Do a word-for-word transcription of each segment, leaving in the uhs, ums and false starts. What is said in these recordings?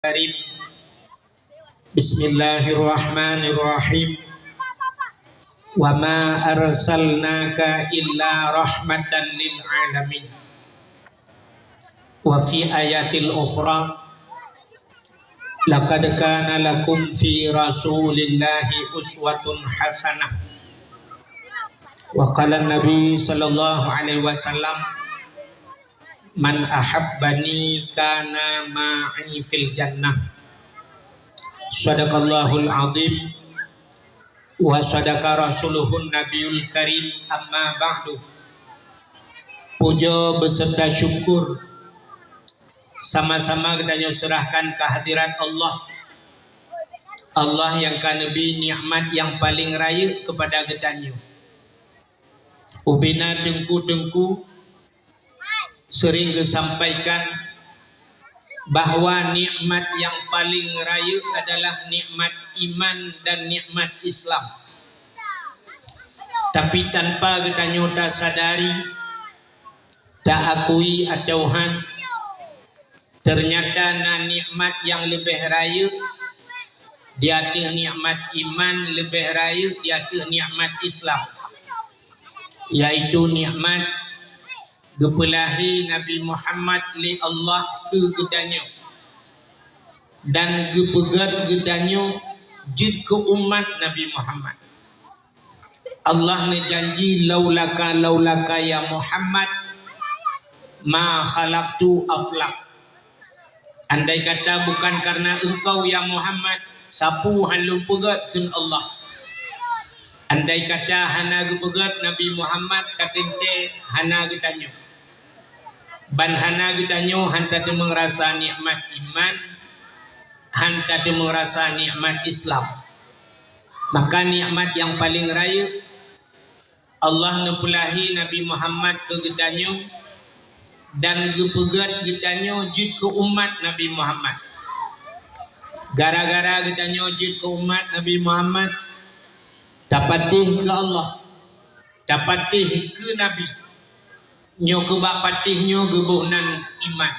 Karim. Bismillahirrahmanirrahim. Wa ma arsalnaka illa rahmatan lil alamin. Wa fi ayatil ukhra, laqad kana lakum fi Rasulillahi uswatun hasanah. Wa qala Nabi sallallahu alaihi wasallam, "Man ahabbani kana ma'i fil jannah." Sadaqallahul azim wa sadaqa rasuluhun nabiyul karim, amma ba'du. Puja beserta syukur sama-sama geutanyoe serahkan kehadirat Allah. Allah nyang ka neubri nikmat nyang paleng rayeuk keupada geutanyoe. Ubena teungku-teungku sering geusampaikan bahwa nikmat nyang paleng rayeuk adalah nikmat iman dan nikmat Islam. Tapi tanpa geutanyoe tasadari, taakui atawa han, teunyata na nikmat nyang leubeh rayeuk di ateueh nikmat iman, leubeh rayeuk di ateueh nikmat Islam, yaitu nikmat geupeulahi Nabi Muhammad lé Allah keu geutanyoe dan geupeugét geutanyoe jeuet keu umat Nabi Muhammad. Allah neujanji, "Laulaka, laulaka ya Muhammad, ma khalaqtul aflak." Andai kata bukan karena engkau ya Muhammad, sapeue han lôn peugét, kheun Allah. Andai kata hana geupeugét Nabi Muhammad, ka teuntée hana geutanyoe. Ban hana geutanyoe han tateumeung rasa nikmat iman, han tateumeung rasa nikmat Islam. Maka nikmat nyang paleng rayeuk, Allah neupeulahi Nabi Muhammad keu geutanyoe dan geupeugét geutanyoe jeuet keu umat Nabi Muhammad. Gara-gara geutanyoe jeuet keu umat Nabi Muhammad, tapatéh keu Allah, tapatéh keu Nabi. Nyoe keu bak patéh nyoe geuboh nan iman.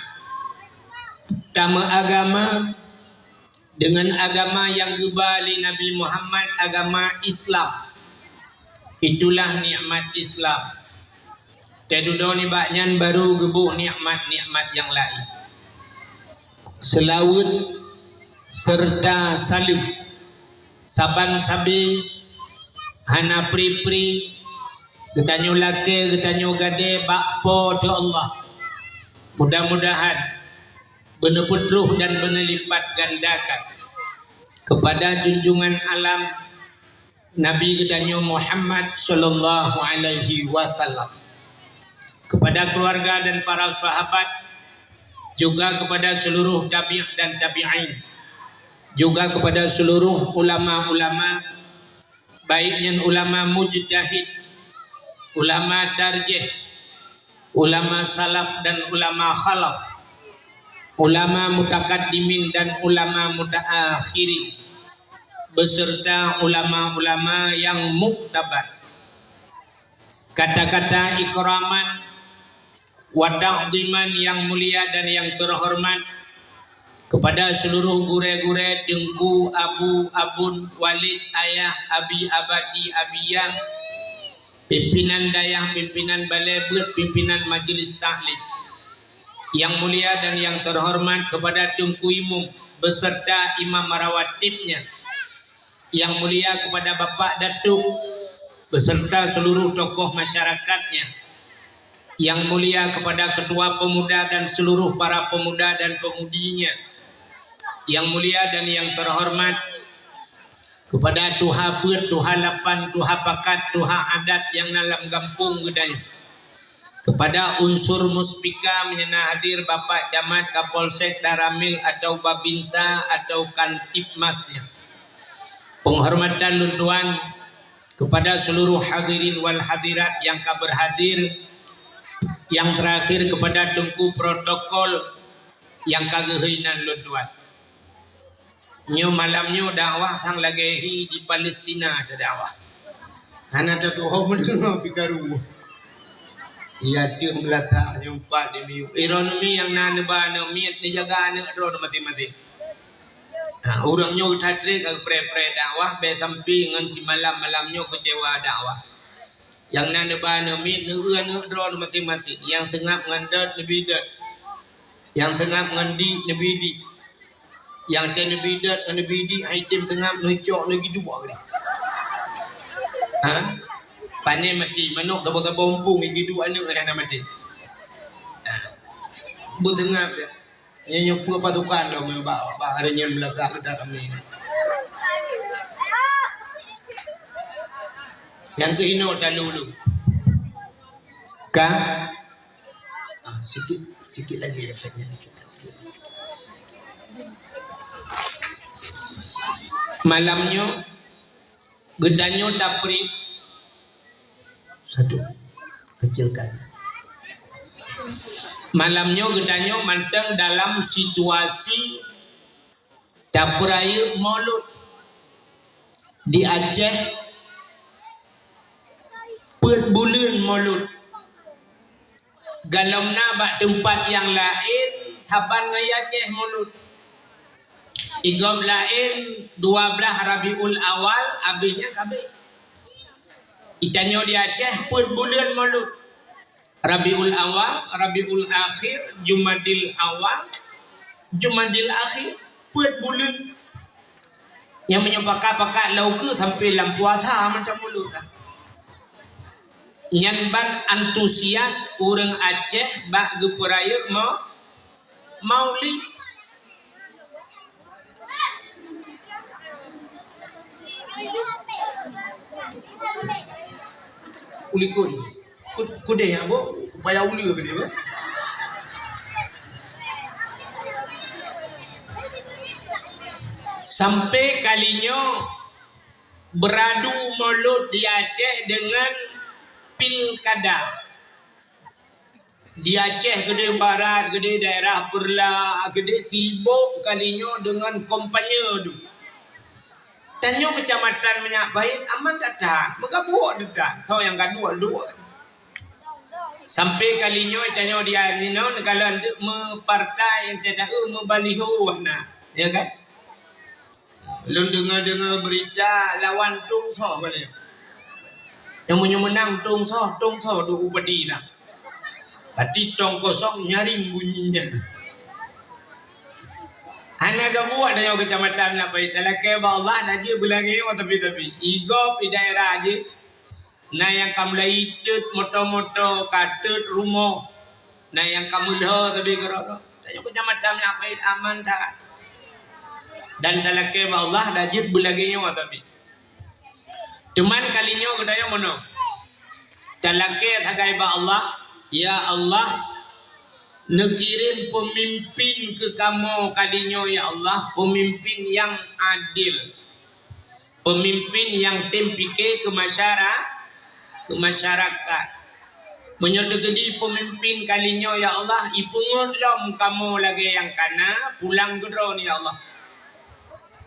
Tameuagama deungon agama nyang geuba lé Nabi Muhammad, agama Islam. Itulah nikmat Islam. Teuh dudoe nibak nyan baru geuboh nikmat-nikmat nyang laén. Seulaweuet serta saleuem. Saban sabe hana pri-pri geutanyoe lakée, geutanyoe gadée bak Po teu Allah. Mudah-mudahan beuneupeutroh dan beuneulipatgandakan keupada junjungan alam Nabi geutanyoe Muhammad sallallahu alaihi wasallam, keupada keuluwarga dan para sahabat, juga keupada seuluruh tabi' dan tabi'in, juga keupada seuluruh ulama-ulama, baik nyan ulama mujtahid, ulama tarjih, ulama salaf dan ulama khalaf, ulama mutakaddimin dan ulama mutaakhirin, beserta ulama-ulama nyang muktabar. Kata-kata ikraman wa ta'dhiman nyang mulia dan nyang teuhoreumat keupada seuluruh gurée-gurée, teungku, abu, abon, walid, ayah, abi, abati, abiyah, pimpinan dayah, pimpinan balée beuet, pimpinan majelis taklim. Nyang mulia dan nyang teuhoreumat keupada teungku imum beserta imam rawatibnya. Nyang mulia keupada Bapak Datuk beserta seuluruh tokoh masyarakatnya. Nyang mulia keupada ketua pemuda dan seuluruh para pemuda dan pemudinya. Nyang mulia dan nyang teuhoreumat keupada tuha peuet, tuha lapan, tuha pakat, tuha adat nyang na lam gampông geutanyoe. Keupada unsur muspika meunyoe na hadir Bapak Camat, Kapolsek, Danramil atau Babinsa atau Kantibmasnya. Peunghormatan lôn tuan keupada seuluruh hadirin wal hadirat nyang ka beurhadir, nyang teurakhir keupada teungku protokol nyang ka geuhôi nan lôn tuan. Nyoe malam nyoe dakwah sang lagée hi di Palestina teudakwah. Hana tatuho meudeungoe pikaru. Iya deuh meulasak nyoe pat di miyueb. Ironomi nyang na neuba aneuk miet, neujaga aneuk droe maséng-maséng. Ha, ureuëng nyoe that treb ka geupreh-preh dakwah, bèk sampoe ngon simalam-malam nyoe keucewa dakwah. Nyang na neuba neumiet, neueu aneuk droe maséng-maséng. Nyang seungab ngon dot, neubi dot. Nyang seungab ngon dik, neubi dik. Nyang teuh neubi dot, neubi dik, hai tem seungab, neucok, neugi dua geudah. Ha? Pane maté, manok saboh-saboh mumpung, geugi dua aneuk hana maté. Ha. Beuseungab dia. Nyan nyang peue pasukan lom bak, bak hari nyan beulasah kita kami. Nyang keuhinoe talu lu. Ka? Ah, sikit, sikit lagi efeknya, sikit, sikit. Malam nyoe, geutanyoe tapri. Satu. Kecilkan. Malam nyoe geutanyoe mantong dalam situasi tapeurayeuk Maulud di Aceh, peuet buleuen Maulud. Galom na bak teumpat nyang laén saban ngon Aceh Maulud. Igob laén dua blaih Rabiul Awal, abéh nyan ka abéh. Itanyoe di Aceh peuet buleuen Maulud. Rabiul Awal, Rabiul Akhir, Jumadil Awal, Jumadil Akhir, peuet buleuen. Nyang meunyoe pakat-pakat lam ukeue sampoe lam puasa mantong Maulud. Nyan ban antusias ureuëng Aceh bak geupeurayeuk mau-, Maulid. Ulikun. Ku-, kudeh nyang bu, upaya uleue geude, bah. Sampai kali nyoe beuradu Maulud di Aceh dengan pilkada. Di Aceh keudeh barat, keudeh daerah Peurla, keudeh sibok kali nyoe deungon kampanye tu. Tanyoe keucamatan Minyak Pahit aman that-that, meugabuek that-that, soe nyang gaduek-duek. Sampai kali nyoe tanyoe di Aceh nyoe neukalon teuk meupartai, ente taeu meubaliho na, ya kan? Lôn deungoe-deungoe beurita lawan tong soe kali. Nyang meunyoe meunang tong soe, tong soe duek upadi na. Berarti tong kosong nyaring bunyinya. Hana gabuek tanyoe keucamatan Minyak Pahit, talakée bak Allah, na jeuet beulagée nyoe tapi-tapi. Igob di daerah jih, na nyang ka mulai teut moto-moto, ka teut rumoh. Na nyang ka meulhö sabe keudroe-droe. Tanyoe keucamatan Minyak Pahit aman that. Dan talakée bak Allah, na jeuet beulagée nyoe tapi. Teuma kali nyoe geutanyoe meunoe. Talakée sagai bak Allah, "Ya Allah, neukirém peumimpin keu kamoe kali nyoe, ya Allah, peumimpin nyang adil." Peumimpin nyang tem pike keu masyara-, keu masyarakat. Meunyoe teukeudi peumimpin kali nyoe, ya Allah, ipeungeut lom kamoe lagée nyang kana, pulang keu Droeneuh, ya Allah.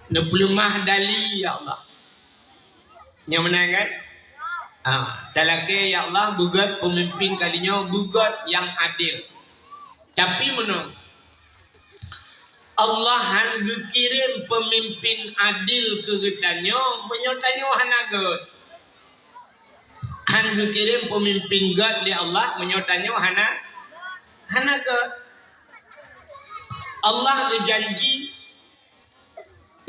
Neupeuleumah dali, ya Allah. Nyoe meunan kan? Ah, talakée, ya Allah, beugét peumimpin kali nyoe, beugét nyang adil. Tapi meunoe, Allah han geukirém peumimpin adil keu geutanyoe meunyoe tanyoe hana gét. Han geukirém peumimpin gét lé Allah meunyoe tanyoe hana, hana gét. Allah geujanji,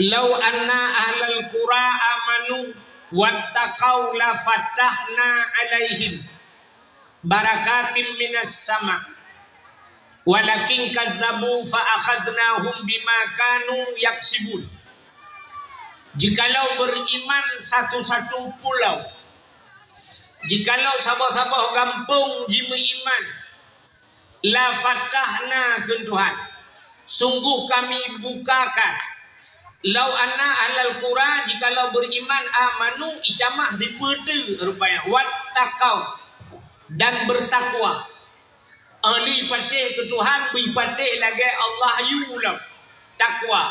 "Lau anna ahlal qura amanu wattaqau lafatahna alaihim barakatim minas sama, walakin kazzabu fa akhaznahum bima kanu yaksibun." Jikalau beriman satu-satu pulau, jikalau saboh-saboh gampông jimeuiman, "Lafatahna," kheun Tuhan, "sungguh Kami bukakan, lau anna ahlal qura, jikalau beriman, amanu, itamah sipeue teuk rupanya, wattaqau, dan bertakwa." Ahli patéh keu Tuhan, beuipatéh lagée Allah yue lom. Takwa.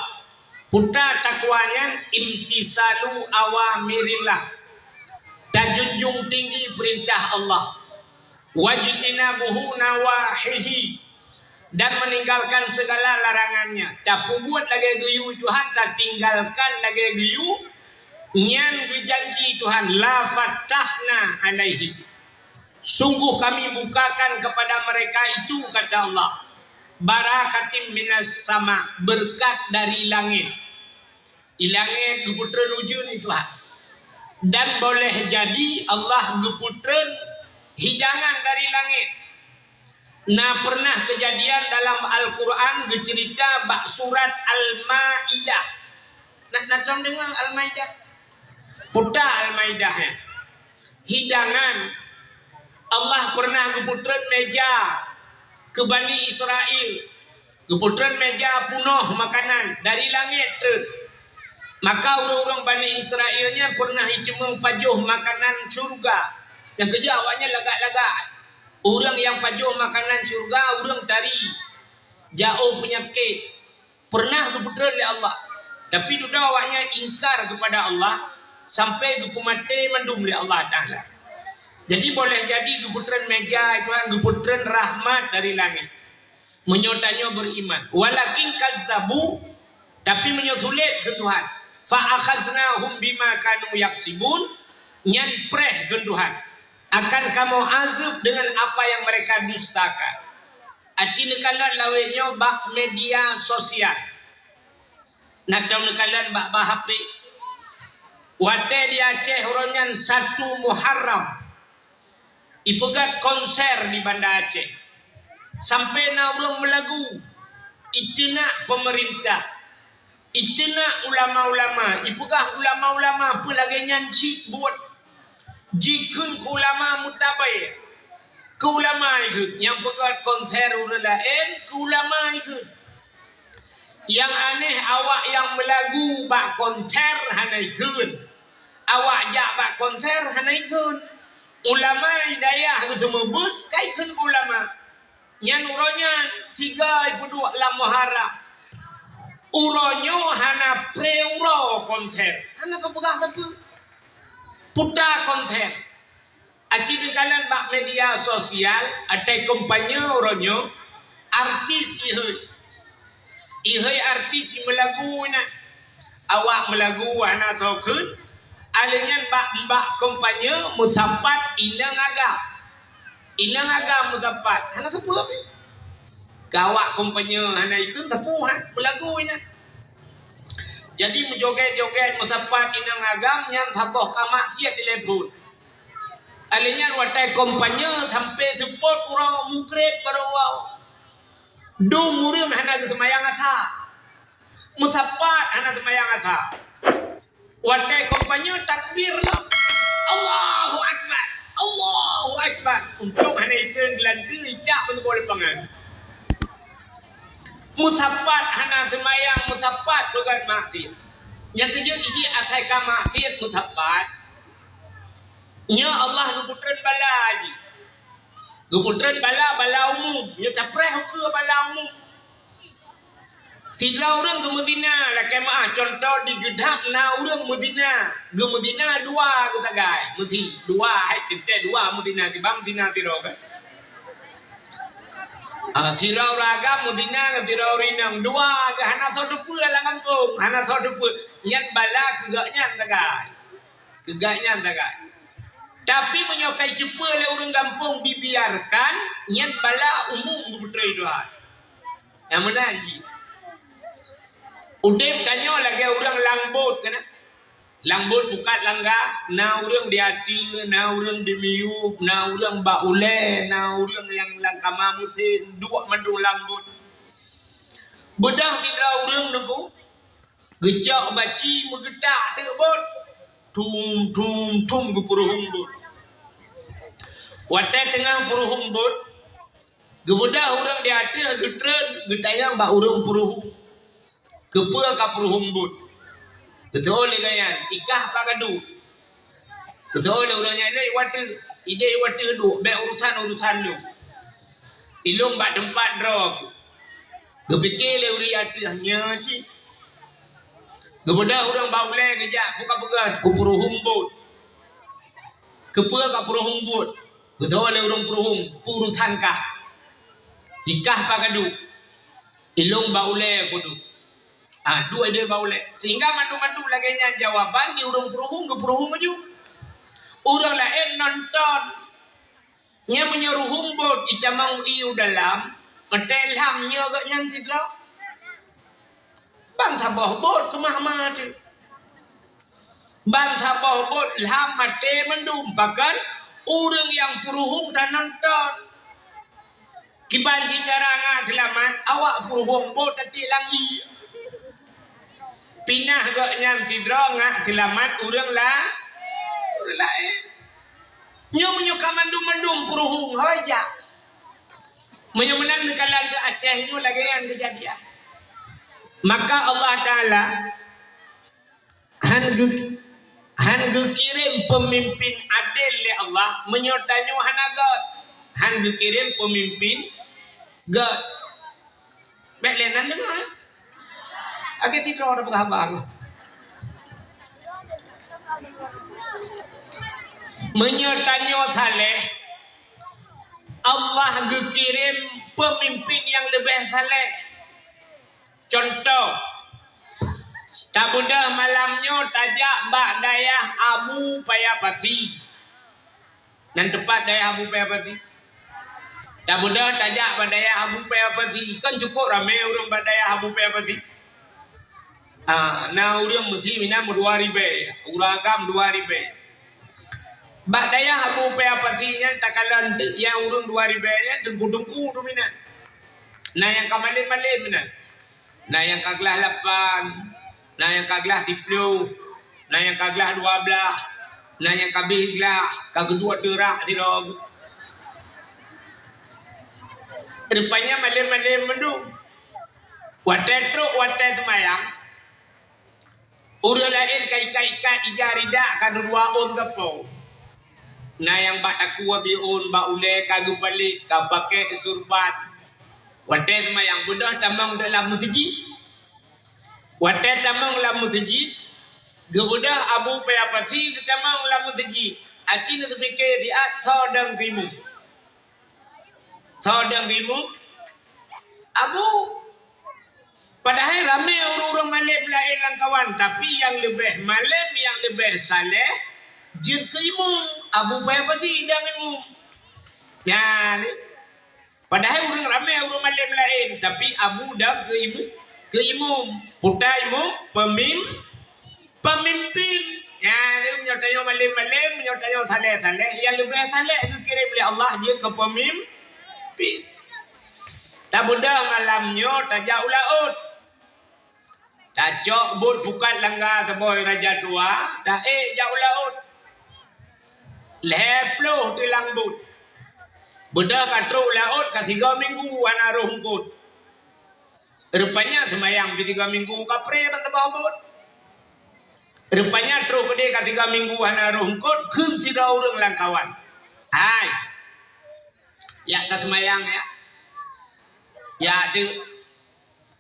Peue takwa nyan? Imtisalu awamirillah. Tajunjung tinggi peurintah Allah. Wajtinabuhu nawahihi. dan meninggalkan segala larangannya. Tapeubuet lagée geuyue Tuhan, tatinggalkan lagée geuyue, nyan geujanji Tuhan, "La fatahna alaihim." Sungguh Kami bukakan kepada mereka itu, kata Allah, "barakatim minas sama," berkat dari langit. Di langét geupeutreun ujeuen, Tuhan. Dan boleh jadi Allah geupeutreun hidangan dari langét. Na pernah keujadian dalam Al-Qur'an geuceurita bak surat Al-Maidah. Na, na tom deungoe Al-Maidah? Peue Al-Maidah nyan? Hidangan. Allah pernah geupeutreun méja keu Bani Israel. Geupeutreun méja peunoh makanan dari langét treun. Maka ureuëng-ureuëng Bani Israel nyan pernah jiteumeung pajoh makanan syeuruga. Nyang keujeuet awaknyan lagak-lagak. Ureuëng nyang pajoh makanan syeuruga, ureuëng tari, jiôh peunyakét. Pernah geupeutreun lé Allah. Tapi dudoe awaknyan ingkar keupada Allah sampai geupeumaté mandum lé Allah Taala. Jadi boleh jadi geupeutreun méja Tuhan, geupeutreun rahmat dari langét. Meunyoe tanyoe beriman. Walakin kazzabu, tapi meunyoe sulet keu Tuhan. Fa akhaznahum bima kanu yaksibun, nyan preh keu Tuhan. Akan kamoe azeueb dengan apa yang mereka dustakan. Aci neukalon lawét nyoe bak media sosial. Na tom neukalon bak, bak H P. Watée di Aceh uroe nyan satu Muharram, ipeugét konser di Banda Aceh. Sampai na ureuëng meulagu, iteunak pemerintah, iteunak ulama-ulama, ipeugah ulama-ulama peue lagée nyan cit buet. Jikheun keu ulama meutabée. Keu ulama ikheun, nyang peugét konser ureuëng laén, keu ulama ikheun. Nyang aneh, awak nyang meulagu bak konser hana ikheun. Awak jak bak konser hana ikheun. Ulama dayah geuseumeubeuet, ka ikheun keu ulama. Nyan uroe nyan tiga ipeuduek lam Muharram. Uroe nyoe hana pré uroe konser. Hana teupeugah sapeue. Peue konser. Aci neukalon bak media sosial, atai kampanye uroe nyoe, artis iheuet. Iheuet artis meulagu na. Awak meulagu hana tokheun, aleuh nyan bak, bak kampanye meusapat inong agam. Inong agam meusapat, hana sapeue pih. Keu awak kampanye hana ikheun sapeue han, meulagu inan. Jadi meujogét-jogét meusapat inong agam nyan saboh ka maksiat di lhèe phon. Aleuh nyan watée kampanye sampai seupôt uroe mugreb baru woe. Dum ureuëng hana geuseumayang asa. Meusapat hana seumayang asa. Watée kampanye takbir lom. Allahu Akbar. Allahu Akbar. Untông hana ikheun geulanteue ijak meuseuboh lapangan. Meusapat hana seumayang, meusapat peugét maksiat. Nyang keujeuet jih asai ka maksiat meusapat. Nyoe Allah geupeutreun bala jih. Geupeutreun bala, bala umum. Nyoe tapreh ukeue bala umum. Sidroe ureuëng geumeuzina, lakée meuáh, cuntoh di Geudhab na ureuëng meuzina. Geumeuzina dua geusagai, meusi, dua, hai teuntée dua meuzina, kiban meuzina sidroe kan. Ah, sidroe ureuëng agam meuzina ngon sidroe ureuëng inong, dua geuh hana soe teupeue lam gampông, hana soe teupeue. Nyan bala keu gobnyan sagai. Keu gobnyan sagai. Tapi meunyoe ka iteupeue lé ureuëng gampông dibiarkan, nyan bala umum geupeutreun Tuhan. Nyang meunan jih. Udeb tanyoe lagée ureuëng lam bot keunan. Lam bot pukat langga, na ureuëng di ateueh, na ureuëng di miyueb, na ureuëng bak ulée, na ureuëng nyang lam kama meusén, duek mandum lam bot. Beudôh sidroe ureuëng neuku, geucok baci meugeutak teuk bot. Thum, thum, thum geupeuruhueng bot. Watée teungoh peuruhueng bot, geubeudôh ureuëng di ateueh geutreun geutanyong bak ureuëng peuruhueng, "Keupeue ka peuruhueng bot?" Geuteupeue lé gobnyan, "Ikah pat ka duek." Geuteupeue lé ureuëng nyan, "Ilée i ateueh, ideh i ateueh duek, bék urusan-urusan lôn. Ilôn bak teumpat droe ku." Geupike lé ureuëng ateueh nyoe cit. Geubeudôh ureuëng bak ulée geujak, "Peue ka peugah, kupeuruhueng bot." "Keupeue ka peuruhueng bot?" Geutanyong lé ureuëng peuruhueng, "Peue urusan kah?" Ikah pagadôh. Ilông bak ulèe kudu. Ah, duek idéh bak ulèe. Sehingga mandum-mandum lagèe nyan jawaban di ureueng peuruhueng geupeuruhueng laju. Ureueng laén nonton. Nyan meunyoe ruhueng bot itamong ié u dalam, meutée lham nyoe gobnyan sidroe. Ban saboh bot keumah-mah teuh. Ban saboh bot lham maté mandum, pakon ureueng nyang peuruhueng tanonton. Kiban cit cara ngak seulamat, awak peuruhueng bot tatiek lam ié. Pinah gobnyan sidroe ngak seulamat ureueng la-, ureueng laén. Nyoe meunyoe ka mandum-mandum peuruhueng, hôi jak. Meunyoe meunan neukalon di Aceh nyoe lagèe nyan keujadian. Maka Allah Taala han geu-, han geukirém peumimpin adél lé Allah meunyoe tanyoe hana gèt. Han geukirém peumimpin gèt. Bèk lé nan deungö. Lagèe sidroe tapeugah haba nyoe. Meunyoe tanyoe saléh, Allah geukirém peumimpin nyang leubeh saléh. Cuntoh, tabeudôh malam nyoe tajak bak dayah Abu Paya Pasi. Nan teumpat dayah Abu Paya Pasi. Tabeudôh tajak bak dayah Abu Paya Pasi. Kan cukôp ramé ureueng bak dayah Abu Paya Pasi. Ah, na ureueng meusi meunan meudua ribèe, ureueng agam dua ribèe. Bak dayah Abu Paya Pasi nyan takalon teuk nyang ureueng dua ribèe nyan teungku-teungku tu meunan. Na nyang ka malém-malém meunan. Na nyang ka glah lapan, na nyang ka glah siploh, na nyang ka glah dua blaih, na nyang ka abéh glah, ka geuduek teurak sidroe. Rupanya malém-malém mandum. Watèe trok watèe seumayang, ureueng laén ka ikat-ikat ija rida ka dua ôn teupông. Na nyang bak takue siôn, bak ulèe ka geupalek, ka pakèk surban. Watèe seumayang beudôh tamong dalam meuseujid. Watèe tamong lam meuseujid, geubeudôh Abu Paya Pasi geutamong lam meuseujid. Aci neuseupiké siat soe dong keu imum. Soe dong keu imum? Abu. Padahai ramé ureueng-ureueng malém laén lam kawan, tapi nyang leubeh malém, nyang leubeh saléh, jeuet keu imum. Abu Paya Pasi dong imum. Nyan. Padahai ureueng ramé ureueng malém laén, tapi Abu dong keu imum, keu imum. Peue ta imum, peumim-, peumimpin. Nyan, meunyoe tanyoe malém-malém, meunyoe tanyoe saléh-saléh, nyang leubeh saléh geukirém lé Allah jeuet keu peumimpin. Tabeudôh malam nyoe tajak u laôt. Tacok bot pukat langga saboh raja dua, taék jak u laôt. Lhèe ploh teulang bot. Beudôh ka trok u laôt ka sigoe minggu hana rhoh eungkôt. Rupanya seumayang pih sigoe minggu ka pré ban saboh bot. Rupanya trok keudéh ka sigoe minggu hana rhoh eungkôt, kheun sidroe ureueng lam kawan, "Hai, jak taseumayang, ya." "Ya, teuk."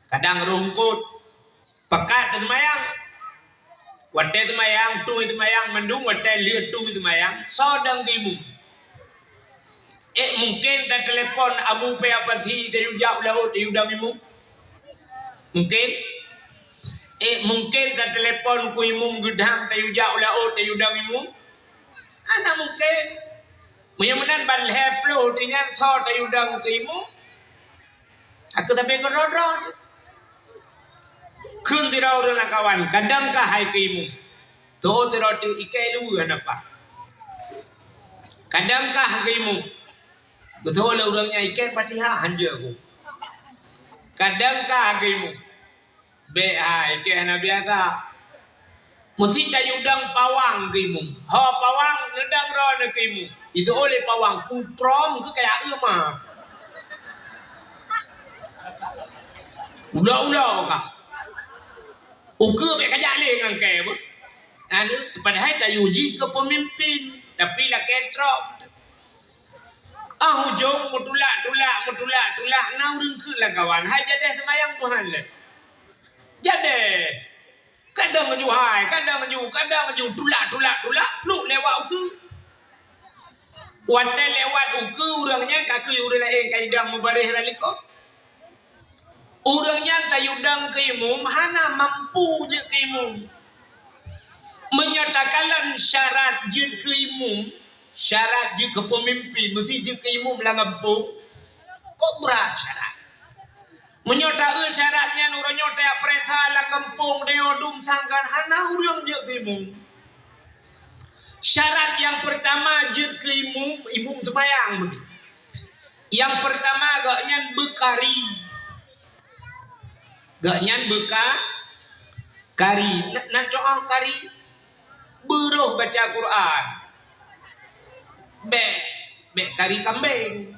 Kadang rhoh eungkôt, pakat teuseumayang. Watèe seumayang, tueng seumayang, mandum watèe lheueh tueng seumayang, soe dong keu imum? Ék mungken tateulepon Abu Paya Pasi tayue jak u laôt tayue dong imum? Mungken? Ék mungken tateulepon keu imum geudang tayue jak u laôt tayue dong imum? Hana mungken. Meunyoe meunan ban lhèe ploh teunyan soe tayue dong keu imum? Aku sabe keudroe-droe tu. Kheun sidroe ureueng lam kawan, "Kadang kah hai keu imum?" Tho sidroe teuk ikai luweue hana paih. "Kadang kah keu imum?" Geutho lé ureueng nyan ikai Fatihah hanjeuet ku. "Kadang kah keu imum?" Bèk hai, keu hana biasa. Meusti tayue dong pawang keu imum. Ho pawang neudong droeneuh keu imum. Iseuôt lé pawang, "Putroe keuh kaya eu ma. Ulo-ulo kah. Ukeue bèk kajak lé ngon kèe beuh." Anu, padahai tayue jih keu peumimpin, tapi lakèe troe. Ah, ujông meutulak-tulak, meutulak-tulak, na ureueng kheun lam kawan, "Hai jadèh seumayang Tuhan lé." Jadèh. Kadang ju hai, kadang ju, kadang ju, tulak, tulak, tulak, pluek lewat ukeue. Watée lewat ukeue ureuëng nyan ka keuh ureuëng laén ka idong mubareh rot likot. Ureuëng nyan tayue dong keu imum hana mampu jeuet keu imum. Meunyoe takalon syarat jeuet keu imum, syarat jeuet keu peumimpin, meusti jeuet keu imum lam gampông. Kok brat syarat? Meunyoe taeu syarat nyan uroe nyoe tajak peuriksa lam gampông deungon dum sangkan hana ureuëng jeuet keu imum. Syarat nyang peurtama jeuet keu imum, imum seumayang meusti. Nyang peurtama gobnyan beukari. Gobnyan beuka-, kari. Na, na doa kari. Beurôh baca Quran. Bék, bék kari kambeng.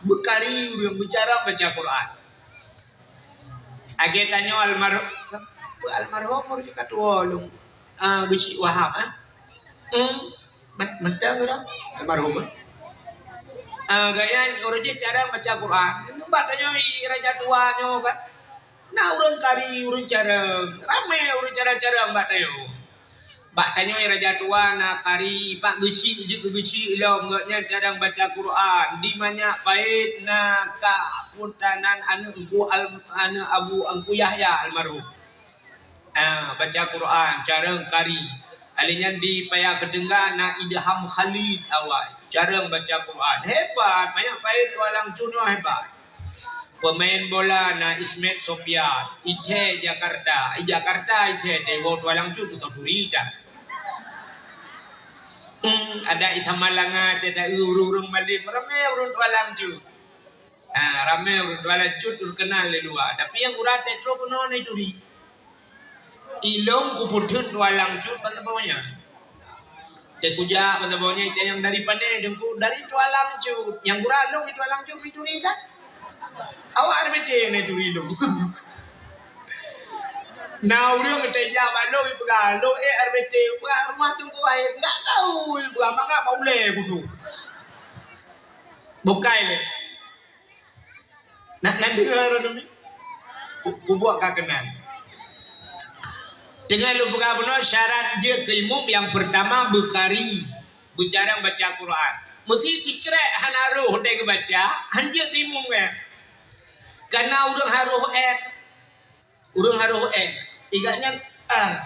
Beukari ureuëng beucarông baca Quran. Lagée tanyoe almarhum, almarhum ureuëng ka tuwoe lom. Ah, Geuchik Wahab, ah. Hmm. Mat-, mantong uroe almarhum, eh? Ah, gobnyan uroe jih carông baca Quran. Nyoe bak tanyoe i raja tuwa nyoe kan. Na ureuëng kari, ureuëng carông. Ramé ureuëng carông-carông bak tanyoe. Bak tanyoe i raja tuwa na kari, Pak Geuchik jeuet keu Geuchik lom, gobnyan carông baca Quran. Di Manyak Payet na Kak Puntanan aneuëk Teungku Al-, aneuëk Abu Teungku Yahya almarhum. Ah, baca Quran, carông kari. Lheueh nyan di Paya Keutengga na Idham Khalid awai, carông baca Quran. Hebat, Manyak Payet Tualang Cut nyoe hebat. Peumain bola na Ismet Sofyan, Ithée Jakarta. I Jakarta Ithée, teuwoe Tualang Cut, beutôi turi that. Hmm, ada i Samalanga, ada ureuëng-ureuëng malem, ramé ureuëng Tualang Cut. Ha, ramé ureuëng Tualang Cut teukeunal di luwa, tapi nyang gura teutroh keunoe na turi. Ilong kupeutheun Tualang Cut ban saboh nyan. Teuh kujak ban saboh nyan, itanyong dari pané, Teungku, dari Tualang Cut. Nyang gura lôn di Tualang Cut, mi turi kan? Awak R B T na turi lôn. Na ureuëng teuh jak bak lôn, ipeugah, "Lôn, eh, R B T, peugah rumoh Teungku Wahid." "Enggak tahu," ipeugah, "mangat bak ulée kutu." Bukai lé. Nak, nak deungoe droeneuh? Pu-, pubuet ka keunan. Teungoh lôn peugah bunoe syarat jeuet keu imum nyang peurtama beukari, beucarông baca Quran. Meusti sikrek hana roh watée geubaca, han jeuet keu imum nyan. Kana ureuëng harôh ék. Ureuëng harôh ék, igat nyan, ah,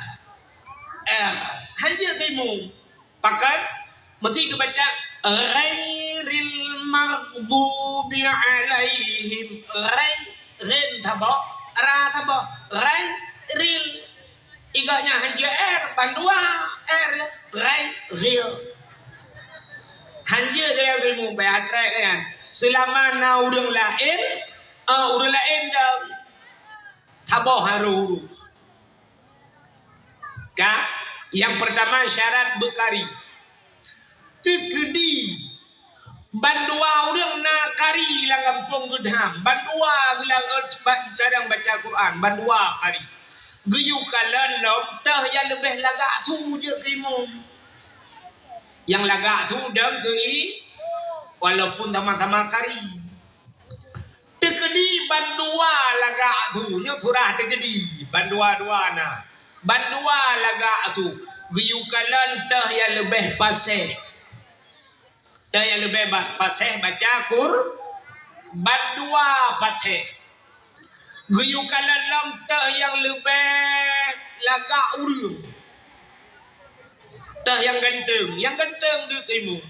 ah, han jeuet keu imum. Pakon? Meusti geubaca, "Ghairil maghdubi alaihim." Ghai, ghain saboh, ra saboh. Ghairil. Igat nyan han jeuet R, bandua R, ghairil. Han jeuet keu imum, payah trek kan. Seulama na ureuëng laén, ah, ureuëng laén dong. Saboh harôh ureuëng. Ka, nyang peurtama syarat beukari. Teukeudi bandua ureuëng na kari lam gampông geuh, bandua geuh lam, eh, ba-, carông baca Quran, bandua kari. Geuyue kalon lom teuh nyang leubeh lagak su jeuet keu imum. Nyang lagak su dong keu i, walaupun sama-sama kari. Teukeudi bandua lagak su, nyoe surah teukeudi, bandua dua na. Bandua lagak su, geuyue kalon teuh nyang leubeh paséh. Teuh nyang leubeh ba-, paséh baca Qur-, bandua paséh. Geuyue kalon lom teuh nyang leubeh lagak ureuëng. Teuh nyang ganteng, nyang ganteng deuh keu imum.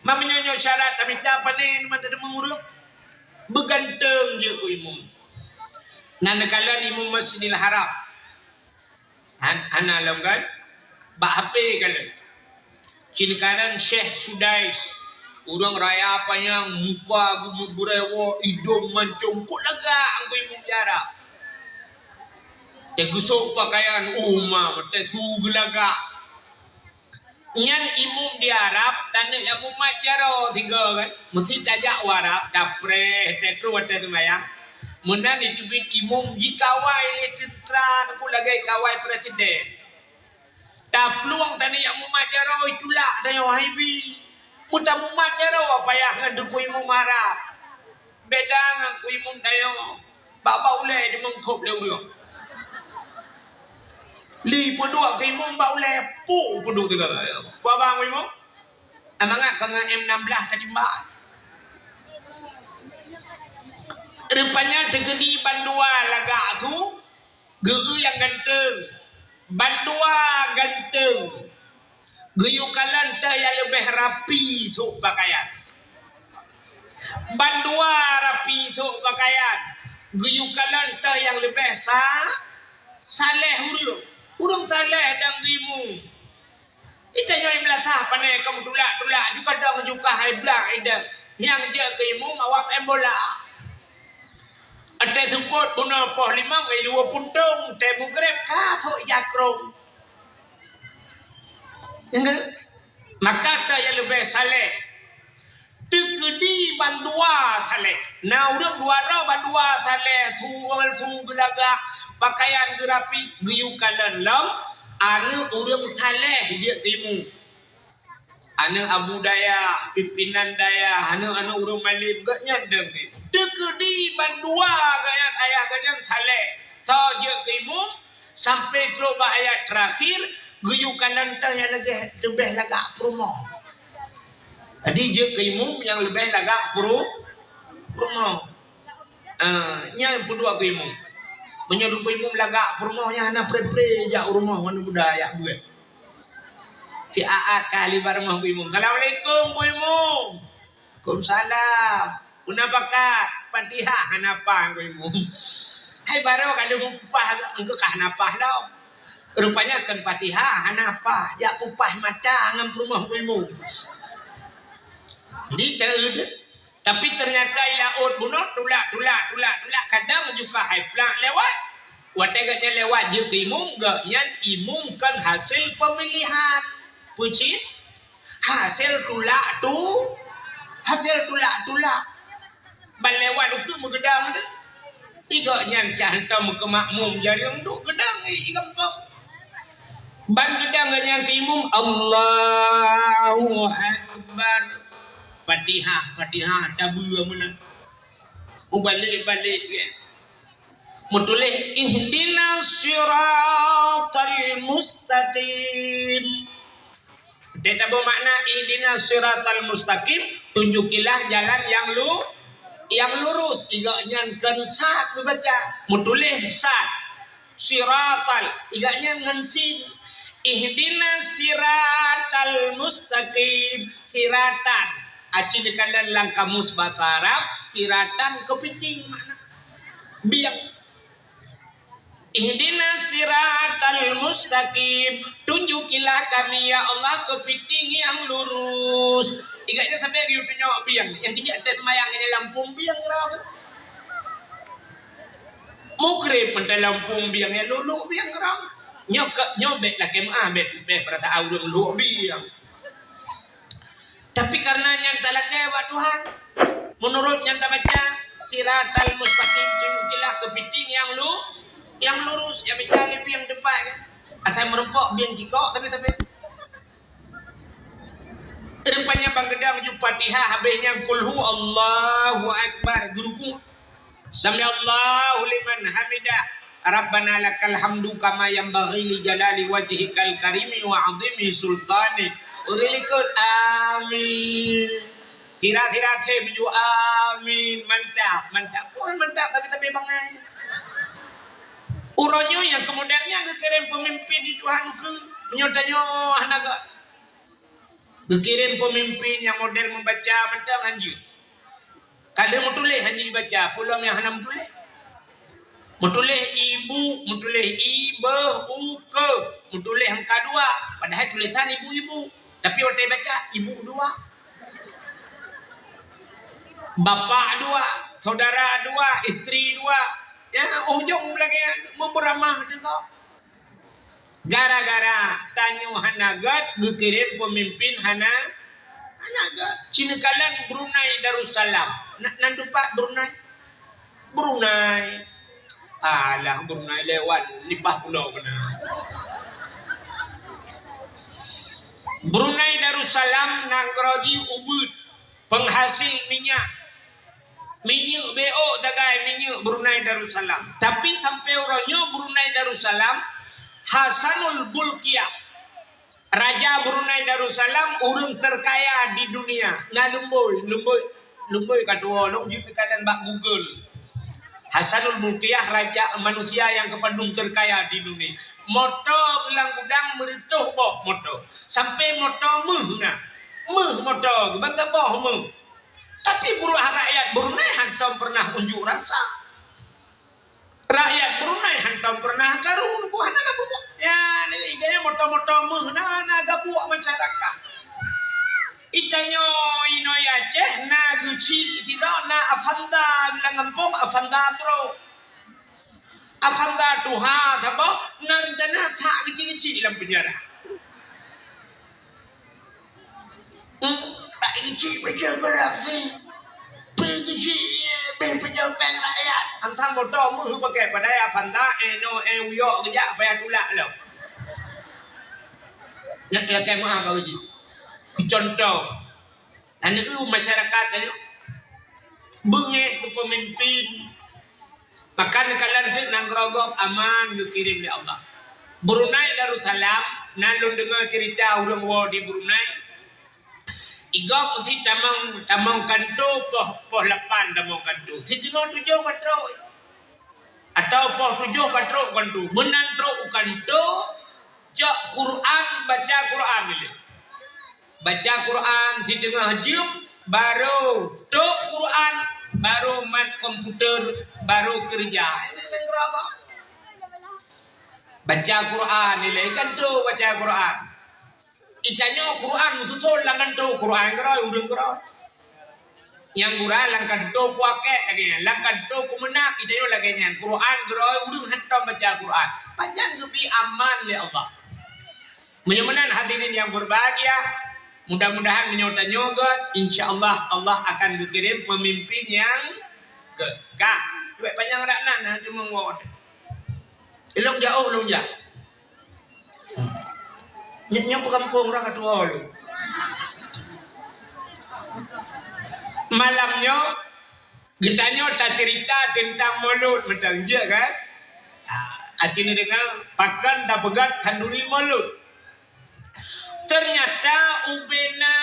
Ma meunyoe nyoe syarat tamita pané man tadeungoe ureuëng? Beuganteng jeuet keu imum. Na neukalon imum Masjidil Haram. Han-, hana lom kan? Bak H P kalon. Cit neukalon Syekh Sudais. Ureuëng raya panyang, muka geumeubeureuwoe, idong mancong, kok lagak angkeu imum di Arab. Teugeusok pakaian, oh ma, meutesu geulagak. Nyan imum di Arab, taneuk nyang mumat jaroe sigoe kan. Meusti tajak u Arab, tapreh, tatroh watée seumayang. Meunan jiteubiet imum jikawai lé teuntra, teungku lagée kawai presiden. Taplueng taneuk nyang mumat jaroe, itulak tanyoe, hai bi. Meutamumat jaroe payah ngon teungku imum Arab. Beda ngon teungku imum tanyoe. Bak-bak ulée jimeungkôb lé ureuëng. Li peuduek keu imum bak ulée, puk peuduek teuga. Peue bang imum? Mangat ka ngon M enam belas ka jimbak. Rupanya teukeudi bandua lagak su, geu-eu nyang ganteng. Bandua ganteng. Geuyue kalon teuh nyang leubeh rapi sôk pakaian. Bandua rapi sôk pakaian. Geuyue kalon teuh nyang leubeh sa-, saleh ureuëng. Ureuëng saleh dan rimu. Ita nyoe meulasah pane ka meutulak-tulak, ju kadang ju ka hai blah idang. Nyang jeuet keu imum awak main bola. Até seupôt bunoe poh limong, ilue puntông, tée mugreb ka thok jakrong. Nyang keu-, maka ta nyang leubeh saleh. Teukeudi bandua saleh. Na ureuëng dua droe bandua saleh, su, su geulagak, pakaian geurapi, geuyue kalon lom, aneuëk ureuëng saleh jeuet keu imum. Aneuëk abu dayah, pimpinan dayah, aneuëk-aneuëk ureuëng malem, gobnyan deuh keu imum. Teukeudi bandua gobnyan ayah gobnyan saleh. Soe jeuet keu imum, sampai trok bak ayat terakhir, geuyue kalon teuh nyang leubeh, leubeh lagak peurumoh. Jadi jeuet keu imum nyang leubeh lagak peurumoh. Ah, nyan peuduek keu imum. Meunyoe dum keu imum lagak peurumoh nyan hana pre-pre jak u rumoh aneuk muda jak beuet. Si aat ka libat rumoh keu imum. "Assalamualaikum, Keu Imum." "Waalaikumsalam." "Peue na pakat?" "Fatihah hana paih, Keu Imum." "Hai barô ka lheueh meupah, engkau ka hana paih lom." Rupanya kon Fatihah hana paih, jak peupah mata ngon peurumoh Keu Imum. Jadi, Tapi teunyata i laôt bunoe tulak, tulak, tulak, tulak, kadang juga hai plak lewat. Watée gobnyan lewat jeuet keu imum, gobnyan imum kon hasil pemilihan. Peue cit? Hasil tulak tu, hasil tulak-tulak. Ban lewat ukeue meugeudang tu. Gobnyan cit hantom keu makmum jareueng duek geudang i gampông. Ban geudang gobnyan keu imum, Allahu Akbar. Fatihah, Fatihah, tabeue meunan. Mubalek-balek, ya. Meutuléh, "Ihdinas siratal mustaqim." Teutabeuh makna, "Ihdinas siratal mustaqim", tunjukilah jalan yang lu-, yang lurus. Gobnyan kon sad geubaca. Meutuléh sad. Siratal, gobnyan ngon sin. Ihdinas siratal mustaqim. Siratan. Aci neukalon lam kamus basa Arab, siratan keupiting makna. Bieng. Ihdinas siratal mustaqim. Tunjukilah kami, ya Allah, keupiting nyang lurus. Gobnyan sabe geuyue tunyok bieng. Nyang keu jeuet teuh seumayang nyan lam phon bieng rhom. Mugreb mantong lam phon bieng, ya luluk bieng rhom. Nyoe ka, nyoe bék lakée meuáh, bék teupéh peurasaan ureuëng luluk bieng. Tapi karena nyan talakée bak Tuhan, meunurot nyan tabaca, siratal mustaqim, tunjukilah keupiting nyang lu-, nyang lurus, nyang mita lé bieng teumpat, kan? Asai meurumpok bieng cikok, tapi, tapi. Rupanya ban geudang ju Fatihah, habéh nyan kulhu, Allahu Akbar, geurukuk. Sami'allahu liman hamidah. Rabbana lakal hamdu kama yanbaghi li jalali wajhikal karimi wa azimi sultanik. Ureuëng likot, amin. Sira-sira khem ju, amin. Mantap, mantap. Bukan mantap, tapi, tapi bangai. Uroe nyoe nyang keumudian nyan geukirém peumimpén di Tuhan ukeue. Nyoe tanyoe hana ga-, geukirém peumimpén nyang model meubaca mantong hanjeuet. Ka lheueh meutuléh hanjeuet baca, peue lom nyang hana meutuléh. Meutuléh ibu, meutuléh i, beuh, u, keu, meutuléh angka dua, padahai tulésan ibu-ibu. Tapi watée baca, ibu dua. Bapak dua, saudara dua, isteri dua. Ya, ujong lagée meubeuramah teuka. Gara-gara tanyoe hana gét, geukirém peumimpén hana, hana gét. Ci neukalon Brunei Darussalam. Na, nan teumpat Brunei? Brunei. Alah, Brunei lewat, nipah pulo keunan. Brunei Darussalam nanggroe jih ubit, penghasil minyak. Minyeuk B O sagai minyeuk Brunei Darussalam. Tapi sampoe uroe nyoe Brunei Darussalam, Hasanul Bolkiah. Raja Brunei Darussalam ureuëng terkaya di dunia. Na lumbôi, lumbôi, lumbôi ka tuwoe lôn jeuet keu kalon bak Google. Hasanul Bolkiah, raja manusia nyang keupandum terkaya di dunia. Moto lam gudang meureutoh boh moto. Sampai moto méuh na. Méuh moto, bangga boh méuh. Tapi buruh rakyat Brunei hantom pernah unjuk rasa. Rakyat Brunei hantom pernah karu, nunggu hana gabuek. Ya, ni gaya moto-moto méuh na, na gabuek masyarakat. Itanyoe inong Aceh na geuchik sidroe, na Avanda lam gampông, Avanda Pro. Avanda tuha saboh na rencana sak geuchik-geuchik lam penjara. Hmm, tak geuchik peujeuet berapi. Peugeuchik beh peujeuet péng rakyat. Antang moto méuh pakai padahai Avanda, eh, no, eh, uyok geujak payah tulak lom. Nyak lakée meuah bak geuchik. Keu contoh, aneuk masyarakat tanyoe beungéh keu peumimpin. Maka neukalon teuk nanggroe gob aman geukirém lé Allah. Brunei Darussalam, na lôn deungoe ceurita ureuëng woe di Brunei. Igob meusi tamong, tamong kanto poh, poh lapan tamong kanto. Siteungoh tujoh ka trok. Atawa poh tujoh ka trok kanto. Meunan trok u kanto, cok Quran, baca Quran ilée. Baca Quran siteungoh jeuem, barô tôb Quran, barô mat komputer, barô keureuja. Ini nanggroe gob. Baca Quran ilée, ikanto baca Quran. Itanyoe Quran meususon lam kanto, Quran keudroe, ureuëng keudroe. Nyang gura lam kanto kuakét lagée nyan, lam kanto kumeunak, itanyoe lagée nyan. Quran keudroe, ureuëng hantom baca Quran. Pajan geubi aman lé Allah. Meunyoe meunan hadirin yang berbahagia, mudah-mudahan meunyoe tanyoe gét, insya Allah, Allah akan geukirém pemimpin nyang gét. Ka, cuba panyang rak nan, nah, cuma ngon. Ilong jauh, ilong jauh. Nyoe, nyoe peugampông urang atuwa lom. Malam nyoe, geutanyoe taceurita teuntang Maulud, meuteun jeuet kan? Ah, aci neudeungoe, pakon tapeugét khanduri Maulud. Teunyata ubena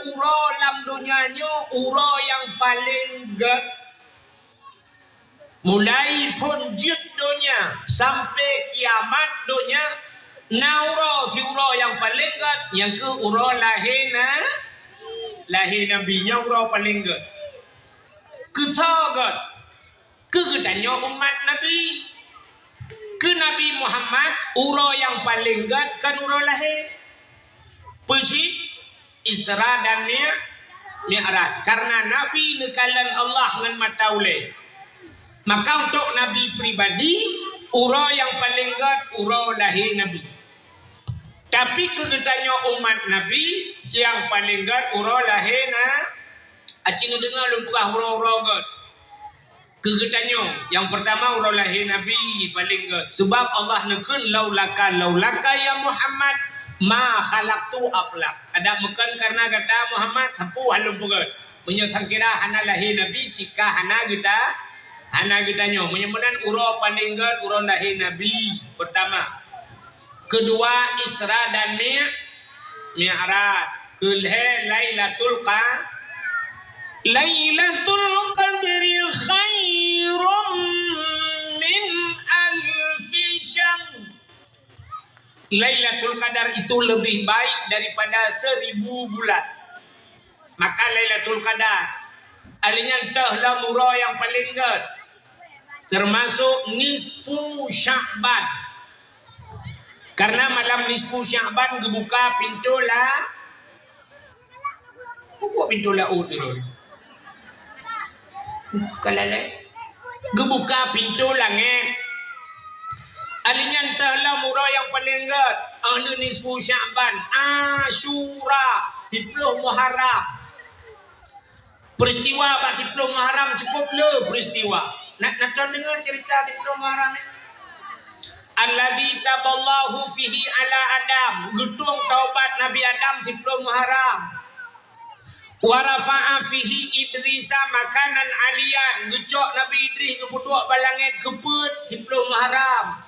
uroe lam donya nyoe uroe nyang paleng gét. Mulai phon jeuet donya sampai kiamat donya, na uroe siuroe nyang paleng gét, nyang keuh uroe lahé na, lahé Nabi, nyan uroe paleng gét. Keusoe gét? Keu geutanyoe umat Nabi. Keu Nabi Muhammad, uroe nyang paleng gét kon uroe lahé. Peue cit? Isra dan Mi-, Mi'raj. Karena Nabi neukalon Allah ngon mata ulée. Maka untuk Nabi pribadi, uroe nyang paleng gét uroe lahé Nabi. Tapi keu geutanyoe umat Nabi, nyang paleng gét uroe lahé na, aci neudeungoe lôn peugah uroe-uroe gét. Keu geutanyoe, nyang peurtama uroe lahé Nabi paleng gét. Seubab Allah neukheun, "Laulaka, laulaka ya Muhammad, ma khalaqtul aflak." Adak meukheun kareuna gata Muhammad, sapeue hana lôn peugét. Meunyoe sangkira hana lahé Nabi, cit ka hana geuta-, hana geutanyoe. Meunyoe meunan uroe paleng gét uroe lahé Nabi, peurtama. Keudua, Isra dan Mi-, Mi'raj. Keulhée, Lailatul Qa-, Lailatul Qadri khairum min alfi syahr. Lailatul Qadar itu lebih baik daripada seribu bulan. Maka Lailatul Qadar, alèh nyan teuh lom uroe nyang paleng gét, termasuk nisfu Sya'ban. Karena malam nisfu Sya'ban geubuka pintoe la-, buka pintoe laôt ulôn. Ka lalé. Geubuka pintoe langét. Alèh nyan teuh lom uroe nyang paleng gét, ahli nisfu Sya'ban, Asyura, siplôh Muharram. Peristiwa bak siplôh Muharram cukup le peristiwa. Na, na teudeungoe cerita siplôh Muharram nyan? Alladzi taballahu fihi ala Adam, geutueng taubat Nabi Adam siplôh Muharram. Wa rafa'a fihi Idrisa makanan aliyan, geucok Nabi Idris geupeuduek bak langét keupeuet siplôh Muharram.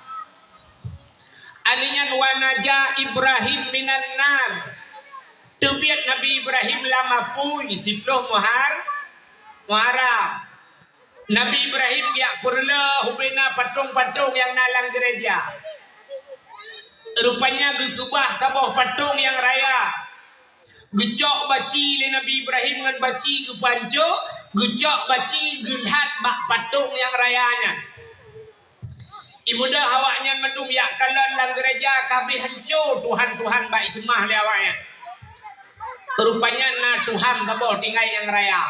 Alèh nyan, wa naja Ibrahim minan nar. Teubiet Nabi Ibrahim lam apui siplôh Muhar-, Muharram. Nabi Ibrahim geujak peureulèe ubena patong-patong nyang na lam gereja. Rupanya geukeubah saboh patong nyang raya. Geucok baci lé Nabi Ibrahim ngon baci geupeuhanco, geucok baci geulhat bak patong nyang raya nyan. Imudah awaknyan mandum jak kalon lam gereja ka habéh hanco tuhan-tuhan bak iseumah lé awaknyan. Rupanya na tuhan saboh tinggai nyang raya.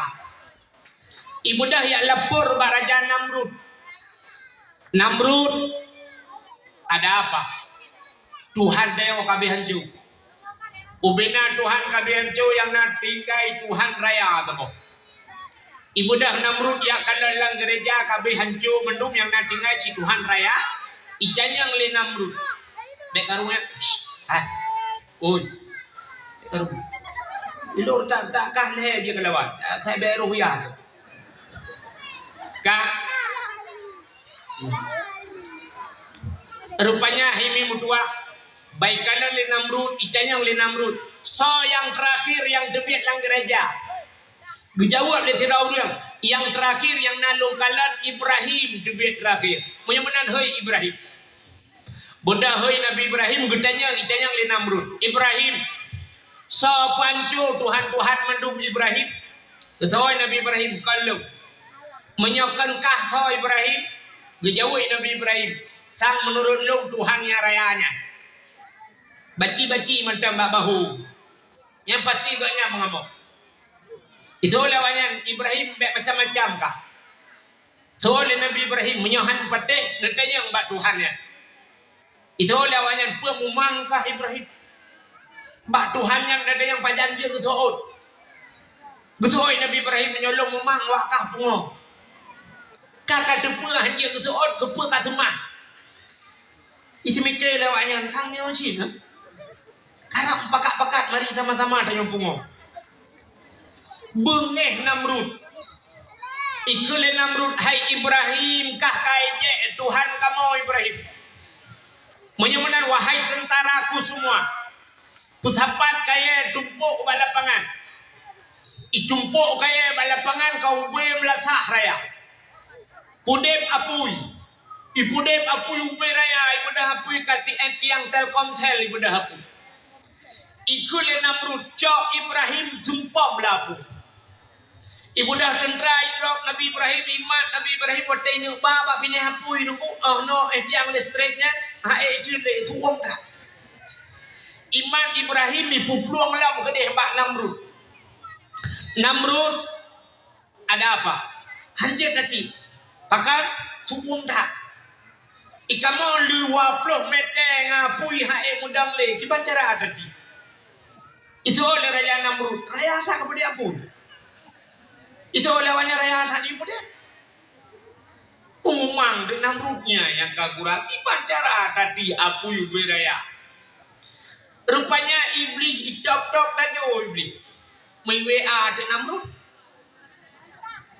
Imudah jak lapor bak Raja Namrud. Namrud, ada apa? Tuhan tanyoe ka habéh hanco. Ubena tuhan ka habéh hanco nyang na tinggai tuhan raya saboh. Imudah Namrud jak kalon lam gereja ka habéh hanco mandum nyang na tinggai cit tuhan raya, itanyong lé Namrud. Bèk karu nyan. Hai. Oi. Bèk karu. Ilôn tak, tak kah lhèe jeuet keu lawan. Sai bèk roh ya. Kah. Rupanya hai mi meutuah, bak ikalon lé Namrud, itanyong lé Namrud, soe nyang teurakhir nyang teubiet lam gereja? Geujaweueb lé sidroe ureueng, nyang teurakhir nyang na lôn kalon Ibrahim teubiet teurakhir. Meunyoe meunan, hôi Ibrahim. Beudah hôi Nabi Ibrahim geutanyong, itanyong lé Namrud, Ibrahim, soe peuhanco tuhan-tuhan mandum Ibrahim? Geutawai Nabi Ibrahim, kon lôn. Meunyoe kon kah soe Ibrahim? Geujaweueb Nabi Ibrahim, sang meunurot lôn tuhan nyang raya nyan. Baci-baci mantong bak bahu. Nyang pasti gobnyan meungamong. Iseuôt lé awaknyan, Ibrahim bèk macam-macam kah. Iseuôt lé Nabi Ibrahim, meunyoe han patéh, neutanyong bak tuhan nyan. Iseuôt lé awaknyan, peue mumang kah Ibrahim? Bak tuhan nyan neutanyong pajan jeuet geuseuôt. Geuseuôt Nabi Ibrahim, meunyoe lôn mumang wak kah pungo. Ka, ka teupeue han jeuet geuseuôt, keupeue ka seumah. Iseumiké lé awaknyan, sang nyoe cit, eh? Karab pakat-pakat, mari sama-sama tanyoe pungo. Beungéh Namrud. Ikheun lé Namrud, hai Ibrahim, kah ka ijek tuhan kamoe Ibrahim. Meunyoe meunan, wahai teuntaraku seumua, peusapat kayèe tumpôk bak lapangan. Itumpôk kayèe bak lapangan ka ubé meulasah raya. Peudép apui. Ipeudép apui ubé raya, ibeudôh apui ka tieng-tieng Telkomsel ibeudôh apui. Ikheun lé Namrud, cok Ibrahim sumpom lam apui. Ibeudôh teuntra idrop Nabi Ibrahim, imat Nabi Ibrahim watèe ineuk ba bak binéh apui teungku, oh no, eh, tiang listrik nyan, ha, eh, jeuet lé, su'uem that. Imat Ibrahim ipeuplueng lom keudeh bak Namrud. Namrud, ada apa? Han jeuet that. Pakon? Su'uem that. Ikamoe dua ploh mètè ngon apui han ék meudong lé, kiban cara that. Iseuôt lé Raja Namrud, raya that keupeue apui. Iseuôt lé awaknyan raya that keupeue. Mumang di Namrud nyan nyang ka gura, kiban cara that apui ubé raya. Rupanya Iblih itok-tok tajo Iblih. Meuiwa ateueh Namrud.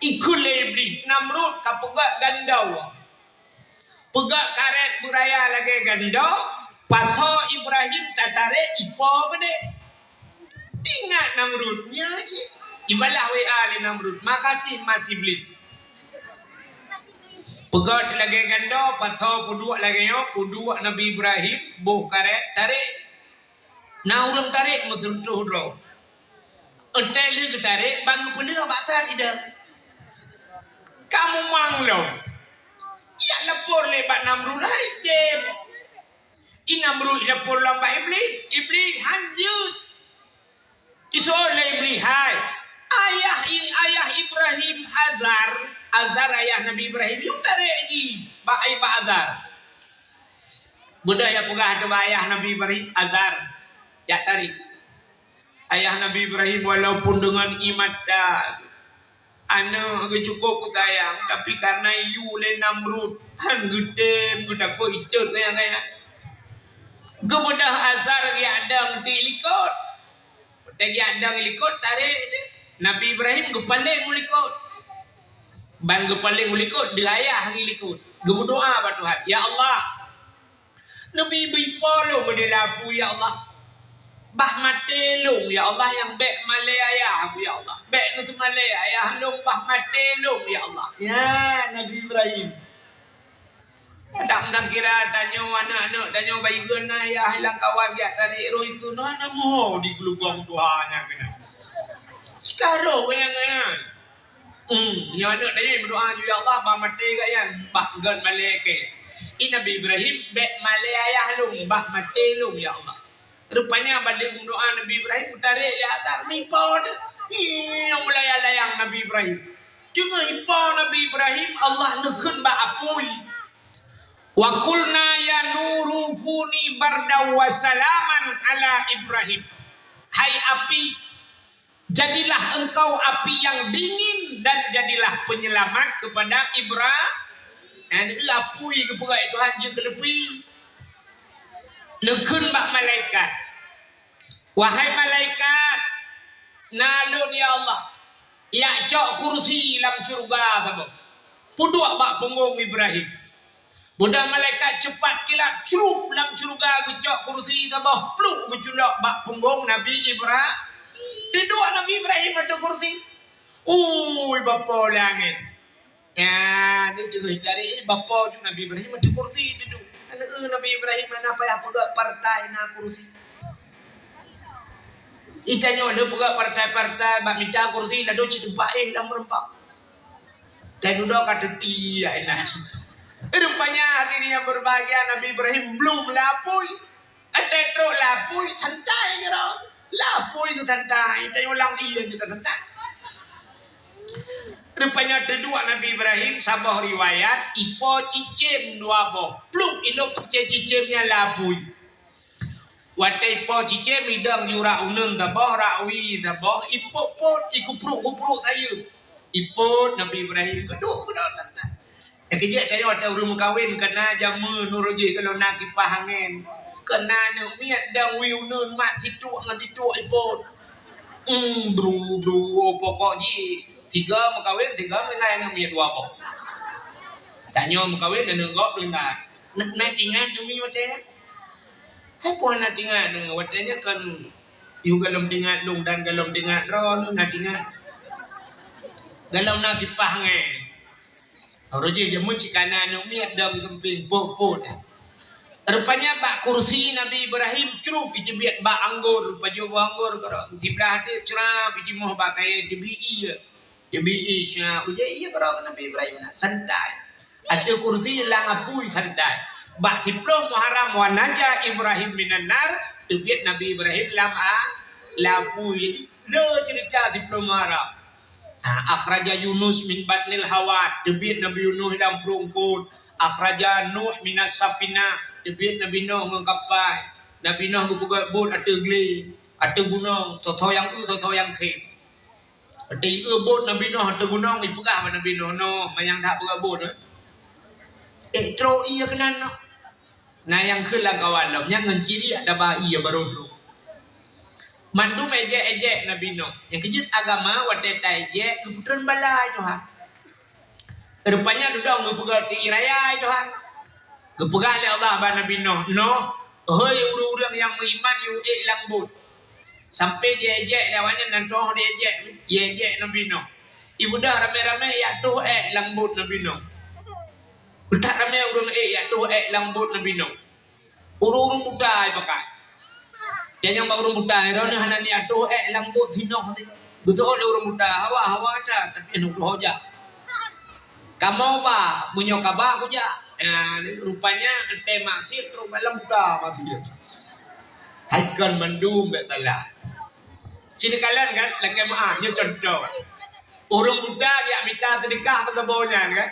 Ikheun lé Iblih, Namrud ka peugah gandau. Peugah karét beuraya lagèe gandau, pasoe Ibrahim tatarek ipo keudeh. Ingat Namrud, nyan cit. Ibalah W A lé Namrud, "Makasih, Mas Iblis." Peugah lagèe gandau, pasoe peuduek lagèe nyoe, peuduek Nabi Ibrahim, boh karét, tarek. Na ureueng tarek meuseureutoh droe. Watèe lheueh geutarek, ban geupeuleue bak that idong. Ka mumang lom. Jak lapor lé bak Namrud, hai cém. I Namrud ilapor lom bak Iblih. Iblih han jeuet. Iseuôt lé Iblih, hai. Ayah i-, ayah Ibrahim Azar, Azar ayah Nabi Ibrahim, yue tarek jih bak, bak Azar. Beudôh jak peugah ateueh bak ayah Nabi Ibrahim, Azar, jak tarek. Ayah Nabi Ibrahim walaupun deungon ié mata, aneuk geuh cukôp geusayang, tapi kareuna iyue lé Namrud, han geutem geutakot itot kaya-kaya. Geubeudôh Azar geujak dong di likot. Watèe geujak dong likot, tarek teuh. Nabi Ibrahim geupaleng u likot. Ban geupaleng u likot, deuh ayah ngon likot. Geumeudoa bak Tuhan, "Ya Allah, Neubi bri po lôn meudeh lam apui, ya Allah. Bah maté lôn, ya Allah, nyang bék malée ayah, ya Allah. Bék neuseumalée ayah lôn, bah maté lôn, ya Allah. Ya, Nabi Ibrahim. Kadang takira tanyoe aneuk-aneuk tanyoe bayeuen ayah lam kawan geujak tarek roh keunoe na meuho di geulugong tuha nyan keunoe. Ka roh nyang nyan. Hmm, nyoe aneuk tanyoe meudoa, "Ya Allah, bah maté gobnyan, bah gét malée keu." I Nabi Ibrahim bék malée ayah lôn, bah maté lôn, ya Allah. Rupanya bak lheueh meudoa Nabi Ibrahim, meutarek lé Hajar, meuipo teuh. Ih, nyang meulayang-layang Nabi Ibrahim. Teungoh ipo Nabi Ibrahim, Allah neukheun bak apui. "Wa qulna ya naru kuni bardan wa salaman ala Ibrahim." Hai api, jadilah engkau api yang dingin dan jadilah penyelamat kepada Ibra-, dan apui geupeugah Tuhan jeuet keu leupie. Neukheun bak malaikat, "Wahai malaikat, na lôn ya Allah, jak cok kursi lam syeuruga saboh, peuduek bak punggong Ibrahim." Beudôh malaikat cepat kilat, crup lam syeuruga geucok kursi saboh, pluk geuculok bak punggong Nabi Ibrahim. Teuduek Nabi Ibrahim ateueh kursi. Ui, bapo langét. Ya, ni teungoh tari, bapo ju Nabi Ibrahim ateueh kursi teuduek. Aneuk Nabi Ibrahim hana payah peugah partai na kursi. Itanyoe lheueh peugah partai-partai bak mita kursi, laju cit teumpat éh lam meureumpang. Dan dudoe ka teuti, ya, inan. Rupanya hadirin yang berbahagia, Nabi Ibrahim belum lapui. Watée trok lapui, santai keudroe. Lapui geusantai, tanyoe lam ie geusantai. Rupanya teuduek Nabi Ibrahim, saboh riwayat, ipo cicém dua boh. Pluk ilok cicém-cicém nyan lapui. Watée ipo cicém, idong ju rak uneun saboh, rak wie saboh, ipot-pot, ikupruek-kupruek sayeuep. Ipot Nabi Ibrahim, keuduek keunoe tantang. Nyang keujeuet tanyoe watée ureuëng meukawen, keu na jameun uroe jih gohlom na kipah angén. Keu na aneuk miet dong wie uneun mat situek ngon situek ipot. Hmm, bru, bru, oh, pokok jih. Sigoe meukawen, sigoe meuninggai aneuk miet dua boh. Tanyoe meukawen aneuk gob meuninggai. Na, na tingat aneuk miet watée nyan? Hai peue na tingat, watée nyan kon yue gohlom tingat lôn dan gohlom tingat droe, na tingat. Gohlom na kipah angén. Uroe jih jameun cit ka na aneuk miet dong i keumpeng, pot-pot. Rupanya bak kursi Nabi Ibrahim crup iteubiet bak anggor, pajoh boh anggor keudroe. Siblah até crup itimoh bak kayée teubi ie. Teubi ie, ujai ie keudroe keu Nabi Ibrahim na, santai. Ateueh kursi lam apui santai. Bak siplôh Muharram, "Wa naja Ibrahim minan nar", teubiet Nabi Ibrahim lam a-, lam apui. Jadi, le ceurita siplôh Muharram. Ha, "Akhraja Yunus min batnil hawa", teubiet Nabi Yunus lam pruet eungkôt. "Akhraja Nuh minas safinah", teubiet Nabi Nuh ngon kapai. Nabi Nuh geupeugöt bot ateueh glé, ateueh gunong, soe-soe nyang eu, soe-soe nyang khém. Watée ieu bot Nabi Nuh ateueh gunong, ipeugah bak Nabi Nuh, "Noh, manyang that peugöt bot, eh. Eh, trok ie keunan noh." Na nyang kheun lam kawan lom, nyan ngon ciri ada ba ie barô trok. Mandum ejek-ejek Nabi Nuh. Nyang keujeuet agama watée ta-ejek, geupeutreun bala Tuhan. Rupanya dudoe geupeugah ti raya Tuhan. Geupeugah lé Allah bak Nabi Nuh, "Nuh, hôi ureuëng-ureuëng nyang meuiman, yue ék lam bot." Sampai diejek lé awaknyan, nan toh diejek, diejek Nabi Nuh. Ibeudôh ramé-ramé jak toh ék lam bot Nabi Nuh. Beutak ramé ureuëng ék jak toh ék lam bot Nabi Nuh. Ureuëng-ureuëng buta ipakat. Dan nyang bak ureuëng buta, droeneuh hana neujak toh ék lam bot si Nuh tadi. Beutôi lé ureuëng buta, hawa, hawa that, tapi hana toh jak. Kamoe ba, meunyoe ka ba kujak. Nah, rupanya teumaséh trok bak lam buta maséh. Hai kon mandum bék salah. Sini kalon kan, lakée meu'ah, nyoe contoh. Ureuëng buta geujak mita seudeukah keu saboh nyan kan.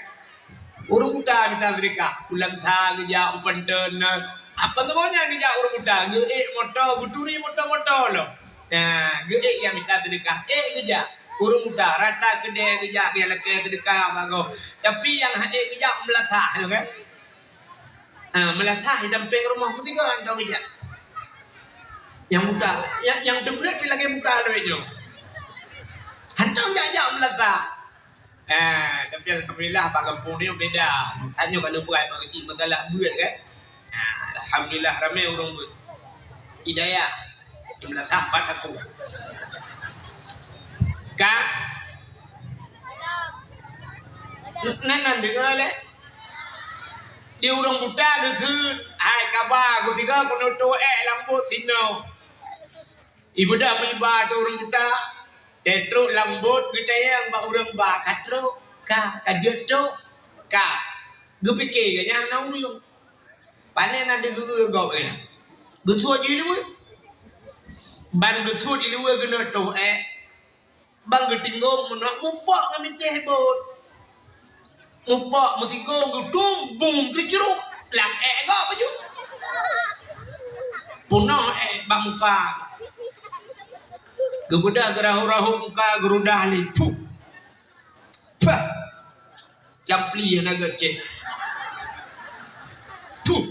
Ureuëng buta mita seudeukah, u Lamsa geujak, u Panton na. Apa saboh nyan geujak ureuëng buta, geuék moto, geuturi moto-moto lom. Nah, geuék jak mita seudeukah, ék geujak. Ureuëng buta, rata keudè geujak, geujak lakée seudeukah bagoe. Tapi nyang hana ék geujak meulasah nyoe kan. Ah, meulasah di sampéng rumoh meusigoe hantom geujak. Nyang buta, nyang, nyang teumeuleuet pih lagée buta lawét nyoe. Hantom jak-jak meulasah. Ah, tapi alhamdulillah bak gampông nyoe beda. Tanyoe ka lheueh peuet bak keuchik masalah beuet kan. Ah, dah. Alhamdulillah, ramé ureuëng beuet. Hidayah. Jumlah sahabat aku. Ka? Nan, nan deungoe lé. Di ureuëng buta geukheun, hai kaba, geusigoe keunoe toh ék lam bot sinoe. Ibeudôh meuiba ateueh ureuëng buta, teutrok lam bot geutanyong bak ureuëng ba, ka trok, ka, ka jeuet trok, ka. Geupike geuh nyan hana ureuëng. Pane na deuh geuh gob nyan. Geusuet ileue. Ban geusuet ileue geunoe toh ék. Ban geutinggong meunoe mupok ngon mitéh bot. Mupok meusigong geutung bum teucruk lam ék gob baju. Punoh ék bak muka. Geubeudôh geurahôb-rahôb muka geurudah lé. Puh. Pah. Campli hana geucék. Puh.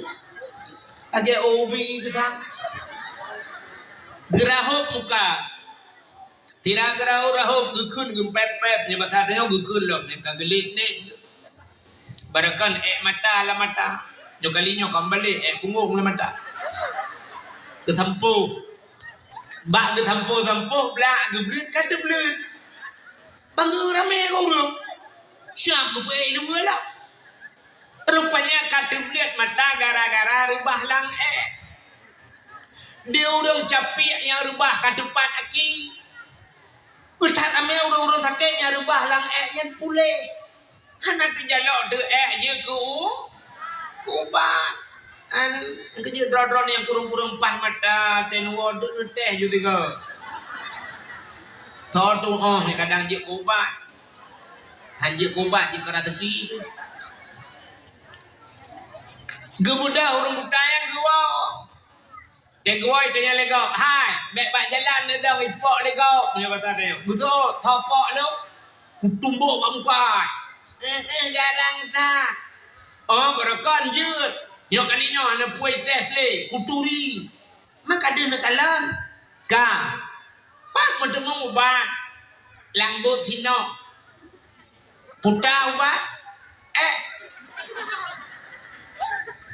Lagée ubi geutan. Geurahôb muka. Sira geurahôb-rahôb geukheun geumpép-pép, nyoe bak that nyoe geukheun lom, nyoe ka geulet nyoe. Barokon ék mata lam mata, nyoe kali nyoe ka meubalek ék punggong lam mata. Geusampoh. Bak geusampoh-sampoh blak geubleuet ka teubleuet. Bang geuramé keu ureuëng. Siab geupeuék ileue lom. Rupanya ka teubleuet mata gara-gara reubah lam ék. Di ureuëng capiek nyang reubah ka teupat aki. Beuthat ramé ureuëng-ureuëng sakét nyang reubah lam ék nyan puléh. Hana teujalok deuh ék jeuet keu u-, keu ubat. Anu, keujeuet droe-droe nyang kureueng-kureueng paih mata, teuh neuwoe deuh neutéh ju tiga. Soe tuoh nyang kadang jeuet keu ubat. Han jeuet keu ubat jeuet keu raseuki tu. Geubeudôh ureuëng buta nyang geuwoe. Teugoi tanya lé gob, "Hai, bék bak jalan neudong ipok lé gob," nyoe kata dia. Geusoe, "Soe pok lôn?" Kutumbok bak muka. "Eh, eh, garang that." "Oh, barokon jeuet. Nyoe kali nyoe hana pue tes lé, kuturi." Maka deuh neukalon. Ka. Pat meuteumé ubat. Lam bot sinoe. Puta ubat, ék.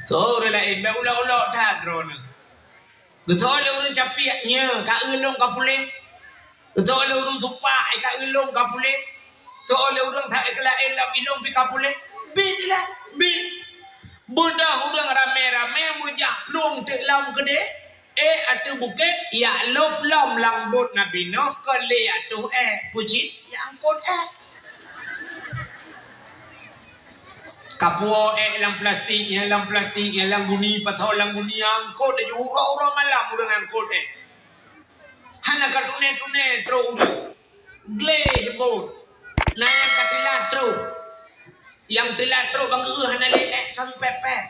Soe ureuëng laén, bék ulok-ulok that droeneuh. Geusoe lé ureuëng capiek nyoe, ka eu lôn ka puléh. Geusoe lé ureuëng supak, ka eu lôn ka puléh. Soe lé ureuëng sa-, ka laén lam ilôn pih ka puléh. Bit ilée, bit. Beudôh ureuëng ramé-ramé meujak plueng teuk lom keudeh. Ék ateueh bukét, jak lôb lom lam bot Nabi Nuh, kon lé jak toh ék, peucit jak angkot ék. Kapuwoe ék lam plastik, nyang lam plastik, nyang lam guni, pasoe lam guni, angkot laju uroe-uroe malam ureuëng angkot ék. Hana ka tuné-tuné trok ureuëng. Gleh bot. Na nyang ka teulat trok. Nyang teulat trok bang geuh hana lé ék kang pép-pép.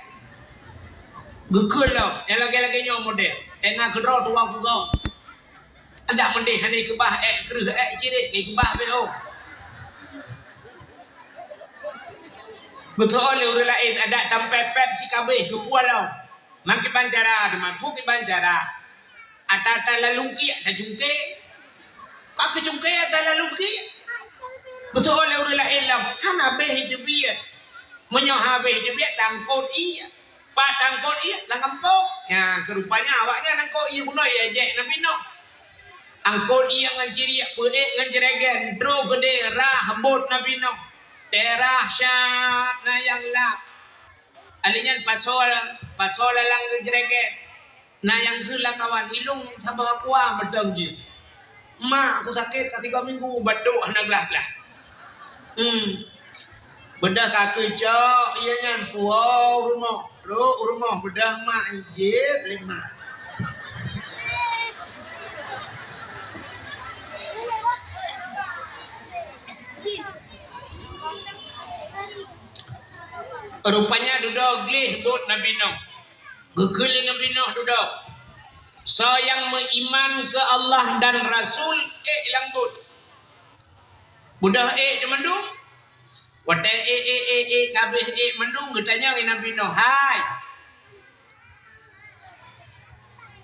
Geukheun lom, nyang lagée-lagée nyoe model. Teuka keudroe tuha kugoe. Adak meudeh hana keubah ék kreueh ék cirek, keubah bék oh. Geusoe lé ureuëng laén adak tampép-pép cit ka abéh geupuwoe lom. Mangkeubang cara teuma, peue keubang cara. Ata-ata lalungkiek tacungke. Ka keucungke ata lalungkiek. Geusoe lé ureuëng laén lom, hana béh iteubiet. Meunyoe habéh iteubiet, tangkot ié. Pat tangkot ié lam gampông. Nyan, keu rupanya awaknyan angkot ié bunoe ié jek Nabi Nuh. Angkot ié ngon ciriek, peuék ngon jregen, trok keudeh rah bot Nabi Nuh. Teurah syak na nyang lap. Alèh nyan pasoe, pasoe lalang ngon jregen. Na nyang kheun lam kawan, ilôn saboh aqua mantong jih. Mak, aku sakét ka tiga minggu, batuk hana glah-glah. Hmm. Beudôh ka keucok, ié nyan puwoe u rumoh. Trok u rumoh, beudôh mak, jieb lé mak. Rupanya dudoe gleh bot Nabi Nuh. Geukheun lé Nabi Nuh dudoe, "Soe nyang meuiman keu Allah dan Rasul, ék lam bot." Beudôh ék di mandum. Watée ék, ék, ék, ék, ka abéh ék mandum, geutanyong lé Nabi Nuh, "Hai,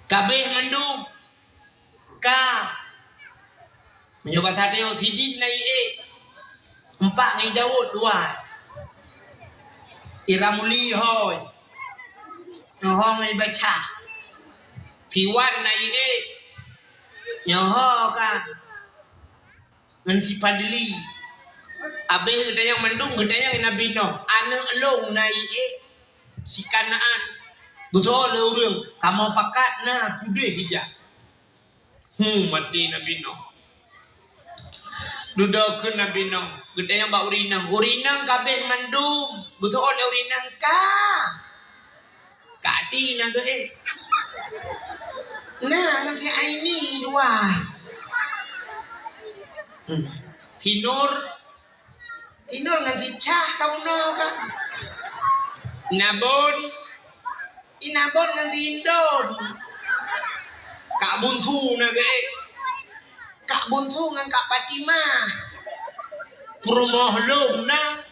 ka abéh mandum?" Ka. Meunyoe basa tanyoe sidin na ié. Empat ngon Daud dua. Ira muli hôi. Nyoe ho ngon baca. Siwan na ié. Nyoe ho ka. Ngon si Fadli. Abéh geutanyong mandum, geutanyong Nabi Nuh, "Aneuk lôn na ié si Kanaan?" Geutanyong lé ureueng, "Kamoe pakat na keudeh ija." Hu, maté Nabi Nuh. Dudoe keu Nabi Nuh, geutanyong bak ureueng inong, "Ureueng inong, ka abéh mandum?" Geutanyong lé ureueng inong, "Ka." Ka ati na geuh, eh. Na, ngon si Aini dua. Hmm. Si Nur. Si Nur ngon si Cah ka bunoe ka. Nabon. Inabon ngon si Indon. Kak Bunsu na geuh, eh. Kak Bunsu ngon Kak Fatimah. Peurumoh lôn na.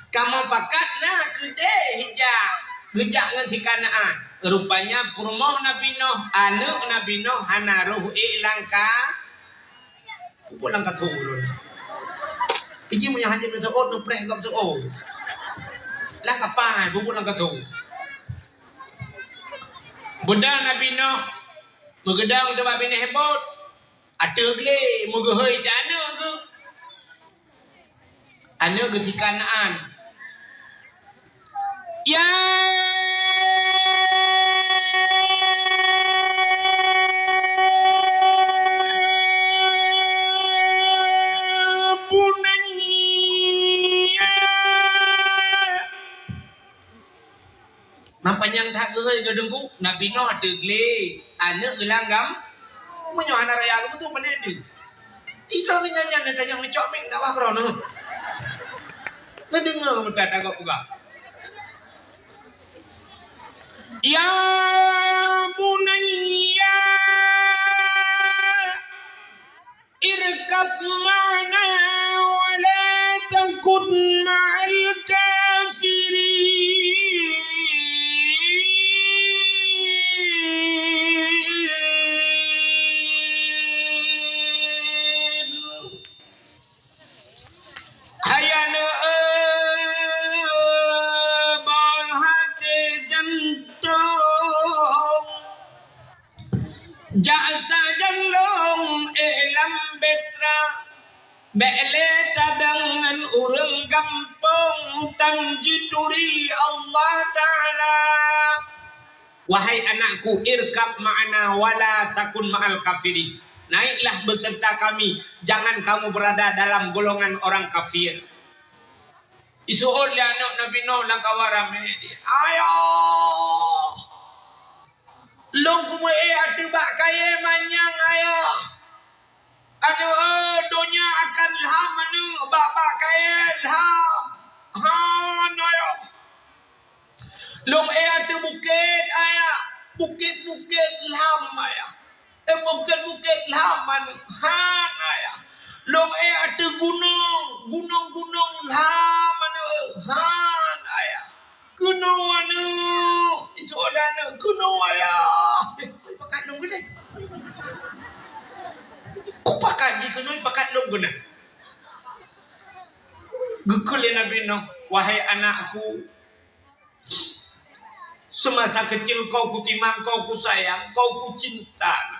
Kamoe pakat na keudeh ija, geujak ngon si Kanaan. Rupanya peurumoh Nabi Nuh, aneuk Nabi Nuh hana roh ék lam ka-, pupuk lam kasong ureueng. Iji meunyoe hana neuseuôt neupreh gob seuôt. Lam kapai, pupuk lam kasong. Beudang Nabi Nuh, meugeudong teuma binéh bot. Ateueh glé, meugeuhôi teuh aneuk geuh. Aneuk geuh si Kanaan. Ya bunayya. Mapanyang that geuhôi geuh Teungku, Nabi Nuh ateueh glé, aneuk geuh lam gam-, meunyoe hana raya geuh beutôi pane deuh. Idroe nyan nyan neutanyong neucok mic dakwah keudroe neuh. Neudeungoe meuta tanggop peugah. Ya bunayya, irkab ma'ana wa la takun ma'al kafirin. Hai aneuk, eh, boh até jantong. Jak sajan lôn éh lam beutra, bék lé tadong ngon ureueng gampông, tan jituri Allah Taala. Wahai anakku, irkab ma'ana wa la takun ma'al kafirin. Naiklah beserta kami, jangan kamu berada dalam golongan orang kafir. Iseuôt lé aneuk Nabi Nuh lam kawan ramé, "Ayah, lôn kumeu'éh ateueh bak kayée manyang, Ayah. Aneuk, eh, donya akan lham aneuk, bak-bak kayée lham. Han, Ayah. Lôn éh ateueh bukét, Ayah. Bukét-bukét lham, Ayah. Eh, bukét-bukét lham aneuk, han, Ayah. Lôn éh ateueh gunong, gunong-gunong lham aneuk, han, Ayah. Keunoe aneuk, iseuôt lé aneuk, keunoe, Ayah." Eh, pakat lôn keunoe. Kupakat jih keunoe, pakat lôn keunoe. Geukheun lé Nabi Nuh, "Wahai anakku, semasa kecil kau kutimang, kau kusayang, kau kucinta.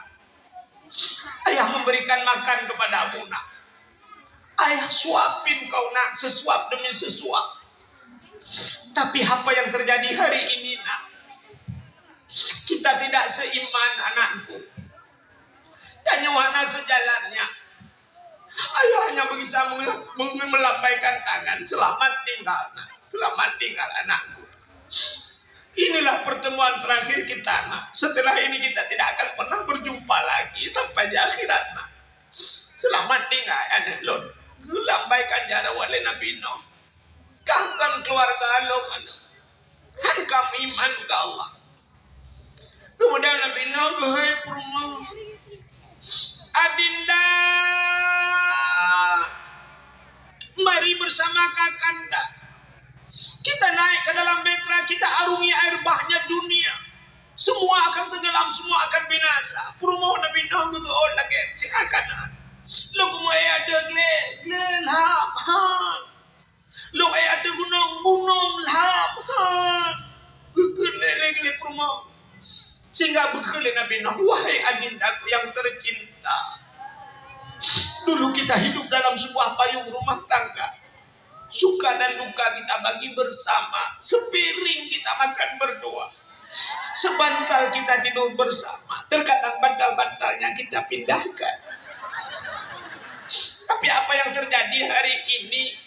Ayah memberikan makan kepadamu, Nak. Ayah suapin kau, Nak, sesuap demi sesuap. Tapi apa yang terjadi hari ini, Nak? Kita tidak seiman, anakku. Tanyoe hana seujalan nyan. Ayah hanya bisa menge-, menge-, melambaikan tangan. Selamat tinggal, Nak. Selamat tinggal, anakku. Inilah pertemuan terakhir kita, Nak. Setelah ini kita tidak akan pernah berjumpa lagi sampai di akhirat, Nak. Selamat tinggal, aneuk lôn." Geulambaikan jaroe lé Nabi Nuh. Kah ngon keuluwarga lôn aneuk. Han ka meuiman keu Allah. Kemudian Nabi Nuh geuhôi peurumoh. "Adinda, mari bersama kakanda. Kita naik ke dalam bahtera, kita arungi air bahnya dunia. Semua akan tenggelam, semua akan binasa." Peurumoh Nabi Nuh geuseuôt lagée siakan. "Lôn kumeu'éh ateueh glé, glé lham, han. Lôn éh ateueh gunong, gunong lham, han. Geukheun lé, lé, lé peurumoh. Sehingga geukheun lé Nabi Nuh, "Wahai adindaku yang tercinta, dulu kita hidup dalam sebuah payung rumah tangga. Suka dan duka kita bagi bersama. Sepiring kita makan berdua. Sebantal kita tidur bersama. Terkadang bantal-bantalnya kita pindahkan. Tapi apa yang terjadi hari ini?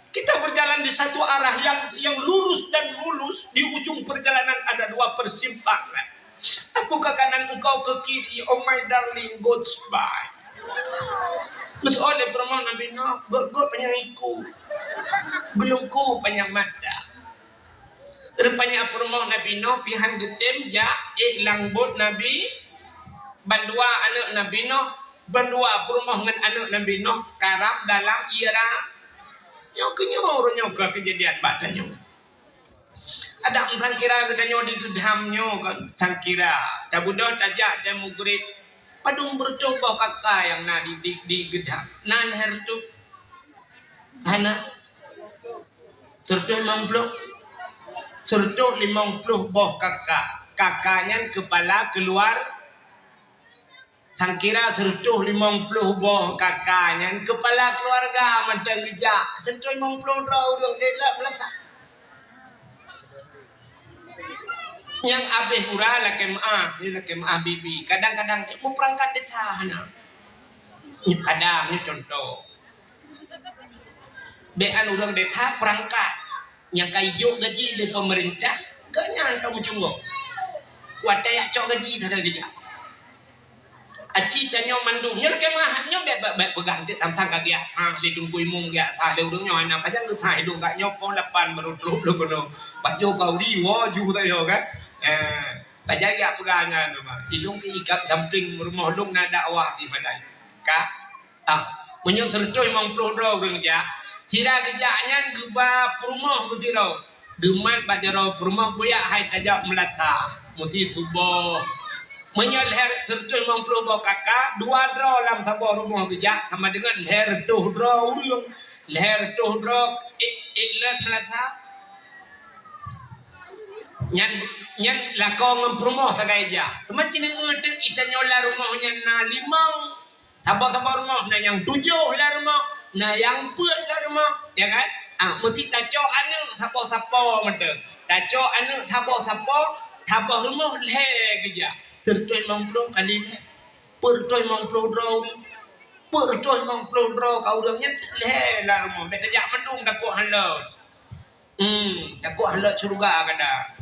Kita berjalan di satu arah yang, yang lurus dan mulus. Di ujung perjalanan ada dua persimpangan. Aku ke kanan, engkau ke kiri. Oh my darling, goodbye." Geuteu'oh lé peurumoh Nabi Nuh, gét-gét panyang iku, geulungku panyang mata. Rupanya peurumoh Nabi Nuh pih han geutem jak ék lam bot Nabi, bandua aneuk Nabi Nuh, bandua peurumoh ngon aneuk Nabi Nuh karam dalam ie ra-, nyoe keuh nyoe, uroe nyoe keuh keujadian bak tanyoe. Adak meusangkira geutanyoe di Geudham nyoe kan, sangkira. Tabeudôh tajak watèe mugrib. Padum reutôh boh kaka nyang na di, di, di Geudham? Na lhèe reutôh? Hana? Sireutôh limong ploh? Sireutôh limong ploh boh kaka. Kaka nyan keupala keuluar-, sangkira sireutôh limong ploh boh kaka nyan keupala keuluwarga mantong geujak. Sireutôh limong ploh droe ureueng, eh, lhèe blah sa. Nyang abéh uroe lakèe meu'ah, nyoe lakèe meu'ah bibi. Kadang-kadang meupeurangkat desa hana. Nyoe kadang, nyoe cuntoh. Bèk an ureueng desa peurangkat nyang ka ijok gaji lé peumeurintah, gobnyan ka meucunggok. Watèe jak cok gaji sadan dijak. Aci tanyoe mandum, nyoe lakèe meu'ah, nyoe bèk, bèk, bèk peugah eunteuk tantang ka geujak sah lé Teungku Imum, geujak sah lé ureueng nyoe, hana pajan geusah idong gak nyoe poh lapan barô trôk lôn keunoe. Pajoh khauri, woe ju sayoe kan. Eh, pajan geujak peugah nyan teuma. Ilôn ikat sampéng rumoh lôn na dakwah di Madani. Ka Ah, meunyoe sireutôh limong ploh droe ureueng jak, sira geujak nyan geuba peurumoh geusidroe. Geumat bak jaroe peurumoh, bujak hai tajak meulasah, meusi suboh. Meunyoe lhèe, sireutôh limong ploh boh kaka, dua droe lam saboh rumoh geujak, sama deungon lhèe reutôh droe ureueng. Lhèe reutôh droe, ék, ék lhèe meulasah. Nyan, nyan lakoe ngon peurumoh sagai jak. Teuma ci neueu teuk, i tanyoe lam rumoh nyan na limong. Saboh-saboh rumoh na nyang tujoh lam rumoh, na nyang peuet lam rumoh, ya kan? Ah, meusi tacok aneuk saboh sapo mantong. Tacok aneuk saboh sapo, saboh rumoh lhèe geujak. Sireutôh limong ploh kali lhèe. Peuet reutôh limong ploh droe ureueng. Peuet reutôh limong ploh droe ka ureueng nyan lhèe lam rumoh. Bèk tajak mandum takot hana. Hmm, takot hana syeuruga gata.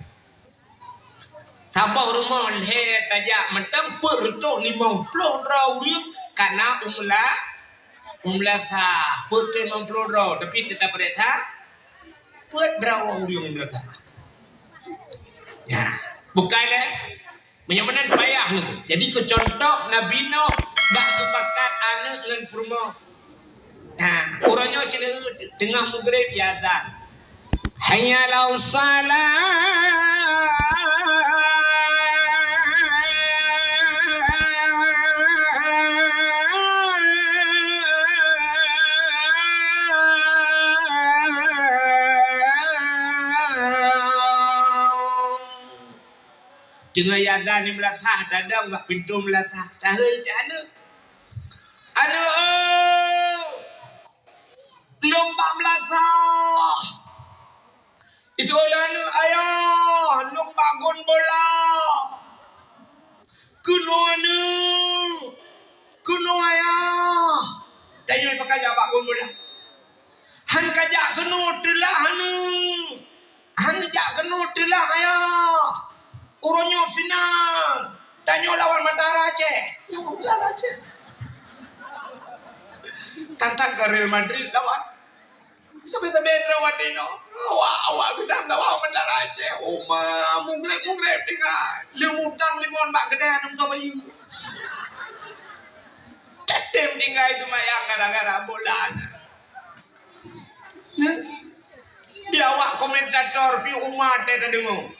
Saboh rumoh lhèe tajak mantong peuet reutôh limong ploh droe ureueng kana u meula-, u meulasah. Peuet reutôh limong ploh droe, tapi teutap rèk sa peuet droe ureueng u meulasah. Ya, bukai lé. Meunyoe meunan payah nyoe. Jadi keu cuntoh Nabi Nuh bak geupakat aneuk ngon peurumoh. Nah, uroe nyoe ci neueu teungoh mugrib ya azan. Hayya 'alas shalah. Teungoh ya azan di meulasah, tadong bak pintoe meulasah, tahôi cit aneuk. "Aneuk, lôn bak meulasah." Iseuôt lé aneuk, "Ayah, lôn bak gon bola." "Keunoe aneuk, keunoe ayah." Tanyoe pakon jak bak gon bola. "Han kajak keunoe teulah aneuk. Han jak keunoe teulah ayah. Uroe nyoe final. Tanyoe lawan Matara Aceh." Lawan Matara Aceh. Tantang ka Real Madrid lawan. Sabe-sabe droe watèe nyoe. Awak, awak geutanyoe lawan Matara Aceh. Oma, mugreb-mugreb tinggai. Leuem utang limong bak keudè aneuk soe bayeue. Teutém tinggai seumayang gara-gara bola nyan. Di awak komentator pih uma teudeungoe.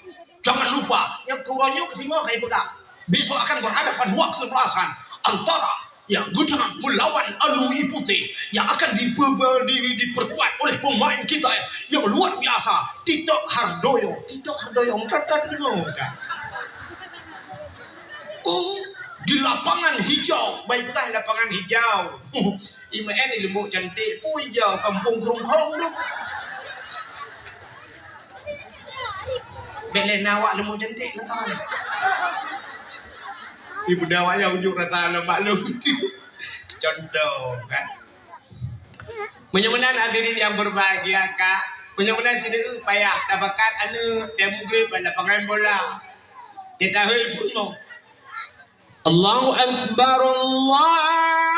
Jangan lupa, nyang keu uroe nyoe keusingoh ka ipeugah. Besok akan berhadapan dua kesebelasan antara Ya, geutanyoe meulawan Alui Putéh yang akan dipe-, di-, di-, diperkuat oleh pemain kita yang luar biasa, Tito Hardoyo. Tito Hardoyo, mudah-mudahan dengar, kan? Oh, di lapangan hijau. Baik peugah lapangan hijau. I M N leumbot cantik, peue hijau, kampung Keurongkong tu. Bèk lé na awak leumbot cantik, na kawan. Ibu dah wayang ujuk rasa lom maklum. Contoh, kan? Meunyoe meunan hadirin yang berbahagia, Kak, meunyoe meunan sideuek payah tabakat aneuk, tiep mugrib bak lapangan bola. Teuka hôi peurumoh. Allahu Akbar, Allahu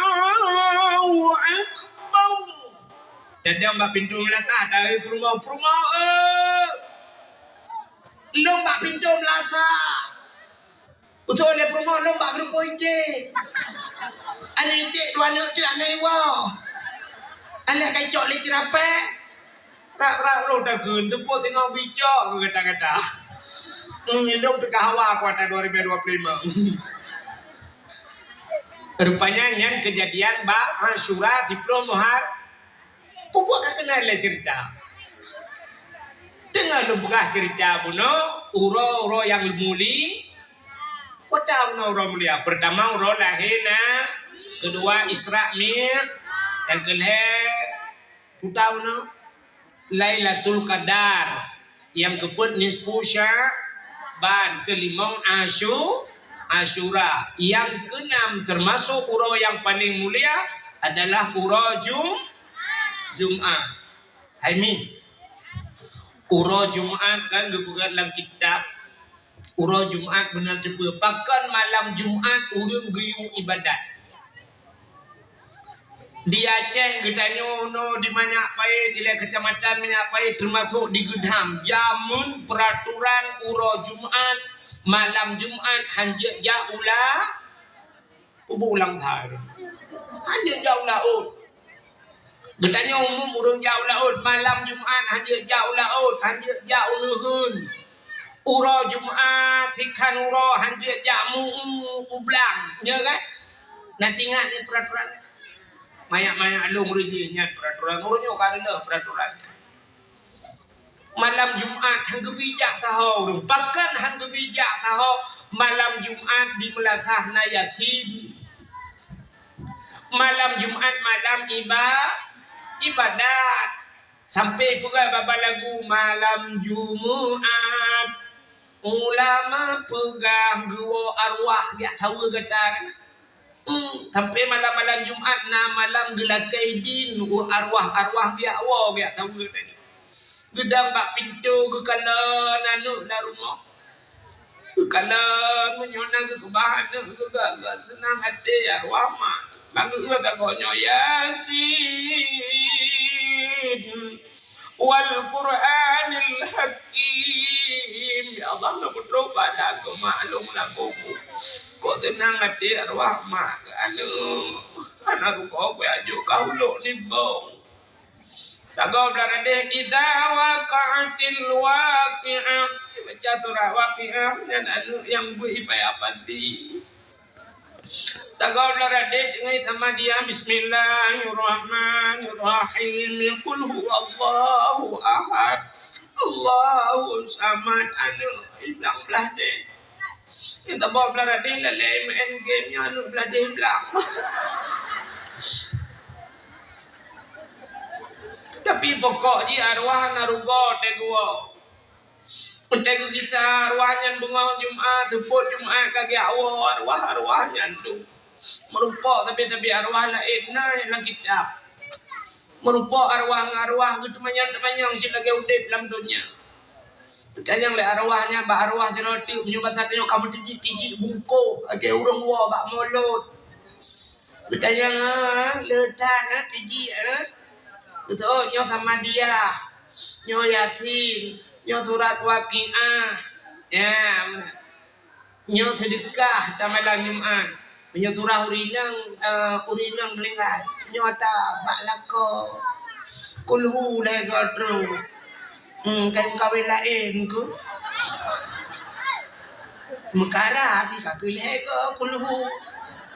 Akbar. Tadong bak pintoe meulasah, tahôi peurumoh, "Peurumoh, eh! Lôn bak pintoe meulasah." Usoe lé peurumoh, "Lôn bak geureupoh iték." Aneuk iték dua aneuk teuk aneuk iwoe. Alah ka icok lé ceurapée. Brat-brat roh takheun, teupot teungoh bicok keu gata-gata. Hmm, lôn pih ka hawa kuarta dua ribu dua puluh lima. Rupanya nyan keujadian bak Asyura siploh Muhar-, peue buet ka keunan lé ceurita. Teungoh lôn peugah ceurita bunoe, uroe-uroe nyang muli-, peue ta bunoe uroe mulia. Peurtama uroe lahé Na-, keudua Isra Mi-, nyang keulhée Peue ta bunoe? Lailatul Qadar. Nyang keupeuet nisfu Sya'ban, keulimong Asyu-, Asyura. Nyang keunam teumasok uroe nyang paleng mulia adalah uroe Jum-, Jumat. Hai Mi, uroe Jumat kan geupeugah lam kitab, uroe Jumat beuna teupeue. Pakon malam Jumat ureuëng geuyue ibadat? Di Aceh geutanyoe unoe di Manyak Payet, di lhée keucamatan Manyak Payet, teumasok di Geudham, jameun peuraturan uroe Jumat, malam Jumat hanjeuet jak u la-, peue buet ulang thai. Hanjeuet jak u laôt. Geutanyoe umum ureuëng jak u laôt, malam Jumat hanjeuet jak u laôt, hanjeuet jak u neuheun. Uroe Jumat, sikhan uroe hanjeuet jak meu-eu u blang, nyo kan? Na teuingat nyan peuraturan? Manyak-manyak lôn ureuëng jih ingat peuraturan, ureuëng nyoe ka reuloh peuraturan. Malam Jumat han geubri jak saho ureuëng. Pakon han geubri jak saho? Malam Jumat di meulasah na Yasin. Malam Jumat malam iba-, ibadat. Sampai peugah babah lagu, "Malam Jumat, ulama peugah geuwoe arwah jak saweue gata." Hmm, sampai malam-malam Jumat na malam geulakée idin u arwah-arwah jak woe jak saweue tadi. Geudong bak pintoe geukalon aneuk lam rumoh. Geukalon meunyoe na geukeubah aneuk geuga-ga seunang até arwah mak. Bang geueu sagoe nyoe Yasin. Wal Qur'anil Hakim. Ya Allah, na peutrok bala keu mak lôn lam buku. Kok seunang até arwah mak keu aneuk. Hana rugoe beu ajoe ka ulok nibong. Sagoe blah radeh, idza waqa'atil waqi'ah. Baca surah Waqi'ah nyan aneuk nyang beu ipaya pasi. Tagoe blah radeh deungon sama dia, Bismillahirrahmanirrahim. Qul huwallahu ahad. Allahus samad. Aneuk iblang blah deh. Nyang taboh blah radeh lalée main game nyan aneuk blah deh blang. Tapi pokok jih arwah na rugoe teuh geuwoe. Watée geugisa arwah nyan beungoh Jumat, seupôt Jumat ka geujak woe arwah, arwah nyan tu. Meurumpok sabe-sabe arwah laén na lam kitab. Meurumpok arwah ngon arwah geuteumanyong-teumanyong cit lagée udeb lam donya. Geutanyong lé arwah nyan bak arwah sidroe teuk, meunyoe basa tanyoe ka meutijik-tijik bungkôh lagée ureuëng woe bak mulod. Geutanyong, "Ah, le that, ah, tijik, ah?" Geuteuôt, "Nyoe Samadiyah, nyoe Yasin, nyoe surat Waqiah." Ya, meunan. Nyoe seudeukah tamalam Jumat. Meunyoe surah ureuëng inong, eh, ureuëng inong meuninggai, nyoe ata bak lakoe. Kulhu lhée goe trok. Hmm, kan kawén laén ku. Meukara di kaki lhée goe kulhu.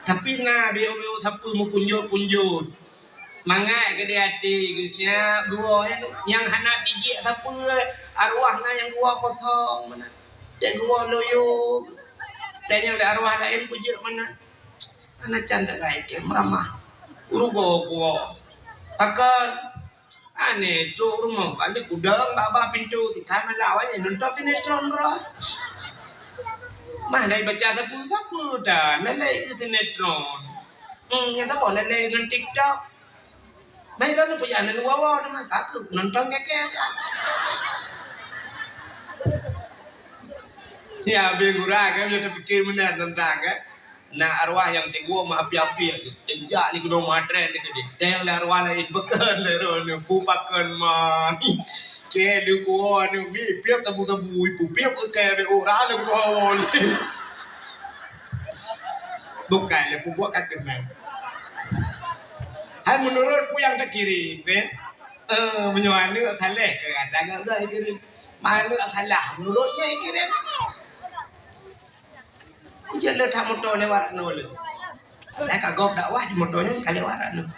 Tapi na biôh-biôh sapeue meupunjot-punjot. Mangat geude até geusiab geuwoe nyang hana tijik sapeue, arwah na nyang geuwoe kosong meunan. Dek geuwoe loyo. Tanyong lé arwah laén peujeuet meunan. Hana can tagai keu meuramah. Urugo kuwoe. Pakon? Aneh trok rumoh ka lheueh kudong bak-bak pintoe, teuka malam awai nonton sinetron keudroe. Mah lai baca sapeue-sapeue dah, lalai keu sinetron. Hmm, nyang saboh lalai ngon TikTok. Mah lôn peujah aneuk wawa teuma, ka keuh nonton kèe-kèe. Ya, habéh gura kan, ya tapikir meunan teuntang kan. Na arwah nyang teungoh meuapi-api, teujak lé keunoe meuatrén lé keudeh. Teuntang lé arwah laén, beukeun lé roh nyoe, pu pakon ma. Kèe lé kuwoe nyoe, mi piep tabu-tabu, ipu piep keu kèe beu ura lé kuwoe lé. Bukai lé peubuet ka keunong. Hai meunurot peue nyang takirém, kan? Eh, meunyoe aneuk saleh, keu gata gak-gak ikirém. Aneuk salah, meunurot nyoe ikirém. Ujeuet le that moto lewat nyoe le. Saya ka gob dakwah di moto nyoe ka lewat nyoe.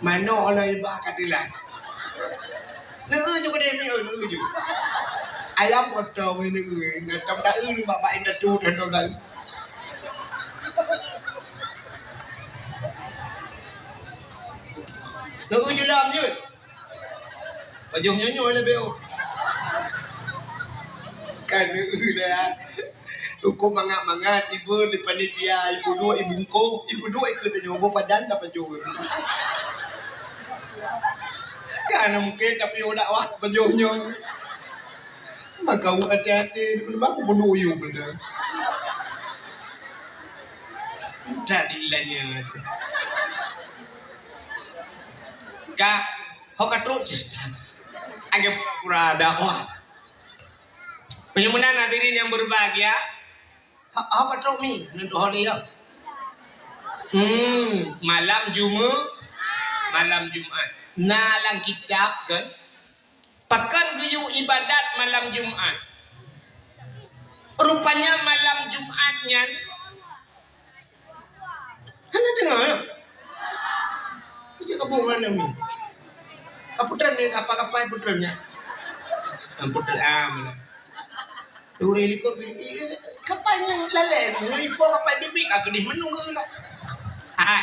Mano oleh iba ka dilan. Neu ju gede mi neu ju. Ayam potong neu, neu tom dah lu bak bak indatu tom dah. Neu ju lam je. Pajoh nyoe-nyoe leubeh oh. Kan lé ah. Huköm mangat-mangat ibu di panitia, ibu duek, ibu engko, ibu duek ikeu tanyoe boh pajan dah pajoh. Kan mungkin tapi udah wah pajoh nyoe. Maka u hati-hati di mana aku bodoh yum dah. Tadi ilanya. Ka Ho ka trok cit. Agak pura dakwah. Meunyoe meunan hadirin yang berbahagia, ho, ho ka trok mi, neutuhon ya. Hmm, malam Jumaat, malam Jumaat. Na lam kitab kan? Pakon geuyue ibadat malam Jumaat? Rupanya malam Jumaat nyan Hana deungoe, ya? Ijak kabong hana mi. Ka putran deh, kapa-kapa putran, ya? Ah, putran, ah, mana? Ureueng likot, i-, i-, kapai nyang lalè, nyang ipo kapai bibi, ka keudeh meunung lah. Ah,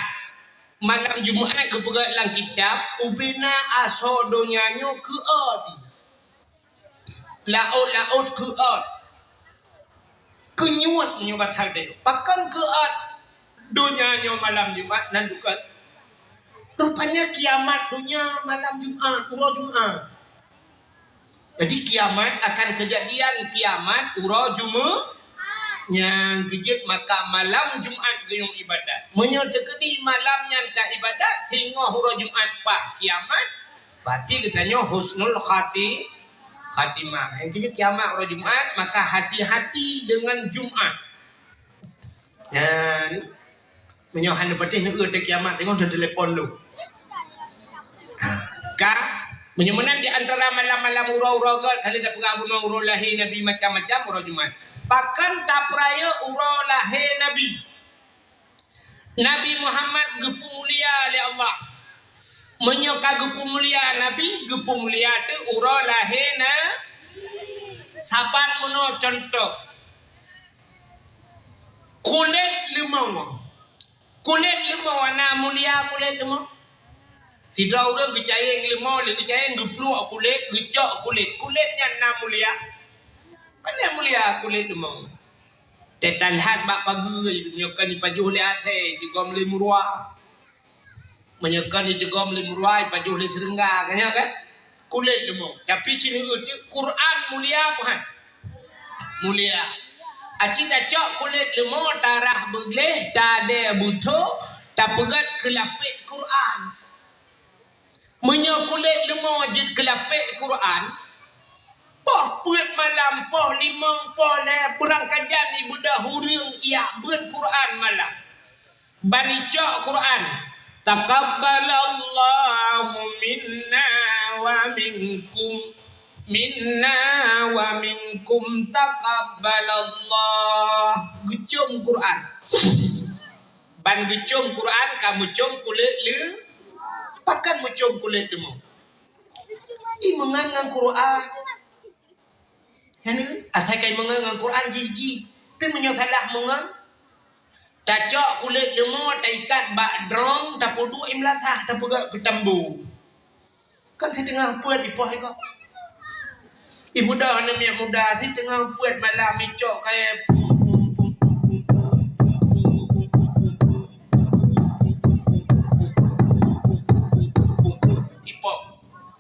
malam Jumaat geupeugah lam kitab, ubena asoe donya nyoe keu odi. Laôt-laôt keu ôt. Keu nyuet nyoe bak sabe. Pakon keu ôt donya nyoe malam Jumat nan dukot. Rupanya kiamat donya malam Jumat, uroe Jumat. Jadi kiamat akan kejadian kiamat uroe Jumat. Nyang keujeuet maka malam Jumat geuyue ibadat. Meunyoe teukeudi malam nyan ta ibadat, singoh uroe Jumat paih kiamat, Berarti geutanyoe husnul khati-, khatimah. Nyang keujeuet kiamat uroe Jumat, maka hati-hati dengan Jumat. Nyan, meunyoe hana patéh neueu teuh kiamat, teungoh teutelepon lom. Ha, ka, meunyoe meunan di antara malam-malam uroe-uroe göt, ka lheueh tapeugah bunoe uroe lahé Nabi macam-macam uroe Jumat. Pakon tapeurayeuk uroe lahé Nabi? Nabi Muhammad geupeumulia lé Allah. Meunyoe ka geupeumulia Nabi, geupeumulia teuh uroe lahé na. Saban meunoe cuntoh. Kulét leumô. Kulét leumô na mulia kulét leumô? Sidroe ureueng geucayeng leumô, lé geucayeng geupluek kulét, geucok kulét. Kulét nyan na mulia. Pane mulia kulét leumô? Teutalhat bak pageue, meunyoe kon jipajoh lé asèe, jigom lé meurua. Meunyoe kon jigom lé meurua, jipajoh lé seureungga, ka nyan kan? Kulét leumô. Tapi ci neueu teuh Quran mulia peue han? Mulia. Aci tacok kulét leumô, tarah beugleh, tadèe beutho, tapeugöt keu lapék Quran. Meunyoe kulét leumô jeuet keu lapék Quran, poh peuet malam, poh limong, poh lhèe, beurangkajan ibeudôh ureueng ijak beuet Quran malam. Ban icok Quran, "Taqabbalallahu minna wa minkum." Minna wa minkum taqabbalallah. Geucom Quran. Ban geucom Quran ka meucom kulét leu-, pakon meucom kulét leumô. Imeungan ngon Quran. Nyan asai ka imeungan ngon Quran jih-jih. Tapi meunyoe salah meungan, tacok kulét leumô, taikat bak drom, tapeuduek i meulasah, tapeugöt keu tambu. Kan siteungoh peuet ipoh iko. Ibuda aneuk miet muda siteungoh peuet malam icok kayèe pum, pum, pum, ipoh.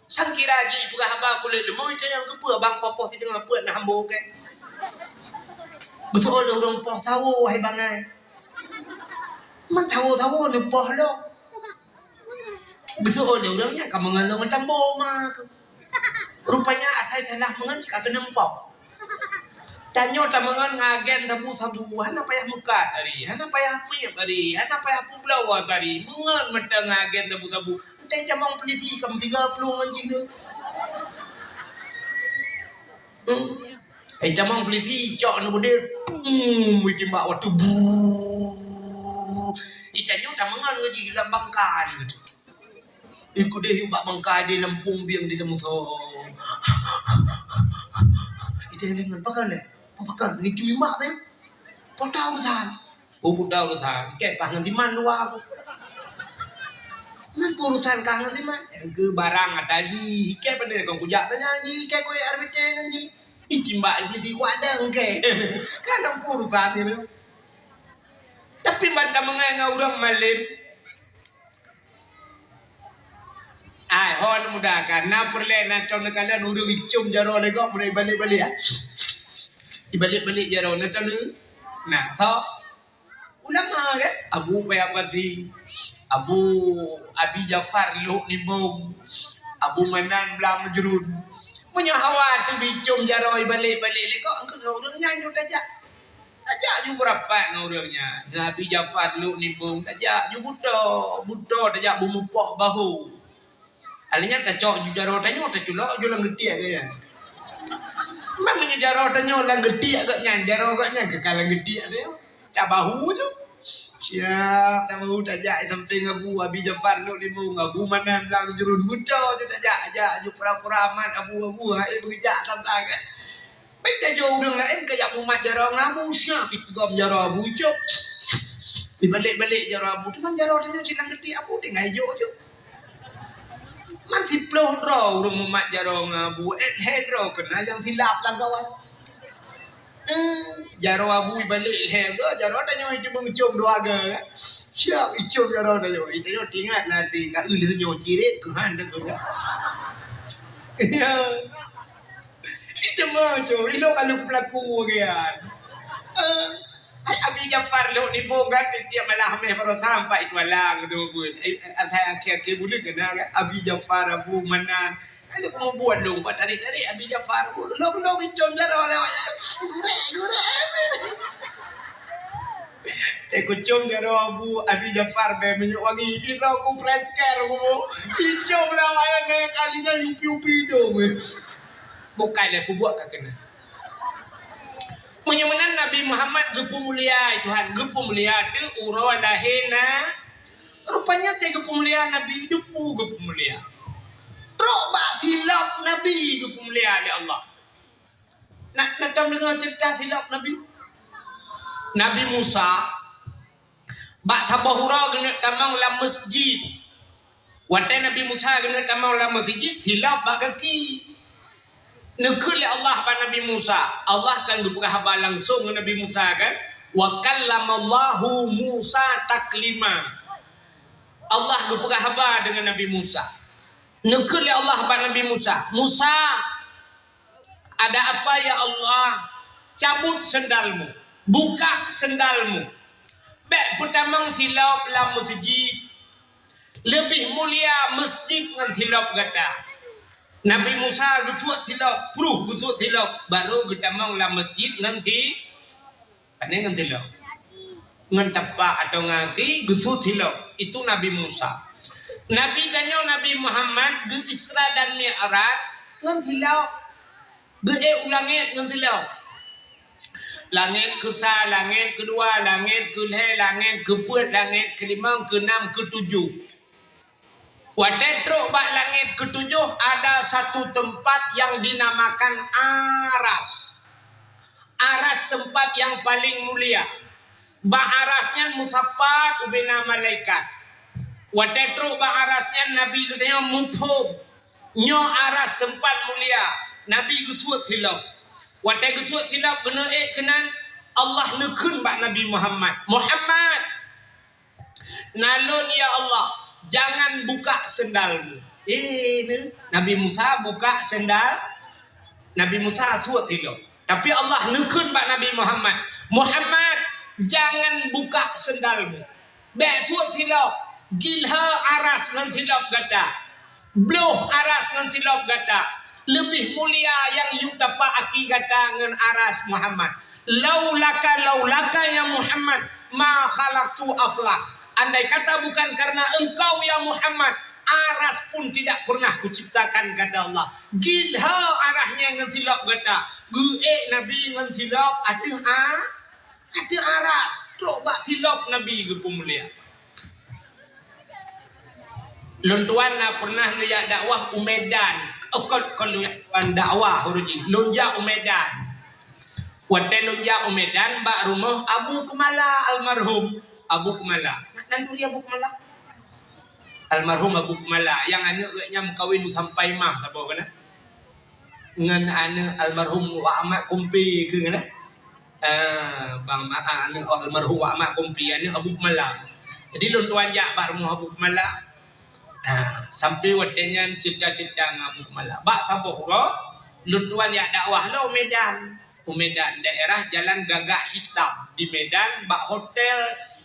Sangkira jih ipeugah haba kulét leumô, ita nyang keupeue bang poh-poh siteungoh peuet na hambo kèe. Beutôi lé ureueng poh sawo hai bangai. Man sawo-sawo neupoh lom. Beutôi lé ureueng nyan ka meungon lôn macam boma keuh. Rupanya asai salah meungon cit ka keuneuk poh. Tanyoe tameungon ngon agen sabu-sabu, hana payah meukat ari, hana payah miep ari, hana payah peubloe ari, meungon mantong ngon agen sabu-sabu. Entah tamong peulisi ka meusiga plueng ngon jih tu. Hmm. Eh, tamong peulisi cok aneuk beudé, pum, itimbak watèe, brrrr. Itanyoe tameungon ngon jih lam bangka jih beutôi. Ikudeh ubak bangka di lampung bieng di teumutho. Ita deungon pakon lé. Pakon ni cumi mak teh. Potong urusan. Oh, buta urusan. Ikèe paih ngon siman dua aku. Man peue urusan kah ngon siman? Nyang keu barang ata jih. Ikèe pandai kon kujak tanya jih. Ikèe kueh R B T ngon jih. Itimbak iblih di wadang kèe. Kan nyang peue urusan nyan. Tapi ban tameungai ngon ureueng malém. Ai, hon muda kan. Na peureulèe na tom neukalon ureueng icom jaroe lé gob, meunyoe ibalek-balek, ah. Ibalek-balek jaroe na tom neu-, na, tho. Ulama kan? Abu Payah Basi, Abu Abi Jafar Lhok Nimbong, Abu Manan Blang Mujrun. Meunyoe hawa teuh bicom jaroe ibalek-balek lé gob, engkeu ngon ureueng nyan nyoe tajak. Tajak ju beurapat ngon ureueng nyan. Ngon Abi Jafar Lhok Nimbong tajak ju beuto, beuto tajak beumeupoh bahô. Alèh nyan tacok ju jaroe tanyoe, taculok ju lam geutiek geuh nyan. Man meunyoe jaroe tanyoe lam geutiek geuh nyan, jaroe geuh nyan keu ka lam geutiek tanyoe. Tabahô ju. Siap tabahô tajak i sampéng Abu, Abi Jafar Lhok Nimbong, Abu Manan Blang Mujrun, beuto ju tajak, jak ju pura-pura mat Abu, Abu, hai beujak tantang kan. Bèk tajok ureueng laén kajak mumat jaroe ngon Abu, siap igom jaroe Abu icok. Ibalek-balek jaroe Abu, teuma jaroe tanyoe cit lam geutiek Abu tinggai jok-jok. Man siplôh droe ureueng mumat jaroe ngon Abu, eh, lhèe droe keunan nyang silap lam kawan. Eh, jaroe Abu ibalek lhèe geuh, jaroe tanyoe iteumeucom dua geuh, kan? Siap icom jaroe tanyoe. Itanyoe teuingat lam até, ka eu lheueh nyoe cirét keuhan teuh keuh. Ya. Iteumeucom, ilok ka lheueh peulaku bagian. Eh, hai Abi Jafar Lhok Nimbong kan, tiep-tiep malam meh baroesa sampai Tualang tu pun. Eh, eh, asai akhé-akhé buleuen keunan kan, Abi Jafar, Abu Manan. Kan dia pun buat dong, buat tarik-tarik Abi Jafar. Lom-lom icom jaroe lewat. Gurek, gurek. Cek kucom jaroe Abu Abi Jafar bèe minyeuk wangi, iroe ku press care ku bu. Icom lawak nyan kali nyan yupi-yupi idong. Bukai lé kubuat ka keunan. Meunyoe meunan Nabi Muhammad geupeumulia, Tuhan geupeumulia teuh uroe lahé na. Rupanya teuh geupeumulia Nabi, dupu geupeumulia. Trok bak silop Nabi geupeumulia lé Allah. Na, na tom deungoe ceurita silop Nabi? Nabi Musa, bak saboh uroe geuneuk tamong lam meuseujid. Watèe Nabi Musa geuneuk tamong lam meuseujid, silop bak gaki. Neukheun lé Allah bak Nabi Musa. Allah kan geupeugah haba langsong ngon Nabi Musa kan, "Wa kallamallahu Musa taklima." Allah geupeugah haba deungon Nabi Musa. Neukheun lé Allah bak Nabi Musa, "Musa, ada apa ya Allah? Cabut sendalmu, buka sendalmu. Bèk peutamong silop lam meuseujid. Leubeh mulia meuseujid ngon silop gata." Nabi Musa geusuet silop, pruh geusuet silop, barô geutamong lam meuseujid ngon si Pane ngon silop. Ngon tapak atau ngon gaki geusuet silop. Itu Nabi Musa. Nabi tanyoe Nabi Muhammad geu-Isra dan Mi'raj ngon silop. Geuék u langét ngon silop. Langét keusa, langét keudua, langét keulhée, langét keupeuet, langét keulimong, keunam, keutujoh. Watée trok bak langét keutujoh, ada satu tempat yang dinamakan Aras. Aras tempat yang paling mulia. Bak Aras nyan meusapat ubena malaikat. Watée trok bak Aras nyan, Nabi geutanyoe muphom, nyoe Aras tempat mulia. Nabi geusuet silop. Watée geusuet silop, geuneuk ék keunan, Allah neukheun bak Nabi Muhammad, "Muhammad, na lôn, ya Allah, jangan buka sendalmu." Eh, ni Nabi Musa buka sendal, Nabi Musa suet silop. Tapi Allah neukheun bak Nabi Muhammad, "Muhammad, jangan buka sendalmu. Bék suet silop, gilhée Aras ngon silop gata. Bloh Aras ngon silop gata. Leubeh mulia nyang yue tapak aki gata ngon Aras, Muhammad. Laulaka, laulaka, ya Muhammad, ma khalaqtu aflak. Andai kata bukan karena engkau, ya Muhammad, Aras pun tidak pernah kuciptakan," kata Allah. Gilhée Aras nyan ngon silop gata. Geuék Nabi ngon silop ateueh a-, ateueh Aras. Trok bak silop Nabi geupeumulia. Lôn tuan na pernah neujak dakwah u Medan. Oh, kon, kon neujak tuan dakwah, uroe jih. Lôn jak u Medan. Watée lôn jak u Medan, bak rumoh Abu Kumala almarhum. Abu Kumala. Nan, nan duri Abu Kumala? Almarhum Abu Kumala. Nyang aneuëk geuh nyan meukawen u Sampai Mah, saboh keunan. Ngon aneuëk almarhum Wak Ahmad Kumpi keuh nyan, eh? Ah, Bang Ma-, ah, aneuëk almarhum Wak Ahmad Kumpi, aneuëk Abu Kumala. Jadi, lôn tuan jak bak rumoh Abu Kumala. Ah, sampai watée nyan cerita-cerita ngon Abu Kumala. Bak saboh uroe, lôn tuan jak dakwah lom u Medan. U Medan, daerah Jalan Gagak Hitam. Di Medan, bak hotel,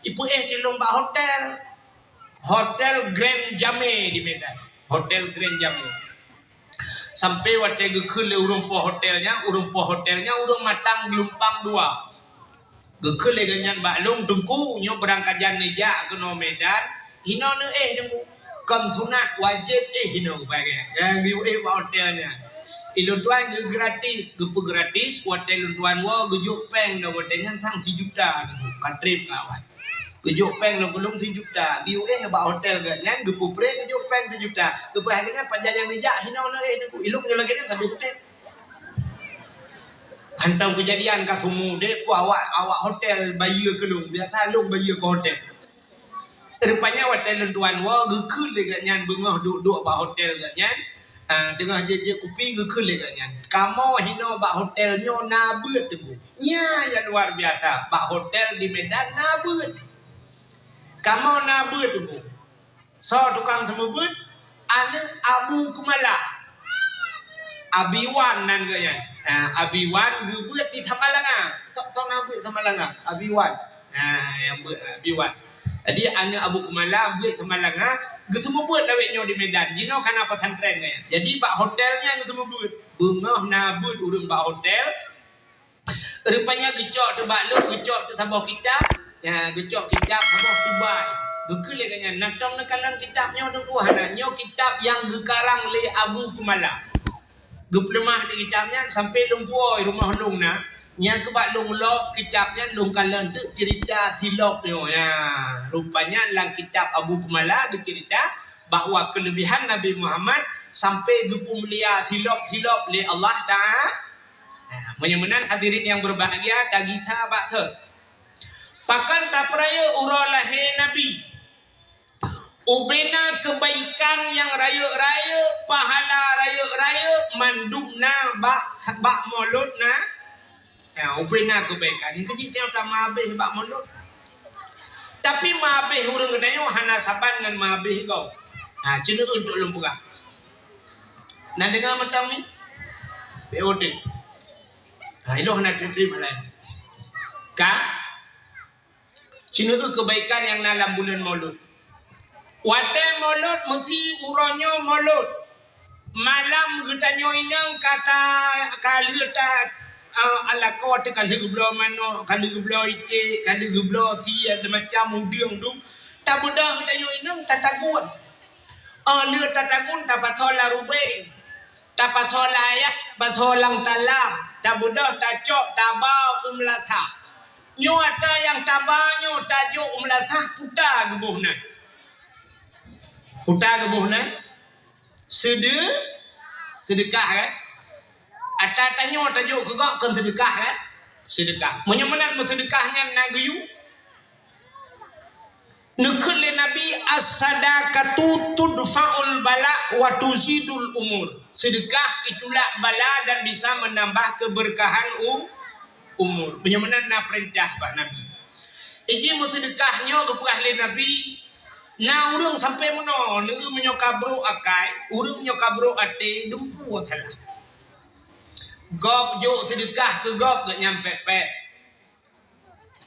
ipeuéh di lôn bak hotel. Hotel Grand Jamé di Medan. Hotel Grand Jamé. Sampai watée geukheun lé ureuëng po hotel nyan, ureuëng po hotel nyan ureuëng Matang Geulumpang Dua. Geukheun lé geuhnyan bak lôn, "Teungku, nyoe beurangkajan neujak keunoe Medan, hinoe neuéh Teungku. Kon sunat, wajéb éh hinoe," geupeugah. Nyang geuéh bak hotel nyan. Ilôn tuan geu-, gratis, geupeu gratis, watée lôn tuan woe geujok péng dan watée nyan sang sijuta Teungku, ka treb awai. Geujok péng lôn keu lôn sijuta. Geuyue éh bak hotel geuhnyan, geupeupreh geujok péng sijuta. Geupeugah lagée nyan, "Pajan nyang neujak hinoe neuéh Teungku, ilôn nyoe lagée nyan sabe hotel." Hantom keujadian ka seumu deh, peue awak, awak hotel bayeue keu lôn. Biasa lôn bayeue keu hotel. Rupanya watée lôn tuan woe, geukheun lé geuhnyan beungoh duek-duek bak hotel geuhnyan. Ah, teungoh jép-jép kupi geukheun lé geuhnyan. "Kamoe hinoe bak hotel nyoe na beuet Teungku." Nya nyang luar biasa, bak hotel di Medan na beuet. "Kamoe na beuet Teungku." Soe tukang seumeubeuet? Aneuëk Abu Kumala. Abi Wan nan geuhnyan. Ah, Abi Wan geubeuet di Samalanga. Soe, soe na beuet Samalanga? Abi Wan. Ha, nyang beuet, ha, Abi Wan. Jadi, aneuëk Abu Kumala beuet Samalanga, geuseumeubeuet lawét nyoe di Medan. Jinoe ka na pesantren nyan. Jadi, bak hotel nyan geuseumeubeuet. Beungoh na beuet ureuëng bak hotel, rupanya geucok teuk bak lôn, geucok teuk saboh kitab. Ya, geucok kitab saboh tubai. Geukheun lé geuhnyan, "Na tom neukalon kitab nyoe Teungku?" "Hana, nyoe kitab nyang geukarang lé Abu Kumala." Geupeuleumah di kitab nyan sampai lôn puwoe rumoh lôn na, nyang keubak lôn lok kitab nyan lôn kalon teuk cerita silop nyoe. Ya, rupanya lam kitab Abu Kumala geucerita bahwa keulebihan Nabi Muhammad sampai geupeumulia silop-silop lé Allah Taala. Nah, meunyoe meunan hadirin nyang berbahagia, tagisa bak sot. Pakon tapeurayeuk uroe lahé Nabi? Ubena keubaikan nyang rayeuk-rayeuk, pahala rayeuk-rayeuk, mandum na bak, bak Molot na. Ya, ubena keubaikan. Nyang keujiek tanyoe tameuhabéh bak Molot. Tapi meuhabéh ureuëng geutanyoe hana saban ngon meuhabéh gob. Ha, ceuneuh untuk lôn peugah. Na deungoe mantong nyoe? B O T. Ha, ilôn hana treb-treb malai. Ka? Ceuneuh keubaikan nyang na lam buleuen Molot. Watée Molot meusi uroe nyoe Molot. Malam geutanyoe inong ka ta-, ka lheueh ta-, eh, lakoe teuh ka lheueh geubloe manok, ka lheueh geubloe iték, ka lheueh geubloe sie, macam udeueng tu. Tabeudôh geutanyoe inong tatagun. Oh, lheueh tatagun tapasoe lam rubeng. Tapasoe layah, tapasoe lam talam, tabeudôh, tacok, taba u meulasah. Nyoe ata nyang taba nyoe tajok u meulasah, peue ta geuboh na? Peue ta geuboh na? Seude-, seudeukah, kan? Ata tanyoe tajok keu gob kon seudeukah, kan? Seudeukah. Meunyoe meunan meuseudeukah nyan na geuyue. Neukheun lé Nabi, "As-sadaqatu tudfa'ul bala wa tuzidul umur." Seudeukah itulak bala dan bisa menambah keberkahan u-, umur. Meunyoe meunan na peurintah bak Nabi. Iji meuseudeukah nyoe geupeugah lé Nabi, na ureuëng sampoe meunoe, neu meunyoe ka brok akai, ureuëng nyoe ka brok até, dumpeue salah. Gob jok seudeukah keu gob geuh nyan pet-pet.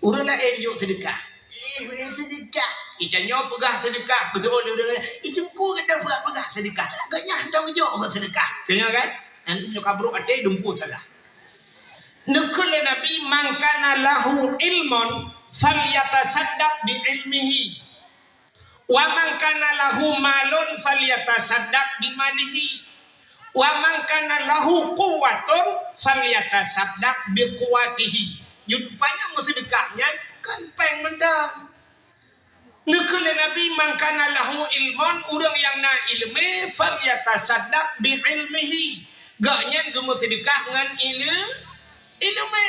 Ureuëng laén jok seudeukah. Eh, weh seudeukah. Ita nyoe peugah seudeukah, beutôi lé ureuëng laén. Ih, teungku gata peugah-peugah seudeukah. Geuh nyan tong jok geuh seudeukah. Keu nyoe kan? Nyan nyoe ka brok até dumpeue salah. Neukheun lé Nabi, "Man kana lahu ilmun falyatasaddaq bi ilmihi. Wa man kana lahu malun falyatasaddaq bi malihi. Wa man kana lahu quwwatun falyatasaddaq bi quwwatihi." Jeuet panyang meuseudeukah nyan kan péng mantong. Neukheun lé Nabi, "Man kana lahu ilmun," ureuëng nyang na iéleumé, "falyatasaddaq bi ilmihi." Gobnyan geumeuseudeukah ngon ileu-, iéleumé.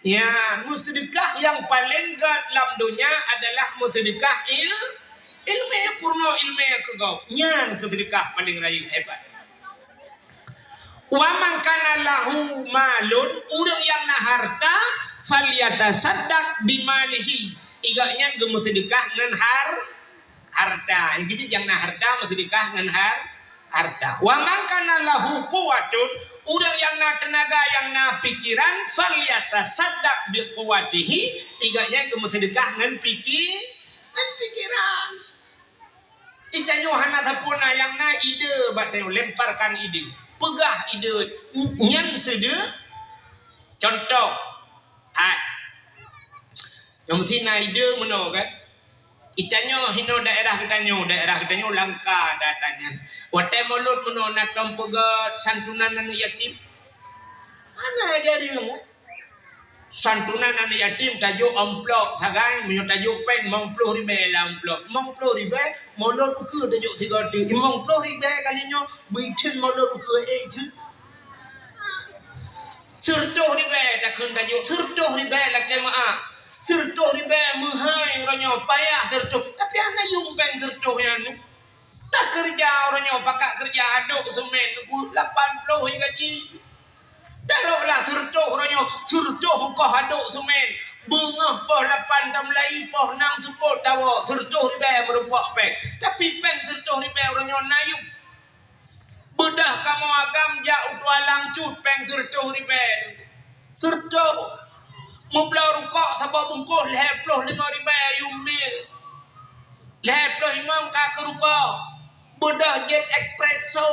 Ya, meuseudeukah nyang paleng gét lam donya adalah meuseudeukah il-, iéleumé, peurunoe iéleumé keu gob. Nyan keu seudeukah paleng rayeuk hebat. "Wa man kana lahu malun," ureuëng nyang na hareuta, "falyatasaddaq bi malihi." Gobnyan geumeuseudeukah ngon har-, hareuta. Nyang keujieb nyang na hareuta meuseudeukah ngon har-, hareuta. "Wa man kana lahu quwwatun," ureuëng nyang na teunaga, nyang na pikeran, "falyatasaddaq bi quwwatihi," gobnyan geumeuseudeukah ngon pike-, ngon pikeran. Ita nyoe hana sapeue na nyang na ide bak tanyoe, lemparkan ide. Peugah ide nyan seudeuk. Contoh, hai. Nyang meusti na ide meunoe kan? Ita nyoe hinoe daerah geutanyoe, daerah geutanyoe langka data nyan. Watée mulod meunoe na tom peugét santunan aneuk yatim. Hana jadi nyoe. Santunan aneuk yatim tajok amplop sagai, meunyoe tajok péng limong ploh ribée lam amplop. Limong ploh ribée, mulod ukeue tajok sigoe teuk. Limong ploh ribée kali nyoe, beuitheun mulod ukeue ék teuk. Sireutôh ribée takheun tajok, sireutôh ribée lakée meuáh. Sireutôh ribée meuhai uroe nyoe, payah sireutôh. Tapi hana yuem péng sireutôh nyan. Takeureuja uroe nyoe, pakat keureuja adok seumén, lapan ploh gaji. Tarohlah sireutôh uroe nyoe, sireutôh eungkoh adok seumén, beungoh poh lapan tamulai, poh nam seupôt tawoe, sireutôh ribée meurumpok péng. Tapi péng sireutôh ribée uroe nyoe na yuem. Beudôh kamoe agam jak u Tualang Cut péng sireutôh ribée. Sireutôh. Meubloe rukok saboh bungkôh lhée ploh limong ribée yuem mil. Lhée ploh limong ka keu rukok. Beudôh jép espresso.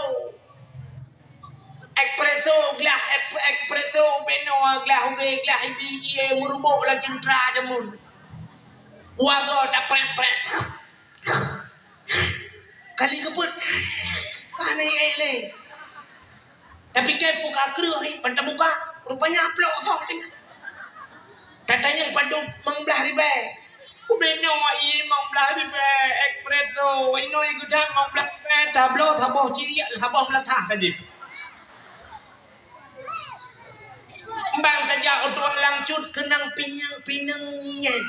Espresso, glah ep-, espresso, benoe, glah ubé, glah ibi, ié meurubok lam ceuntra jameun. Wagoe taprét-prét. Kali keupeuet. Pane ék lé. Tapi kée peue ka kreueh, ban tabuka, rupanya plok soh teuh. Tatanyong padub limong blaih ribée. Ubé nyoe ié limong blaih ribée, espresso, inoe geudan limong blaih ribée, tabloe saboh ciriek, saboh meulasah ka jeuet. Bang tajak u Tualang Cut keunong pineung-pineung nyan.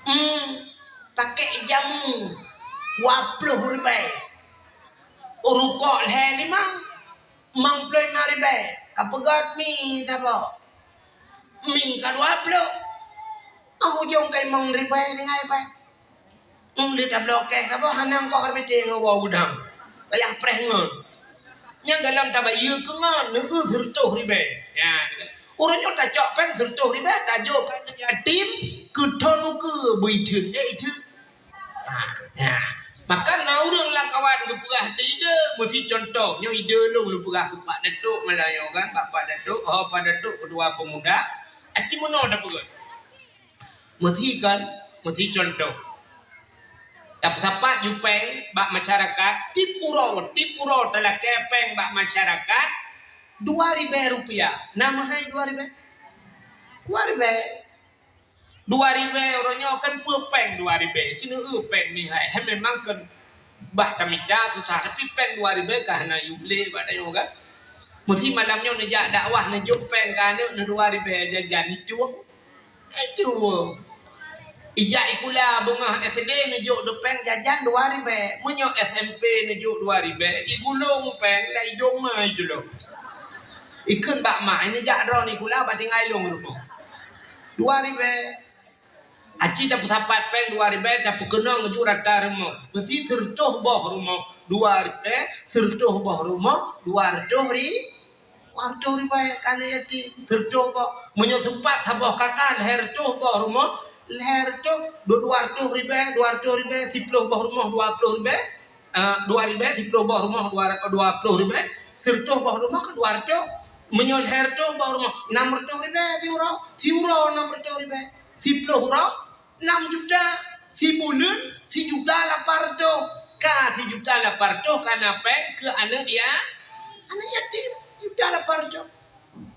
Hmm, pakék jamu dua ploh ribée. Rukok lhée limong, limong ploh limong ribée. Ka peugét mi saboh. Mi ka dua ploh. Ah, ujong ka limong ribée tinggai pai. Hm, di tabloe keh saboh hana eungkoh ribée ngon woe gudang. Payah preh ngon. Nyang dalam tabayeue keu ngon, neueu sireutôh ribée. Ya, uroe nyoe tacok péng sireutôh ribée, tajok péng yatim, keu thon ukeue beuitheun. Eh, itheun. Ha, ya. Maka na ureuëng lam kawan geupeugah ide, meusi contoh. Nyoe ide lôn, lôn peugah keu Pak Datuk malam nyoe kan, Bapak Datuk, oh, Pak Datuk, Ketua Pemuda. Aci meunoe tapeugah. Meusi kan, meusi contoh. Tapeusapat ju péng bak masyarakat, tiep uroe, tiep uroe talakée péng bak masyarakat dua ribée rupiah. Na meuhai dua ribée? Dua ribée. Dua ribée uroe nyoe kan peue péng dua ribée? Cit na péng meuhai. Hai memang kan bah tamita susah, tapi péng dua ribée ka hana yub lé bak tanyoe kan. Meusi malam nyoe neujak dakwah neujok péng keu aneuk neuh dua ribée jajan itu. Aduh. Ijak sikula beungoh S D neujok dua péng jajan dua ribée. Meunyoe S M P neujok dua ribée, igulong péng lam idong ma itu lom. Ikheun bak ma, neujak droeneuh sikula bak tinggai lôn rumoh. Dua ribée. Aci tapeusapat péng dua ribée, tapeukeunong ju rata rumoh. Meusi seureutôh boh rumoh dua ribée, seureutôh boh rumoh dua reutôh ri-, dua reutôh ribée keu aneuk yatim, seureutôh boh. Meunyoe seumpat saboh kaka, lhée reutôh boh rumoh, lhée reutôh, dua, dua reutôh ribée, dua reutôh ribée, siploh boh rumoh, dua ploh ribée, eh, dua ribée, siploh boh rumoh, dua, dua ploh ribée, seureutôh boh rumoh ka dua reutôh. Meunyoe lhée reutôh boh rumoh, nam reutôh ribée siuroe, siuroe nam reutôh ribée, siploh uroe, nam juta, sibuleuen, sijuta lapan reutôh. Ka sijuta lapan reutôh ka na péng keu aneuk ya-, aneuk yatim, juta lapan reutôh.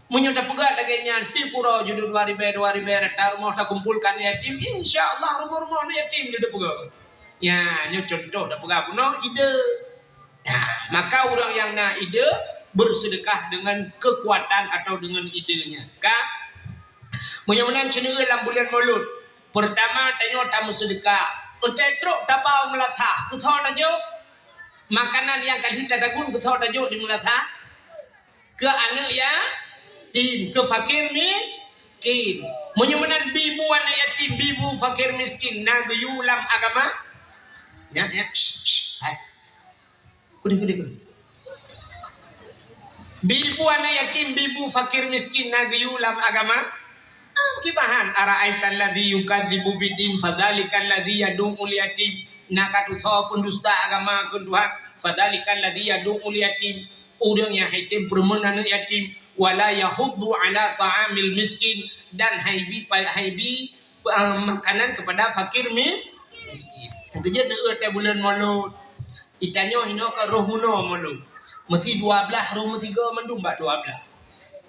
Meunyoe tapeugah lagée nyan, tiep uroe ju dua ribée, dua ribée rata rumoh takumpolkan yatim, insya Allah rumoh-rumoh aneuk yatim ju tapeugah. Ya, nyoe contoh tapeugah bunoe ide. Ya, maka ureuëng nyang na ide bersedekah dengan kekuatan atau dengan idenya. Ka? Meunyoe meunan ceuneue lam buleuen Maulud, peurtama tanyoe tameuseudeuka. Eunteuk trok tabau meulasah, keusoe tajok? Makanan nyang ka lheueh tadagun keusoe tajok di meulasah? Keu aneuk yatim, keu fakir miskin. Meunyoe meunan bi bu aneuk yatim, bi bu fakir miskin, na geuyue lam agama? Nyan, nyan, shh, shh, hai. Kudeh, kudeh, kudeh. Bi bu aneuk yatim, bi bu fakir miskin na geuyue lam agama? Ah, kibahan, "Ara'aital ladzi yukadzibu biddin, fadzalikal ladzi yadu'ul yatim." Na ka tusoe peundusta agama kheun Tuhan, "Fadzalikal ladzi yadu'ul yatim." Ureuëng nyang hai tem peureumeun aneuk yatim, "Wala yahuddu ala ta'amil miskin," dan hai bi pa-, hai bi, ah, makanan kepada fakir mis-, miskin. Nyang keujeuet neueu teuh buleuen Maulud. Itanyoe hinoe ka roh meunoe Maulud. Meusi dua blaih roh meusigoe mandum bak dua blaih.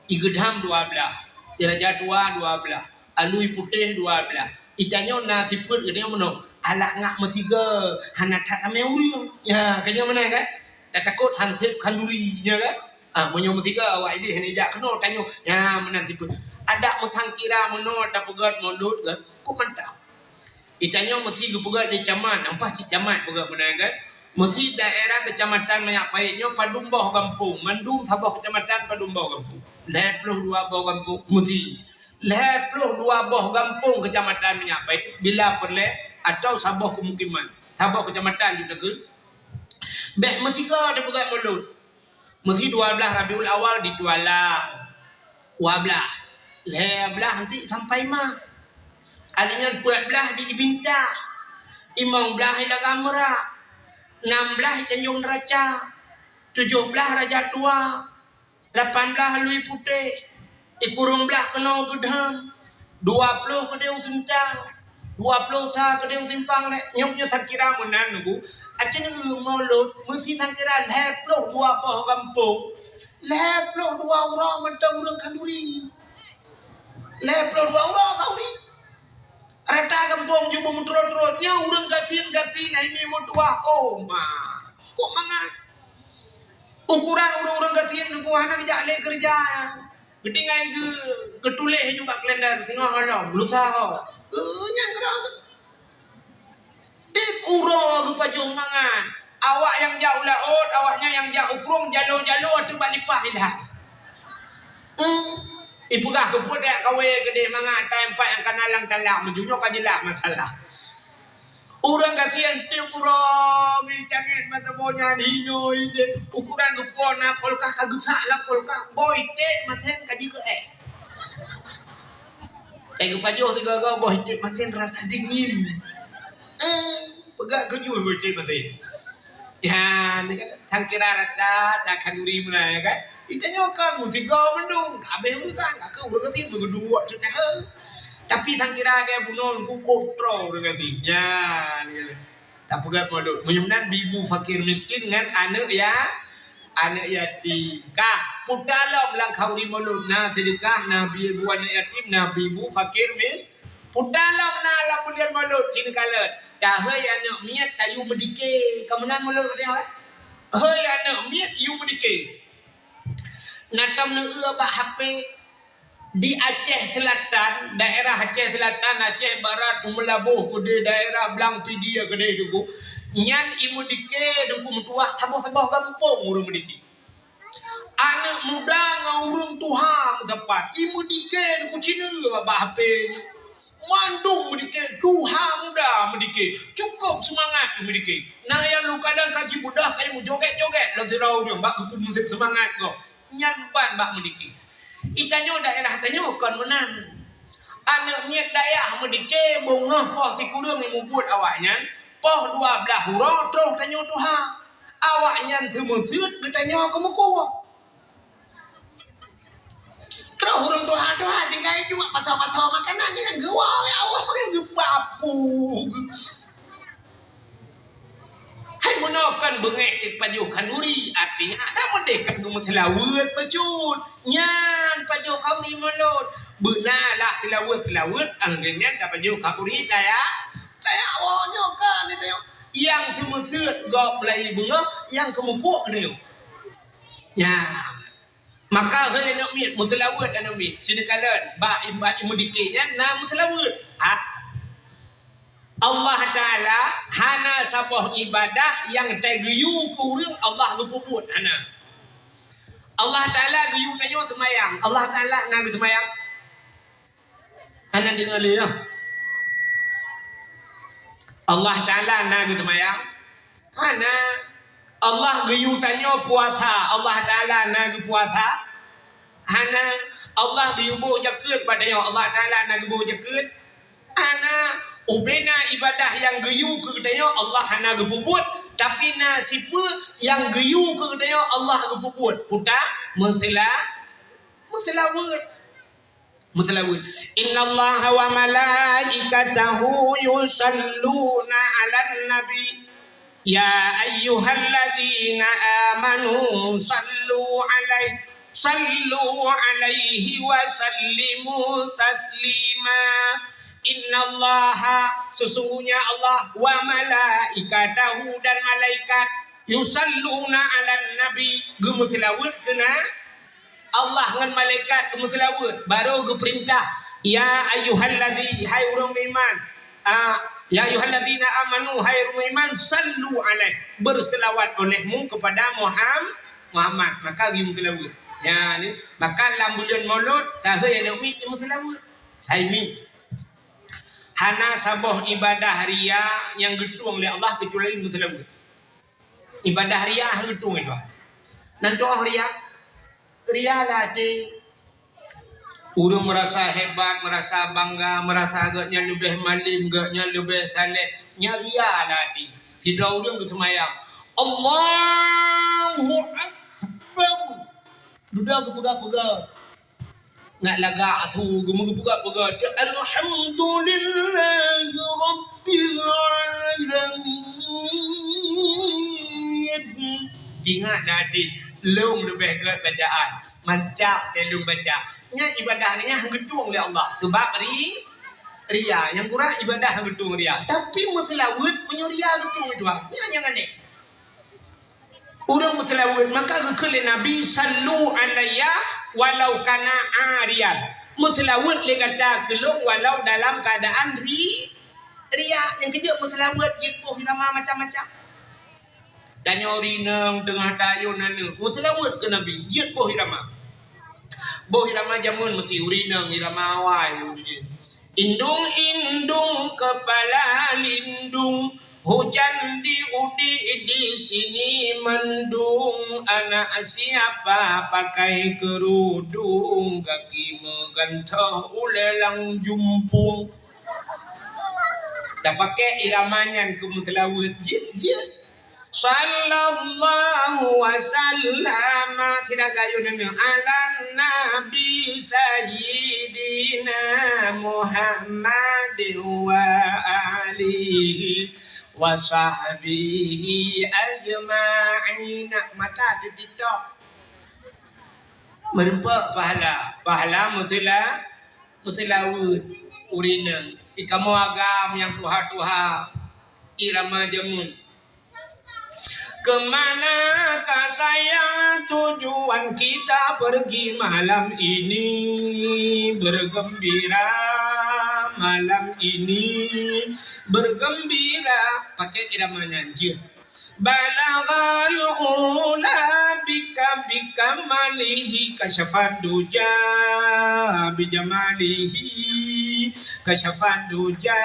Igeudham dua blaih, iraja tua dua blaih, alui putéh dua blaih. Itanyoe na sifeuet geutanyoe meunoe, alah ngak meusigoe, hana that ramé ureuëng. Ya, ka nyoe meunan kan? Tatakot hanseb khanduri, ya kan? Ah, meunyoe meusigoe awak idéh hana jak keunoe tanyoe. Ya, meunan sifeuet. Adak meusangkira meunoe tapeugét Maulud kan? Kok mantap. Itanyoe meusi geupeugah lé camat, ampah cit camat peugah meunan kan. Meusi daerah kecamatan Minyak Pahit nyoe padum boh gampông, mandum saboh kecamatan padum boh gampông. Lhée ploh dua boh gampông meusi. Lhée ploh dua boh gampông kecamatan Minyak Pahit bila peureulée atau saboh keumukiman, saboh kecamatan ju takheun. Bék meusigoe tapeugét Maulud. Meusi dua blaih Rabiul Awal di Tuala. Dua blaih. Lhée blaih nanti sampai ma. Alinyan peuet blaih di Ibinta. Imong blaih di Lagam Meura. Nam blaih di Tanjong Neraca. Tujoh blaih Raja Tua. Lapan blaih Lui Putéh. Ikurong blaih keunoe Geudham, dua ploh keudéh u Seuntang, dua ploh sa keudéh u Simpang Lhée. Nyoe nyoe sakira meunan nunggu. Aci nunggu Maulud, meusi sakira lhée ploh dua boh gampông. Lhée ploh dua uroe mantong ureuëng khanduri. Lhée ploh dua uroe khanduri. Rata gampông ju beumeuturot-turot. Nyoe ureuëng gasien-gasien hai mi meutuah. Oh ma. Kok mangat? Ukuran ureuëng-ureuëng gasien nunggu hana geujak lé keureuja. Geutinggai geu-, geutuléh ju bak kalender singoh lom, lusa ho. Eh, nyang keudroe. Tiep uroe geupajoh mangat. Awak nyang jak u laôt, awak nyan nyang jak u krueng, jalo-jalo ateueh bak lipah ilhat. Hmm. Ipeugah keupeue tajak kawé keudeh mangat, tai empat nyang kana lam talam, meujunyoe ka jeulaih masalah. Ureuëng gasien tiep uroe ngi cangét mata boh nyan hinoe ideh. Ukuran geupuwoe na kulkas ka geusak lam kulkas, boh iték masen ka jikeuéh. Eh, geupajoh sigoe-goe boh iték masen rasa dingin. Eh, peugah keujui boh iték masen. Ya, ni kan, sangkira rata, tak khanduri meunan, ya kan? Itanyoe kan meusigoe mandum, habéh urusan, ka keuh ureuëng gasien meugeuduek teudah. Tapi sangkira gaya bunoe ku kontrol ureuëng gasien. Ya, ni kan. Tapeugah mulod. Meunyoe nan bi bu fakir miskin ngon aneuk ya, aneuk yatim. Ka, puta lom lam khauri mulod. Na seudeukah, na bi bu aneuk yatim, na bi bu fakir mis-, puta lom na lam buleuen mulod, ci neukalon. Tahôi aneuk miet tayue meudike. Ka meunan mulod ka teuh, eh? Hôi aneuk miet, yue meudike. Na tom neueu bak H P. Di Aceh Selatan, daerah Aceh Selatan, Aceh Barat, u Meulaboh keudeh, daerah Blang Pidie keudeh Teungku. Nyan i meudike Teungku meutuwah saboh-saboh gampông ureuëng meudike. Aneuk muda ngon ureuëng tuha meusapat. I meudike Teungku ci neueu bak H P nyoe. Mandum meudike, tuha muda meudike. Cukôp seumangat meudike. Na nyang lôn kadang ka jibeudoh, ka jimeujogét-jogét lom sidroe ureuëng bak geupeu seumangat gob. Nyan ban bak meudike. I tanyoe daerah tanyoe kon meunan. Aneuk miet dayah meudike beungoh poh sikureueng imubuet awaknyan, poh dua blaih uroe troh tanyoe tuha. Awaknyan seumeuseuet geutanyoe keumeukuok. Troh ureuëng tuha-tuha tinggai duek pasoe-pasoe makanan nyang geuwoe, ya Allah, geupapu. Hai meunoe kon beungéh cit pajoh khanduri, artinya ada meudeh kon geumeuseulaweuet bacut. Nyan pajoh khanduri mulod. Beuna lah seulaweuet-seulaweuet, anggeng nyan tapajoh khanduri taya, taya woe nyoe kan, taya. Nyang seumeuseuet gob mulai beungoh, nyang keumeukuok nyoe. Nyan. Maka hei aneuk miet, meuseulaweuet aneuk miet, ci neukalon, bak, bak i meudike nyan na meuseulaweuet. Ha. Allah Taala hana saboh ibadah nyang tageuyue keu ureuëng Allah geupeubuet, hana. Allah Taala geuyue tanyoe seumayang. Allah Taala na geuseumayang? Hana deungoe lé, ya. Allah Taala na geuseumayang? Hana. Allah geuyue tanyoe puasa, Allah Taala na geupuasa? Hana. Allah geuyue boh jakeuet bak tanyoe, Allah Taala na geuboh jakeuet? Hana. Ubena ibadah nyang geuyue keu geutanyoe, Allah hana geupeubuet, tapi na sipeue nyang geuyue keu geutanyoe, Allah geupeubuet. Puta meuseula-, meuseulaweuet. Meuseulaweuet. Innallaha wa malaikatahu yusalluna 'alan nabi. Ya ayyuhalladzina amanu sallu 'alaihi, sallu 'alaihi wa sallimu taslima. Innallaha, sesungguhnya Allah, wa malaikatahu, dan malaikat, yusalluna 'alan nabi, geumeuseulaweuet keu na-, Allah ngon malaikat geumeuseulaweuet, barô geupeurintah, "Ya ayyuhalladzi, hai ureuëng meuiman, ah, ya ayyuhalladzina amanu, hai ureuëng meuiman, sallu 'alaihi, beuseulaweuet olehmu keupada Muham-, Muhammad." Maka geumeuseulaweuet. Ya, ni, maka lam buleuen Maulud, tahun nyang miet geumeuseulaweuet. Hai miet. Hana saboh ibadah ria nyang geutueng lé Allah keucuali meuseulaweuet. Ibadah ria han geutueng itu. Nan tuoh ria, ria lam até. Ureuëng meurasa hebat, meurasa bangga, meurasa geuhnyan leubeh malem, geuhnyan leubeh saleh, nyan ria lam até. Sidroe ureuëng geuseumayang, "Allahu Akbar." Dudoe geupeugah-peugah. Ngat lagak su geumeu geupeugah-peugah, "Alhamdulillahi Rabbil Alamin." Ingat dah até, lom leubeh gét bacaan. Mancak teuh lom baca. Nyan ibadah nyan geutueng lé Allah. Sebab ri-, ria. Nyang kurang ibadah geutueng ria. Tapi meuseulaweuet meunyoe ria geutueng itu. Nyan nyang aneh. Ureuëng meuseulaweuet, maka geukheun lé Nabi, "Sallu alayya walau kana ariyan." Meuseulaweuet lé gata keu lôn walau dalam keuadaan ri-, ria. Nyang keujeuet meuseulaweuet jeuet boh irama macam-macam. Tanyoe rineueng teungoh tayue aneuk, meuseulaweuet keu Nabi, jeuet boh irama. Boh irama jameun meusi rineueng, irama awai. Indung-indung kepala lindung, hujan di udi di sini mendung, anak siapa pakai kerudung, kaki meugantoh uleulang jumpung. Tapakèk irama nyan keu meuseulaweuet jeuet-jeuet. Sallallahu wa sallama, sira gayuh neuneuh, 'alan nabi sayyidina Muhammad wa alihi wa sahbihi ajma'in. Mata teutiktok. Meureumpok pahala. Pahala meusila-, meusilaweuet. Ureueng inong. Ikamoe agam nyang tuha-tuha. Irama jameun. Kemanakah sayang tujuan kita pergi malam ini? Bergembira malam ini, bergembira. Pakai irama nyan jeuet. Balaghal ula bika, bikamalihi kasyafad duja, bijamalihi kasyafad duja,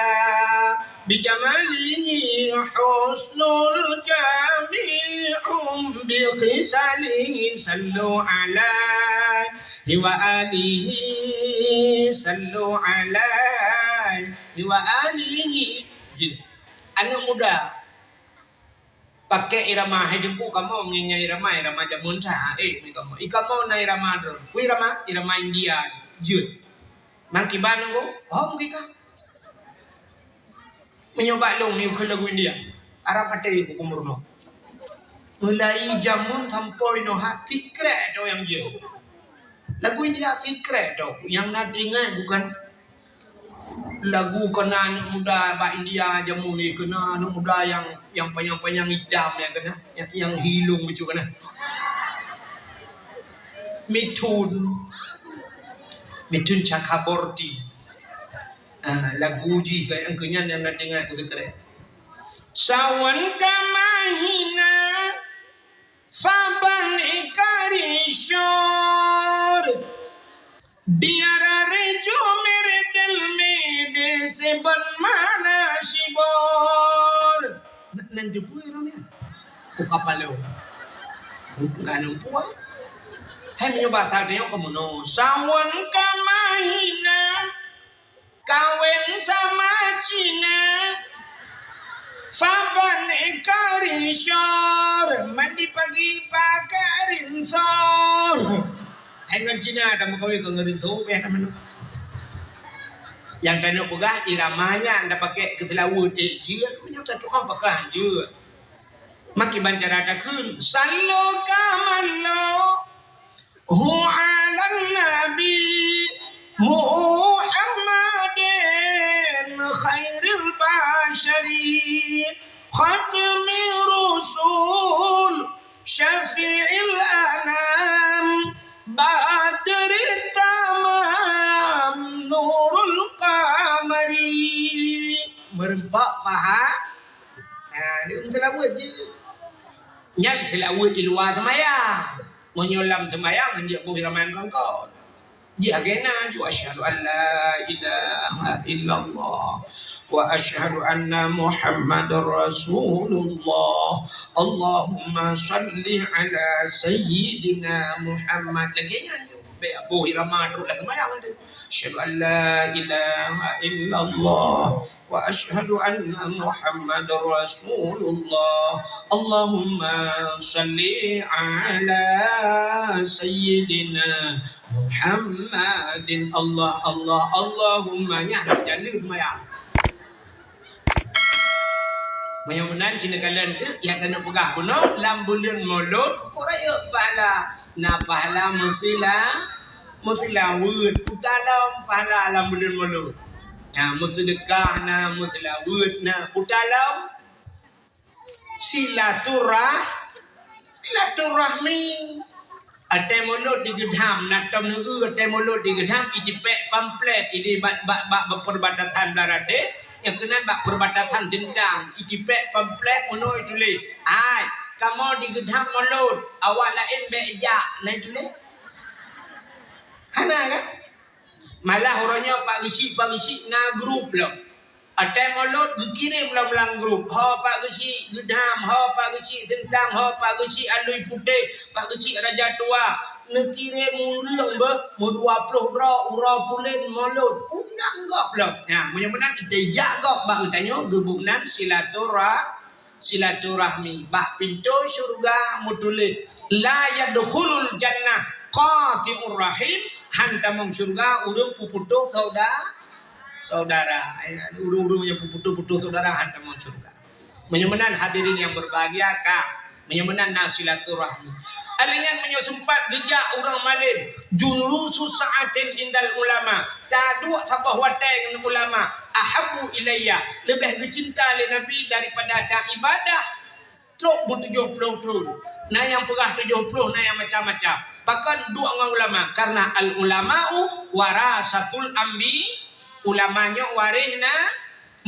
bijamalihi husnul jami'u, bikhisalihi sallu alaihi wa alihi, sallu alaihi wa alihi. Jeuet. Aneuk muda, pakai irama hai teungku kamoe ngon irama, irama jameun that. Eh, ni kamoe. Ikamoe na irama droe. Peue irama? Irama India. Jeuet. Nang kiban nunggu, hom kika. Meunyoe bak lôn yue kheun lagu India, arab maté ku meurunoe. Mulai jameun sampoe inoe ha sikrek do nyang jeuet. Lagu India sikrek do, nyang na teuingat bukan lagu keu na aneuk muda bak India jameun ni, keu na aneuk muda nyang, nyang panyang-panyang itam nyang keu na, nyang, nyang hilong bacut keu na. Mithun. Mithun Chakraborty. Ah, lagu jih ka nyang keu nyan nyang na teuingat ku sikrek. Sawan ka mahina, saban ikarisor. Diara rejo meredel mede seban mana sibor. N-, nan jebui rone. Buka palo. Enggak nempuai. Hai meunyoe basa tanyoe kamoe no. Sawan ka mahina. Kawen sama Cina, saban ikarisor, mandi pagi pakai rinsor. Hai ngon Cina tameukawen keu ngon rinsor, beh tameukawen. Nyang tanyoe peugah iramanya anda pakai keu seulaweuet, eh, jeuet meunyoe tatu'oh pakai jeuet. Makiban cara takheun, sallo ka mallo. Hu 'alan nabi Muhammadin khairil basyari khatmi rusul syafi'il anam badri tamam nurul qamari. Meureumpok paha. Ha, dia meuseulaweuet jih. Nyan seulaweuet di luwa seumayang. Meunyoe lam seumayang, hanjeuet boh irama nyang kon-kon. Jih lagèe na ju, asyhadu an la ilaha illallah wa asyhadu anna Muhammadar Rasulullah. Allahumma shalli ala sayyidina Muhammad. Lagèe nyan ju. Bèk boh irama trok lam seumayang tu. Asyhadu an la ilaha illallah. Wa asyhadu anna Muhammadar Rasulullah. Allahumma shalli ala sayyidina Muhammadin. Allah, Allah, Allahumma. Nyan jaleuh mayang. Meunyoe meunan, ci neukalon teuk nyang keuneuk peugah bunoe lam buleuen Molot, ukoe rayeuk pahala. Na pahala meusila-, meuseulaweuet, puta lom pahala lam buleuen Molot. Na meuseudeukah, na meuseulaweuet, na puta lom. Silaturah-, silaturahmi. Watèe Molot di Geudham, na tom neueu watèe Molot di Geudham, ijipèk pamflet, idi bak, bak, bak, bak perbatasan Blaradeh, nyang keunan bak perbatasan Sintang, ijipèk pamflet meunoe ituléh, "Hai, kamoe di Geudham Molot, awak laén bèk jak," na ituléh. Hana kan? Malah uroe nyoe Pak Geuchik, Pak Geuchik na grup lom. Watèe Molot geukirém lom lam grup, ho Pak Geuchik Geudham, ho Pak Geuchik Sintang, ho Pak Geuchik Alui Putéh, Pak Geuchik Raja Tua. Neukirém ureueng beuh, meudua ploh droe, uroe pulen Molot. Undang gob lom. Nyan, meunyoe meunan, teuh jak gob bak geutanyoe, geubuet nan silatura-, silaturahmi. Bak pintoe syeuruga meutuléh, "La yadkhulul jannah qati'ur rahim," han tamong syeuruga ureueng peuputôh sauda-, saudara. Ya, ureueng-ureueng nyang peuputôh-putôh saudara han tamong syeuruga. Meunyoe meunan hadirin yang berbahagia ka, meunyoe meunan na silaturahmi. Alèh nyan meunyoe seumpat geujak ureueng malém, julusu sa'atin indal ulama, taduek saboh watèe ngon ulama, ahabbu ilayya, leubeh geucinta lé Nabi daripada taibadah trok beutujoh ploh thôn. Na nyang peugah tujoh ploh, na nyang macam-macam. Pakon duek ngon ulama? Karena al ulama'u warasatul anbi, ulama nyoe waréh na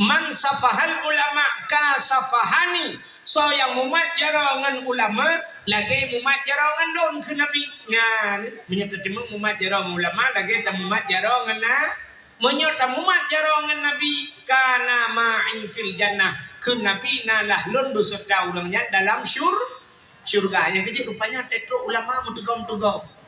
Man safahal ulama ka safahani. Soe nyang mumat jaroe ngon ulama, lagèe mumat jaroe ngon lôn kheun Nabi. Nyan, meunyoe tateumeung mumat jaroe ngon ulama, lagèe tamumat jaroe ngon na-, meunyoe tamumat jaroe ngon Nabi, kana ma'i fil jannah. Kheun Nabi, nalah lôn beuseuta ureueng nyan dalam syur-, syurga. Nyang keujeuet rupanya teutrok ulama meuteugom-teugom.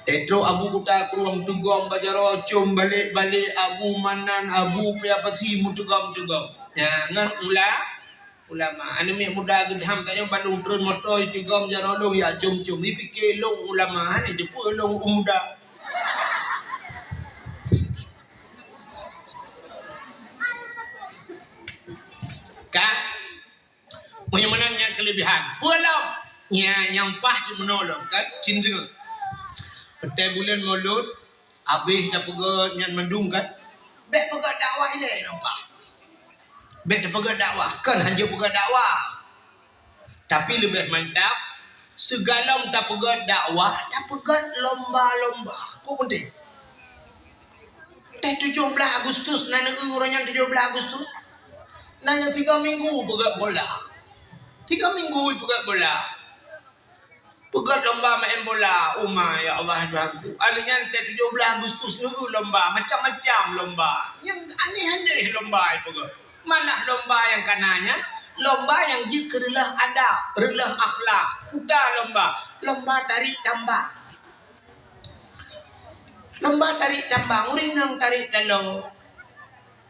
Teutrok Abu Kuta Krueng teugom bak jaroe, com balek-balek, Abu Manan, Abu Pia Pasi meuteugom-teugom. Nyan ngon ula-, ulama. Aneuk miet muda geudham tanyoe bandum treun moto iteugom jaroe lôn ya com-com. Ipike lôn ulama, hana jipeu lôn muda. Ka? Meunyoe meunan nyan keulebihan. Peue lom? Nyan nyang paih cit meunoe lom, kan? Cindra. Watèe buleuen Maulud, abéh tapeugöt nyan mandum, kan? Bèk peugöt dakwah ilèe nyang paih. Bèk tapeugöt dakwah, kon hanjeuet peugöt dakwah. Tapi leubeh mantap, sigohlom tapeugöt dakwah, tapeugöt lomba-lomba. Kok peunteng. Teuh tujoh blaih Agustus, na neueu uroe nyan tujoh blaih Agustus? Na nyang tiga minggu peugöt bola. Tiga minggu peugöt bola. Peugöt lomba maén bola, uma, ya Allah, Tuhanku. Alèh nyan teuh tujoh blaih Agustus neueu lomba, macam-macam lomba. Nyang aneh-aneh lomba peugöt. Malah lomba nyang kana nyan, lomba nyang jeuet keu reuloh adab, reuloh akhlak. Peue lomba? Lomba tarék tambang. Lomba tarék tambang, ureueng inong tarék taloe.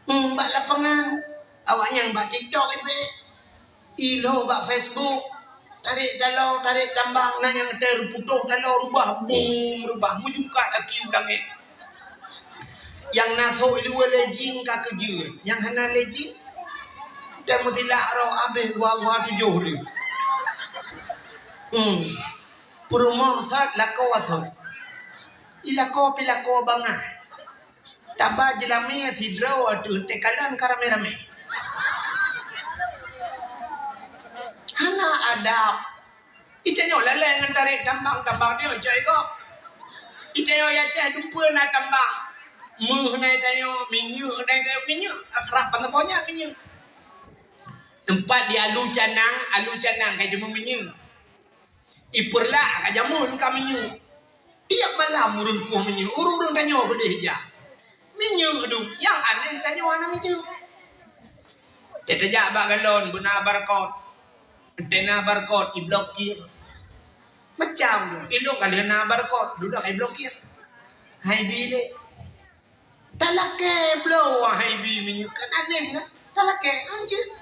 Hmm, bak lapangan, awaknyan bak TikTok ipèk. Ilheuh bak Facebook, tarék taloe, tarék tambang, na nyang teuh reuputôh taloe reubah, bum, reubah, meujungkat aki u langèt. Nyang na sôk i luwa lé jin ka keujeuet, nyang hana lé jin, teuh meusilak roh abéh gua-gua tujoh lé. Hmm. Peurumoh sat lakoe sat. Ilakoe pih lakoe bangai. Taba jeulamé sidroe teuh teukalon ka ramé-ramé. Hana adab. Itanyoe lalée ngon tarék tambang, tambang nyoe cok gob. Itanyoe i Aceh dumpeue na tambang. Méuh na itanyoe, minyeuk na itanyoe, minyeuk rab pantoe nyan minyeuk. Teumpat di alu canang, alu canang ka jimeuminyeuk. Ipeurlak ka jameun ka minyeuk. Tiep malam ureuëng kueh minyeuk, ureuëng-ureuëng tanyoe beudeh jak. Minyeuk dum, nyang aneh tanyoe hana minyeuk. Teuh tajak bak galon beuna barcode. Teuh na barcode iblokir. Macam tu, ilong ka lheueh na barcode, dudoe hai blokir. Hai bi lé. Talakée bloe wahai bi minyeuk, kan aneh kan? Talakée, anjeuet.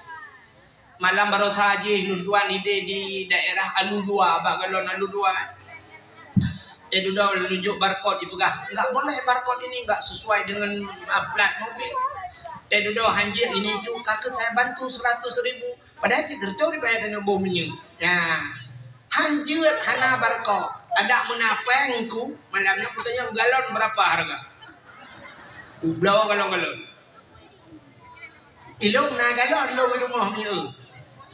Malam baroesa jih lôn tuan idéh di daerah Alulua, bak galon Alulua. Teuh dudoe lôn jok barcode, ipeugah, "Enggak boleh barcode ini, enggak sesuai dengan, ah, plat mobil." Teuh dudoe, "Hanjeuet, ini itu, kakak saya bantu seratus ribu." Padahai cit teuh turi bayar keuneuk boh minyeuk. Nyan. Hanjeuet hana barcode. Adak meunapéng ku, malam nyan kutanyong galon berapa harga. Kubloe galon-galon. Ilong na galon lôn di rumoh minyeuk.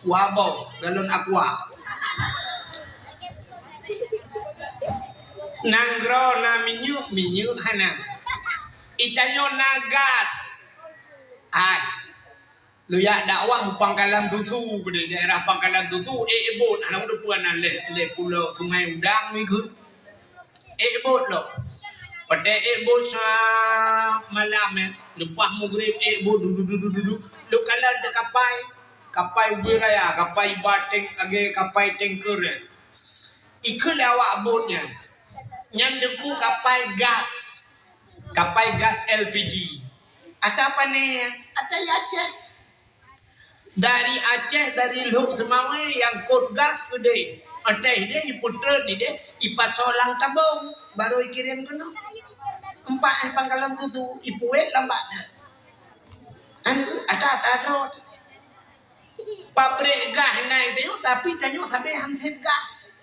Kuaboh galon Aqua. Nanggroe na minyeuk, minyeuk hana. Itanyoe na gas. Hai. Lôn jak dakwah u Pangkalan Susu, di daerah Pangkalan Susu, ék bot, hana meuteupeu na lé, lé pulo Sungai Udang ngieng. Ék bot lom. Watée ék bot sa malam, eh, leupah meugrib ék bot, dudu, dudu, dudu. Lôn kalon teuh kapai, kapai ubé raya, kapai bateng agée kapai tanker, eh. Ikheun lé awak bot nyan. Nyan teungku kapai gas. Kapai gas L P G. Ata pané, ata i Aceh. Dari Aceh, dari Lhokseumawe nyang kot gas keudeh. Ata idéh ipeutreun idéh, ipasoe lam tabong, barô ikirém keunoe. Empat eh Pangkalan Susu, ipuet lam bak that. Anu, ata-ata droe. Pabrik gas na tanyoe, tapi tanyoe sabe han sép gas.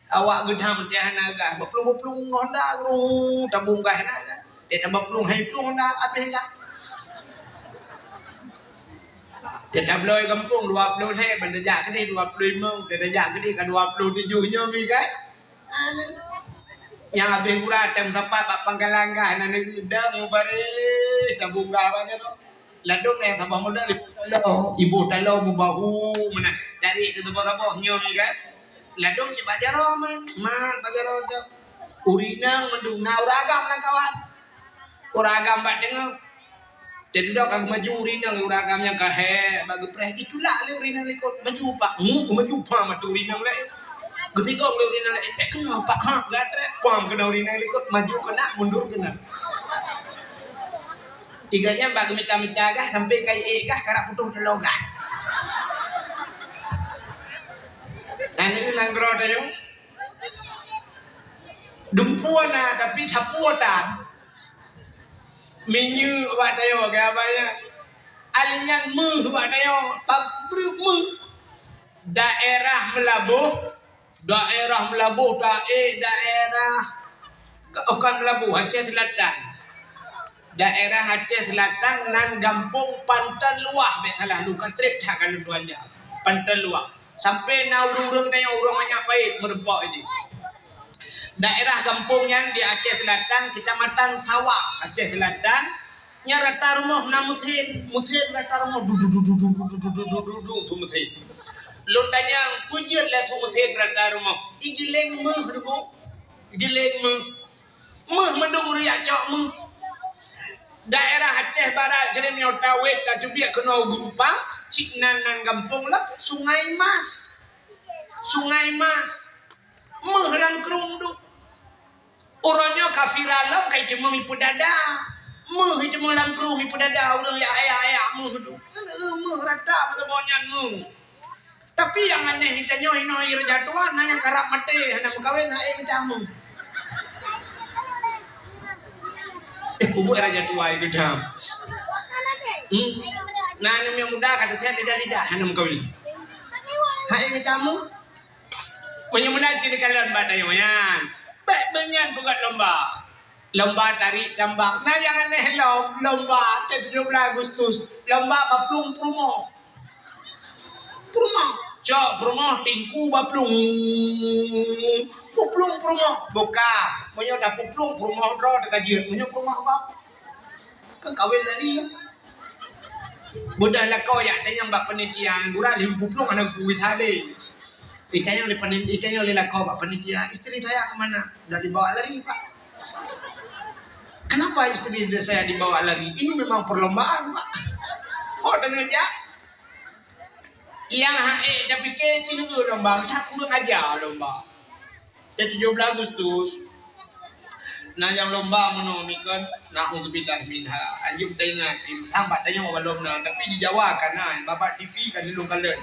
Awak geutam teuh hana gas, baplueng-baplueng Honda geuruh tabông gas na. Teuh tabaplueng hai plueng Honda habéh gas. Teuh tabloe gampông dua ploh lhèe, ban tajak keudeh dua ploh limong, teuh tajak keudeh ka dua ploh tujoh nyoe mi kan. Nyang habéh gura tem sapat bak pangkalan gas na neueu dang mubareh tabông gas bak jaroe. Ladôm nyang saboh modal iboh taloe, iboh taloe mubahu meunan. Cari teuh saboh-saboh nyoe mi kan. Ladôm cit bak jaroe man, man bak jaroe dang. Ureueng inong mandum na ureueng agam lam kawan. Ureueng agam bak teungoh. Teududoe ka geumaju ureueng inong, ureueng agam nyang ka hék bak geupreh, itulak lé ureueng inong likot. Maju pak, mu, maju pam ateueh ureueng inong laén. Geusigong lé ureueng inong laén, eh, keunoe pak, ha, gatrek, pam keunoe ureueng inong likot, maju keunan, mundur keunan. Iga nyan bak geumita-mita gas, sampai ka iék gas, karap putôh taloe gas. Aneuk nanggroe tanyoe. Dumpeue na, tapi sapeue tan. Minyeuk bak tanyoe, keu abang nyan. Ahli nyan méuh bak tanyoe, pabrik méuh. Daerah Meulaboh, daerah Meulaboh, dae-, daerah, bukan Meulaboh, Aceh Selatan. Daerah Aceh Selatan nan gampông Panton Luwah, bèk salah lôn ka trép that ka lôn tuan jak. Panton Luwah. Sampai na ureueng-ureueng tanyoe, ureueng Manyak Pait meureumpok ini. Daerah gampông nyan di Aceh Selatan, Kecamatan Sawang, Aceh Selatan. Nyan rata rumoh na meusén, meusén rata rumoh du, du, du, du, du, du, du, du, du, du, du, du, meusén. Lôn tanyong, peue jeuet lé su meusén rata rumoh? Igiléng méuh, Teungku. Igiléng méuh. Méuh mandum ureueng jak cok méuh. Daerah Aceh Barat, keudéh meunyoe tawét tateubiet keunoe u Geupang, cit nan, nan gampông lom Sungai Mas. Sungai Mas. Méuh lam krueng duek. Uroe nyoe ka viral lom, ka iteumeung ipeudada. Méuh iteumeung lam krueng ipeudada, ureueng jak ayak-ayak méuh duek. Kan, eh, méuh rata meuteumé nyan méuh. Tapi nyang aneh, tanyoe inoe i Raja Tua, na nyang karab maté, hana meukawen, hai meucamu. Eh, peubuet Raja Tua i geudam. Hmm. Na nyang muda ka teusehat lidah-lidah, hana meukawen. Hai meucamu. Meunyoe meunan cit neukalon bak tanyoe nyan. Bèk beunyan peugöt lomba. Lomba tarik tambang. Na nyang aneh lom, lomba teuh tujoh blah Agustus. Lomba baplueng peurumoh. Peurumoh. Cok peurumoh tingku baplueng. Puplueng peurumoh. Buka. Meunyoe tapuplueng peurumoh droe teuka jeuet. Meunyoe peurumoh bap. Kan kawén lari. Beudôh lakoe jak tanyong bak panitia, gura lheueh puplueng hana geupeubuet sabe. Itanyong lé pani-, itanyong lé lakoe bak panitia, "Istri saya ke mana?" "Udah dibawa lari, Pak." "Kenapa istri saya dibawa lari?" "Ini memang perlombaan, Pak." Oh, teuneuk jak. Nyang hana tapike cit lomba, tak kurang aja lomba. Teuh tujoh blah Agustus, na nyang lomba meunoe mikon, naudzubillah minha. Anjeut taingat, tham bak tanyoe gohlom na, tapi di Jawa ka na, babah T V ka lôn kalon.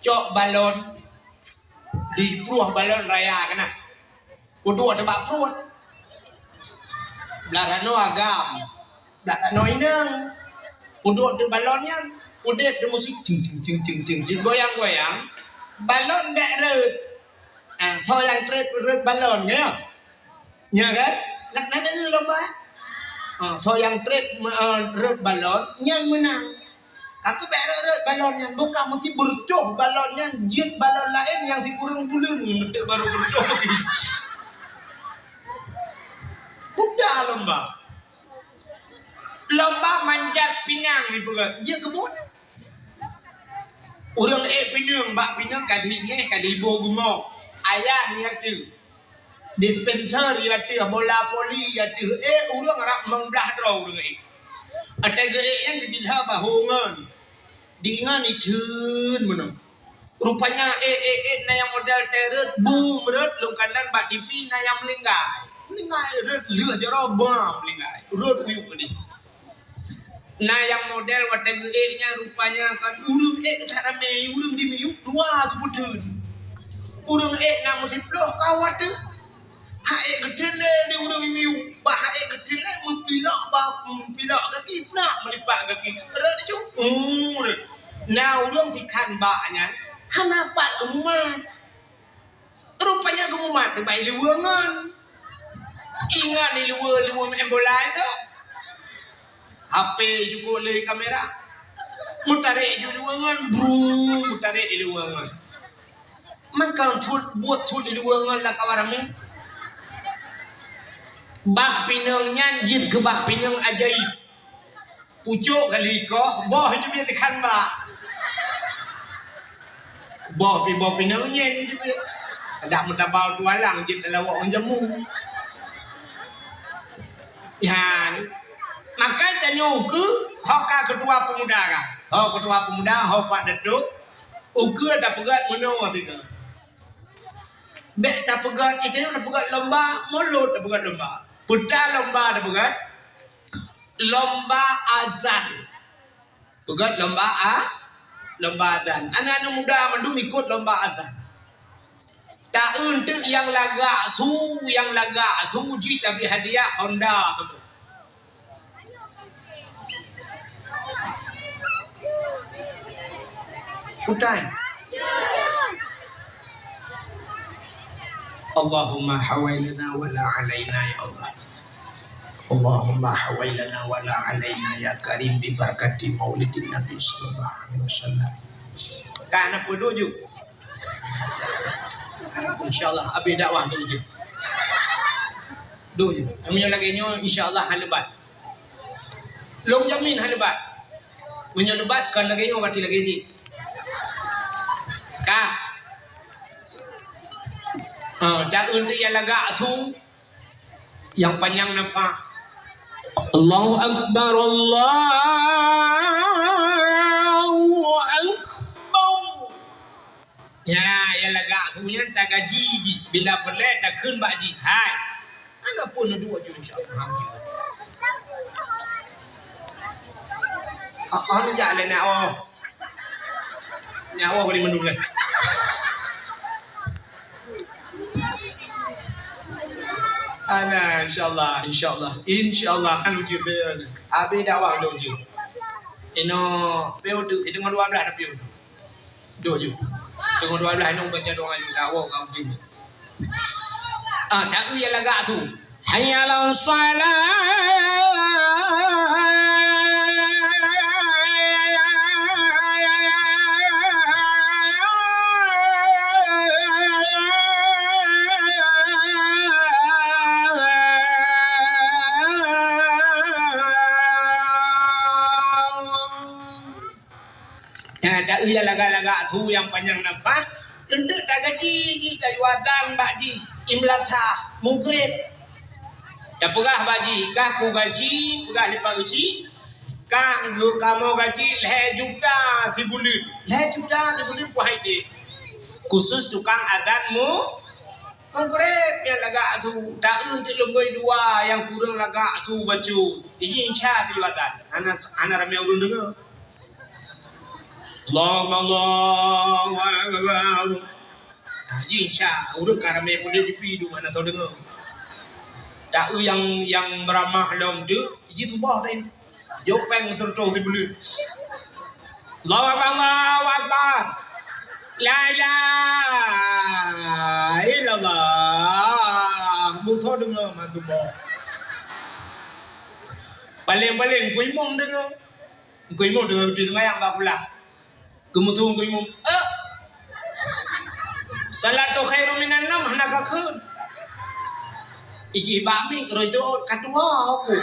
Cok balon, dipruh balon raya keunan. Peuduek teuh bak pruet. Blah tanoh agam. Blah tanoh inong. Peuduek teuh balon nyan. Udeb di musik cing, cing, cing, cing, cing, cing, goyang-goyang. Balon bèk rhot. Ah, soe nyang trép rhot balon, ya? Nya kan? Nak, nak, nak lomba? Ah, soe nyang trép, ah, rhot balon, nyan meunang. Ka keuh bèk rhot-rhot balon nyan, buka meusi beureucoh balon nyan, jeuet balon laén nyang sikureueng buleuen, meuteuk barô beureucoh lagi. Buta lomba. Lomba manjat pinang dipeugah, jeuet keu buet. Ureueng ék pineung, bak pineung ka lheueh ngeh, ka lheueh boh gumoe. Ayat nyan teuh. Dispenser ya teuh, bola poli ya teuh. Eh, ureueng rab mong blah droe ureueng ék. Watèe geuék nyan geugilha bahô ngon. Di ngon itheun meunoe. Rupanya ék, ék, ék na nyang model teuh rhot, bum rhot, lôn kalon bak T V na nyang meuninggai. Meuninggai rhot lheueh jaroe bam meuninggai. Rhot uyuek keudéh. Na nyang model watèe geuék nyan rupanya kan ureueng ék that ramé, ureueng di miyueb dua geupeutheun. Ureueng ék na meusiplôh ka watèe. Hak ék geutheun lé di ureueng di miyueb, bah hak ék geutheun lé meupilok bah, meupilok gaki, plak meulipat gaki. Rhot laju, uh, rhot. Na ureuëng sikhan bak nyan hana pat geumumat. Rupanya geumumat teuk bak ileue ngon. Ingat ileue, ileue main bola esok. H P jukuk lé kamera. Meutarek ju ileue ngon, bru, meutarek ileue ngon. Maka thot, buet thot ileue ngon lam kawan ramé. Bak pineung nyan jeuet keu bak pineung ajaib. Pucôk kali koh, boh jeuet teukan bak. Boh pi, boh pineung nyan jeuet. Adak meutabau tualang jeuet talawok ngon jamu. Nyan. Maka tanyoe ukeue, ho ka keutua peumuda ka. Ho keutua peumuda, ho pak datuk. Ukeue tapeugét meunoe tiga. Bék tapeugét, itu tapeugét lomba, mulod tapeugét lomba. Peue lomba tapeugét? Lomba azan. Peugét lomba a-, lomba azan. Aneuk-aneuk muda mandum ikot lomba azan. Taeun teuk nyang lagak su, nyang lagak su jih tabri hadiah Honda. Utai. Allahumma hawailana wala alaina ya Allah. Allahumma hawailana wala alaina ya Karim bi barakati maulidin Nabi sallallahu alaihi wasallam. Ka na peuduek ju. Harap insyaallah habis dakwah duek ju. Duek ju. Meunyoe lagèe nyoe insyaallah hana lebat. Lôn jamin hana lebat. Meunyoe lebat kon lagèe nyoe berarti lagèe jih. Ka. Ha, taeun teuk nyang lagak su. Nyang panyang nafah. Allahu Akbar, Allahu Akbar. Ya, nyang lagak su nyan tagaji jih. Bila peureulèe takheun bak jih. Hai. Hana peue neuduek ju insyaallah. Ah, ah, neujak lé nyak woe. Nyak woe bri mandum lé. Ana, insyaallah, insyaallah. Insyaallah, anu jeuet. Habis dakwah tu jeuet. Inoe, peu tu, itu ngon dua belas tapi. Duek ju. Teungoh dua belas nyoe baca doa ju, dah woe ka udin. Ah, taeu nyang lagak su. Hayya 'alas shalah. Nah, taeu nyang lagak-lagak su nyang panyang nafah, eunteuk tagaji jih, tayue azan bak jih, imlasa, mugreb. Tapeugah bak jih, "Kah kugaji," peugah lé Pak Geuchik, "kah geu-, kamoe gaji lhèe juta sibuleuen." Lhèe juta sibuleuen peue hai teuh. Khusus tukang azan mu-, mugreb nyang lagak su, taeu eunteuk leumbôi dua nyang kureueng lagak su bacut. Iji insya tayue azan. Hana, hana ramé ureueng deungoe. Allahu Akbar, Allahu Akbar. Nah, ji insya, ureueng ka ramé puléh di pi dum hana soe deungoe. Taeu nyang, nyang beuramah lom tu, ji tuboh deh. Jok péng seureutôh sibuleuen. Allahu Akbar, Allahu Akbar. La ilaha illallah. Beusoe deungoe mantong boh. Paléng-paléng ku imum deungoe. Ku imum deungoe di seumayang bak kulah. Geumeutueng ku imum, "Eh! Salatu khairum minan naum," hana ka kheun. Ijih bak mieng, roh jeuet ka tuha aku.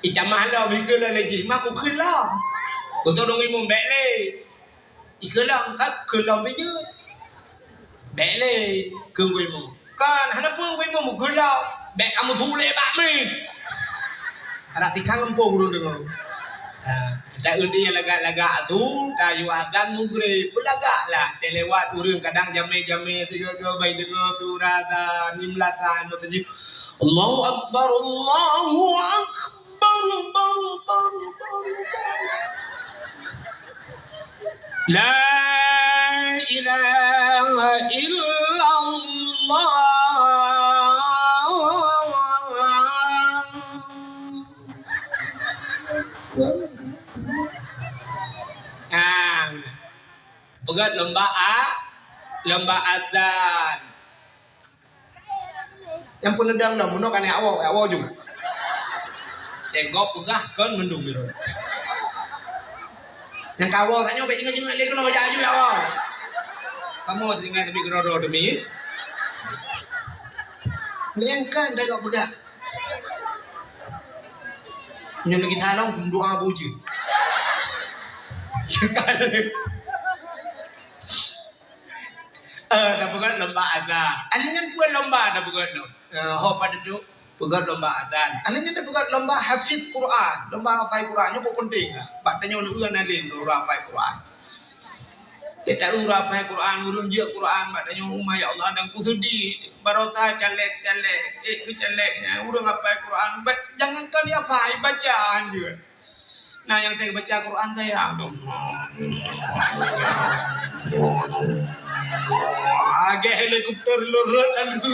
Itamah lom, ikheun lom lé jih, "Ma, kukheun lom." Kutodong imum, "Bèk lé." Ikheun lom, ka kheun lom pih jeuet. "Bèk lé," kheun ku imum. "Kan, hana peue ku imum, kheun lom." "Bèk kamoe tulèe bak mieng." Adak tikang gampông ureueng deungoe. Ha, taeu di lagak-lagak su, tayue azan mugreb, beulagak lah. Teulewat ureueng kadang jamé-jamé, tiga-tiga bai deungoe suara azan, nim lasa, meuseujid. Allahu Akbar, Allahu Akbar. Baru, baru, baru, baru, baru. La ilaha illallah. Peugöt lomba a-, lomba azan. Nyang peuneudang dah, bunoe ka neujak woe, jak woe ju. Teugob peugah kon mandum biro. Nyang ka woe tanyoe bèk ingat-ingat lé keunoe, jak ju jak woe. Kamoe teuingat teubiet keudroe-droe teumi. Nyang kan teugob peugah. Nyoe lagèe thalong, doa bujur. Eh, tapeugöt lomba azan. Ahli nyan peue lomba tapeugöt nyoe? Eh, ho pada tu peugöt lomba azan. Ahli nyan tapeugöt lomba hafiz Quran, lomba hafai Quran. Nyoe peunteng lah. Bak tanyoe ureueng alim, ureueng hafai Quran. Teuta ureueng hafai Quran, ureueng jeuet Quran, bak tanyoe umat, ya Allah, dan kusudi barosa caleg-caleg, eh, keu caleg nyan, ureueng hafai Quran, ba-, jangankan hafai, baca jeuet. Na nyang teubaca Quran sayang. Agak helikopter lurut lalu.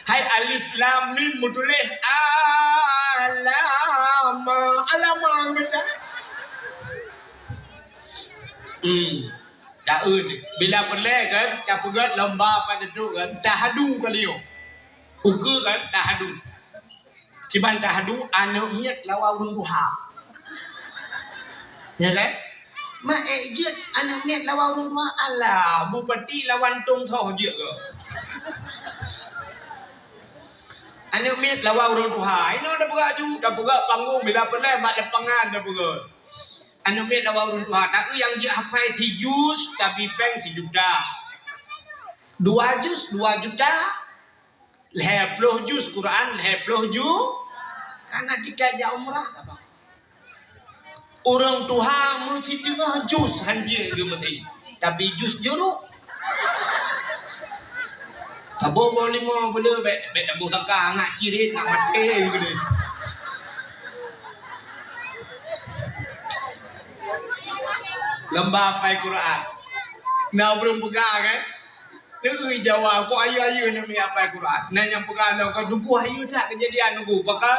Hai alif lam mim meutuléh alama, alama baca. Hmm. Taeu bila peureulèe kan, tapeugöt lomba pada tu kan, tahadu kali nyoe. Ukeue kan, tahadu. Kiban tahadu aneuk miet lawan ureueng tuha. Ya kan? Mak èk jeuet aneuk miet lawan ureueng tuha. Alah, bupati lawan tong soh jeuet keu. Aneuk miet lawan ureueng tuha. Inoe tapeugah ju, tapeugah panggong bila peureulèe bak lapangan tapeugah. Aneuk miet lawan ureueng tuha. Taeu nyang jeuet hafai sijus, tabri pèng sijuta. Dua jus, dua juta. Lhèe ploh jus Quran, lhèe ploh ju-, kana tiket jak umrah, apa? Ureueng tuha meusideungoe jus hanjeuet geuh meusi, tapi jus juruk. Taboh boh limo beuleu bèk, bèk taboh saka, ngat cirit, ngat maté geuh. Lomba hafai Quran. Na ureueng peugah kan? Neui Jawa, kok ayeue-ayeue neumi hafai Quran. Na nyang peugah lom ka tuboh ayeue that keujadian nunggu. Pakon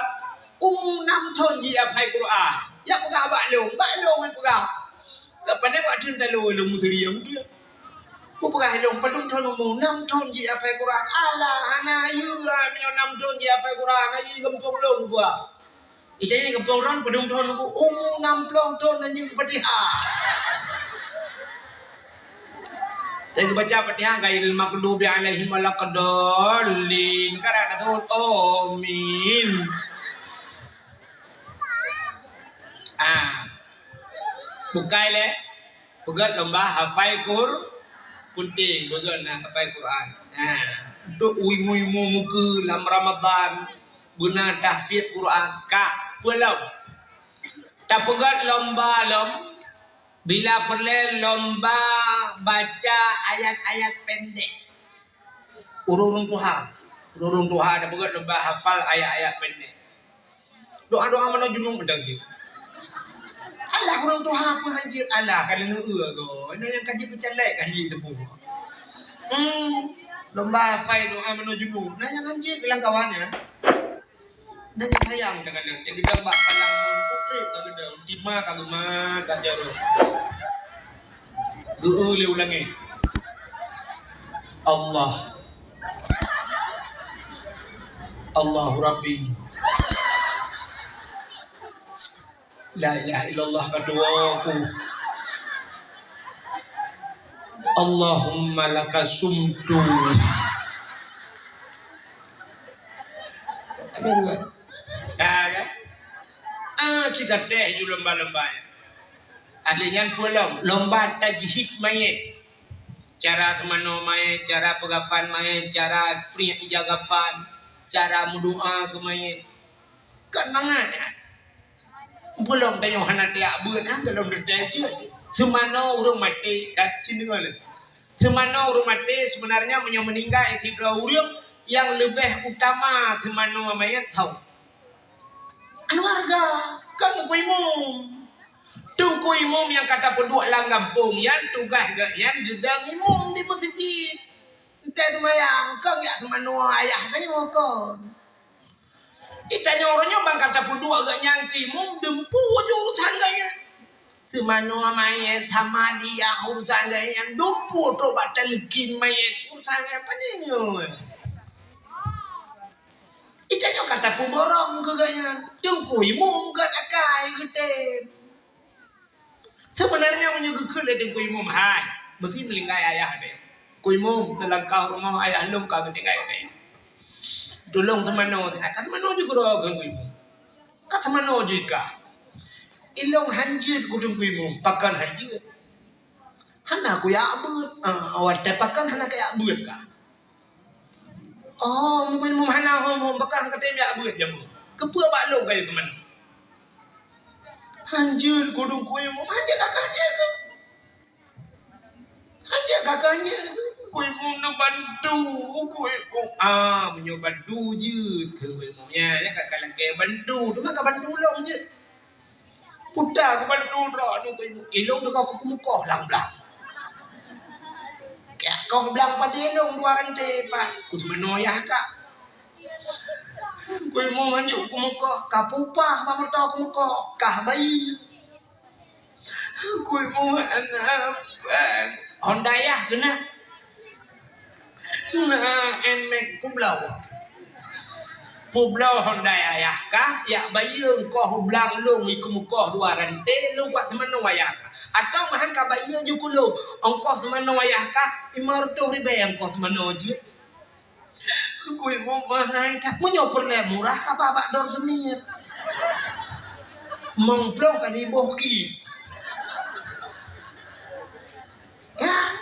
umu nam thon jih hafai Quran. Jak peugah bak lôn, bak lôn peugah. Ka pandai bak thon talo lôn meuseuria beutôi. Ku peugah lôn padum thon umu, nam thon jih hafai Quran. Alah, hana ayeue ah, meunyoe nam thon jih hafai Quran, ayeue gampông lôn peugah. Ita nyan gampông ron, padum thon umu, umu nam ploh thon hana jeuet Fatihah. Jadi baca Fatihah, ghairil maghdubi alaihim waladdallin. Karena tu, amin. Ah. Bukai lé. Peugöt lomba hafai Qur-, peunteng peugöt na hafai Quran. Nah, untuk imeum-imeum mukeue lam Ramadan, beuna tahfiz Quran. Ka, peue lom? Tapeugöt lomba lom, bila peureulèe lomba baca ayat-ayat pendek. Ureueng-ureueng tuha, ureueng-ureueng tuha tapeugöt lomba hafal ayat-ayat pendek. Doa-doa manoe junub mantong jih. Alah, ureueng tuha peue hanjeuet, alah, ka leuneuk eu goe. Na nyang ka jeuet keu caleg hanjeuet teupeu. Hmm, lomba hafai doa manoe junub. Na nyang hanjeuet keu lam kawan nyan. Na nyang sayang ka kalon. Nyang geudong bak palang ngon putri ka geudong. Tima ka geuma ka jaroe. Geu-eu lé u langét. Allah. Allahu Rabbi. La ilaha illallah, ka tuwoe ku. Allahumma laka sumtu. Ah, kan? Ah, cit ka teh ju lomba-lomba nyan. Ahli nyan peue lom? Lomba tajhid mayét. Cara seumanoe mayét, cara peugafan mayét, cara priek ija gafan, cara meudoa keu mayét. Kon mangat nyan. Peue lom tanyoe hana tajak beuet, ha, dalam detail cit. Seumanoe ureueng maté, ka cit deungoe lé. Seumanoe ureueng maté, sebenarnya meunyoe meuninggai sidroe ureueng, nyang leubeh utama seumanoe mayét soe? Keuluwarga, kon Teungku Imum. Teungku Imum nyang ka tapeuduek lam gampông nyan, tugaih geuh nyan geudong imum di meuseujid. Entah seumayang, kon jak seumanoe ayah tanyoe kon. Di tanyoe uroe nyoe ban ka tapeuduek geuh nyan keu imum, deumpu ju urusan geuh nyan. Teumanoe manyét sama dia urusan geuh nyan, dumpeue trok bak taleukin manyét urusan geuh nyan, pane nyoe. Ita nyoe ka tapeuborong keu geuh nyan, Teungku Imum gét akai geutem. Seubeunarnya meunyoe geukheun lé Teungku Imum, hai, meusi meulinggai ayah deh. Teungku Imum, neulangkah rumoh ayah lôn ka geutinggai deh. Tulông seumanoe, ka seumanoe jikeudroe keu Teungku Imum. Ka seumanoe jih kah. Ilông han jeuet keu Teungku Imum, pakon han jeuet. Hana kujak beuet. Ah, watèe pakon hana kujak beuet kah. Oh, Teungku Imum hana hom-hom, pakon han katem jak beuet jameun. Keupeue bak lôn kayém seumanoe. Han jeuet keu Teungku Imum, han jeuet kakak nyan keuh. Han jeuet kakak nyan, Teungku Imum neubantu, Teungku Imum. Ah, meunyoe bantu jeuet keu Teungku Imum. Nyan, nyan kakak lakèe bantu, teuma ka bantu lôn jeuet. Peue ta kubantu droeneuh, Teungku Imum. Ilông teuka keu kumeukoh lam blang. Keu koh blang padé ilông dua ranté pat. Keu seumanoe ayah kah. Teungku Imum han jeuet kumeukoh, ka peupah bak moto kumeukoh, kah bayeue. Teungku Imum hana, Honda ayah keunan. Na Nmax peubloe. Peubloe Honda ayah kah, jak bayeue ongkoh blang lôn, ikeu meukoh dua ranté, lôn kuat seumanoe ayah kah. Atawa meuhan ka bayeue ju keu lôn, ongkoh seumanoe ayah kah, limong reutôh ribèe ongkoh seumanoe jih. Teungku Imum mahai that, meunyoe peureulèe murah, ka ba bak Dor Semir. Limong ploh kali boh ki. Ya.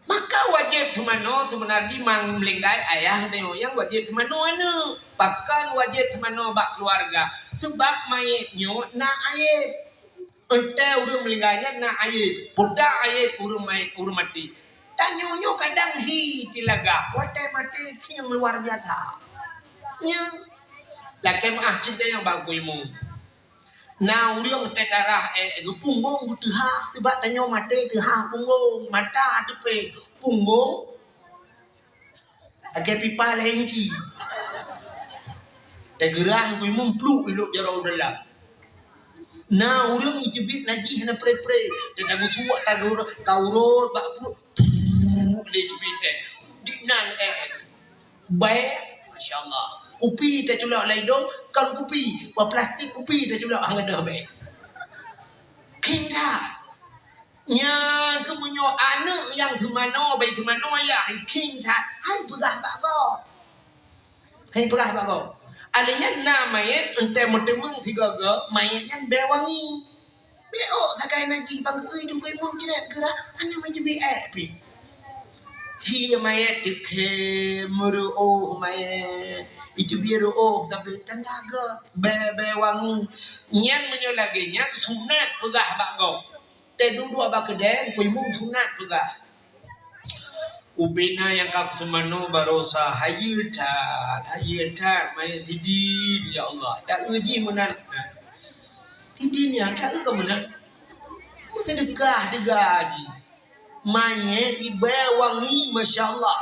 Maka wajéb seumanoe seubeunarjih mang meulinggai ayah nyoe nyang wajéb seumanoe aneuk. Pakon wajéb seumanoe bak keuluwarga? Seubab manyét nyoe na ayéb. Watèe ureueng meulinggai nyan na ayéb. Peue ta ayéb ureueng manyét, ureueng maté? Tanyoe nyoe kadang hi teulaga. Watèe maté khieng luar biasa. Nyan. Lakèe meu'ah cinta nyang bak Teungku Imum. Na ureueng teutarah, eh, geupunggong geuteuha, seubab tanyoe maté teuha punggong, mata teupéh, punggong lagèe pipa lhèe inci. Teugeurah Teungku Imum pluek ilop jaroe u dalam. Na ureueng iteubiet najih hana pré-pré, teuka geusuwak tageurah, ka urot bak pruet, lé teubiet, eh. Di nan, eh. Bèe, masya Allah. Kupi taculok lam idông, kon kupi, bak plastik kupi taculok, han gadôh bèe. Khinta. Nyan keuh meunyoe aneuk nyang seumanoe, bèe seumanoe ayah, khinta, han peugah bak gob. Han peugah bak gob. Alèh nyan na manyét, eunteuk meuteumeung sigoe-goe, manyét nyan bèe wangi. Bèe ôk sagai najih bang geuh Teungku Imum cret geurah, hana meucubit èk pih. Hi manyét teukhém, meureuôh manyét. Iteubiet reuôh sabe tanda gét, bèe, bèe wangi. Nyan meunyoe lagèe nyan sunat peugah bak gob. Teuduek-duek bak keudè, Teungku Imum sunat peugah. Ubena nyang ka kuseumanoe barosa, hayeue that, hayeue that, manyét sidin, ya Allah. Taeu jih meunan. Sidin nyan, taeu ka meunan. Meuseudeukah teuga jih. Manyét ibèe wangi, masya Allah.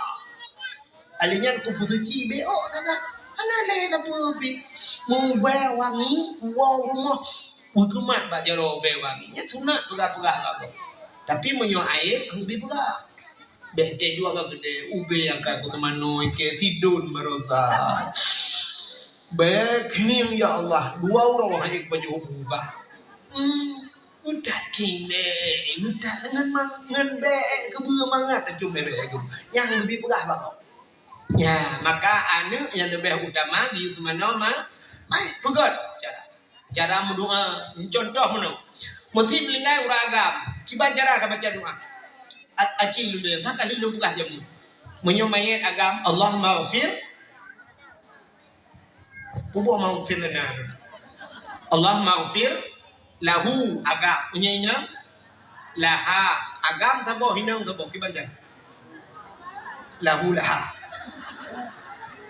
Alèh nyan kupeusuci, bèe ôk sagai. Hana lé sapeue pih. Meubèe wangi, woe rumoh. Meukheumat bak jaroe bèe wangi. Nyan sunat peugah-peugah bak gob. Tapi meunyoe ayéb, han geubi peugah. Bèk teuduek bak keudè, ubé nyang ka kuseumanoe kèe sidon barosa. Bèe khieng, ya Allah, dua uroe han ék pajoh ubah. Hmm, utat khieng bèe, utat ngon ma-, ngon bèe keubeue mangat tacôm bèe keubeue. Nyang geubi peugah bak gob. Ya, maka aneuk nyang leubeh utama di seumanoe ma-, mai peugöt cara. Cara meudoa, contoh meunoe. Meusé meulinggai ureueng agam, kiban cara tabaca doa. A-, aci lôn deungon, sakan lôn peugah jameun. Meunyoe manyét agam, Allahummaghfir. Pubuh maghfir lana. Allahummaghfir lahu, agam. Meunyoe inong, laha. Agam saboh, inong saboh, kiban cara. Lahu, laha.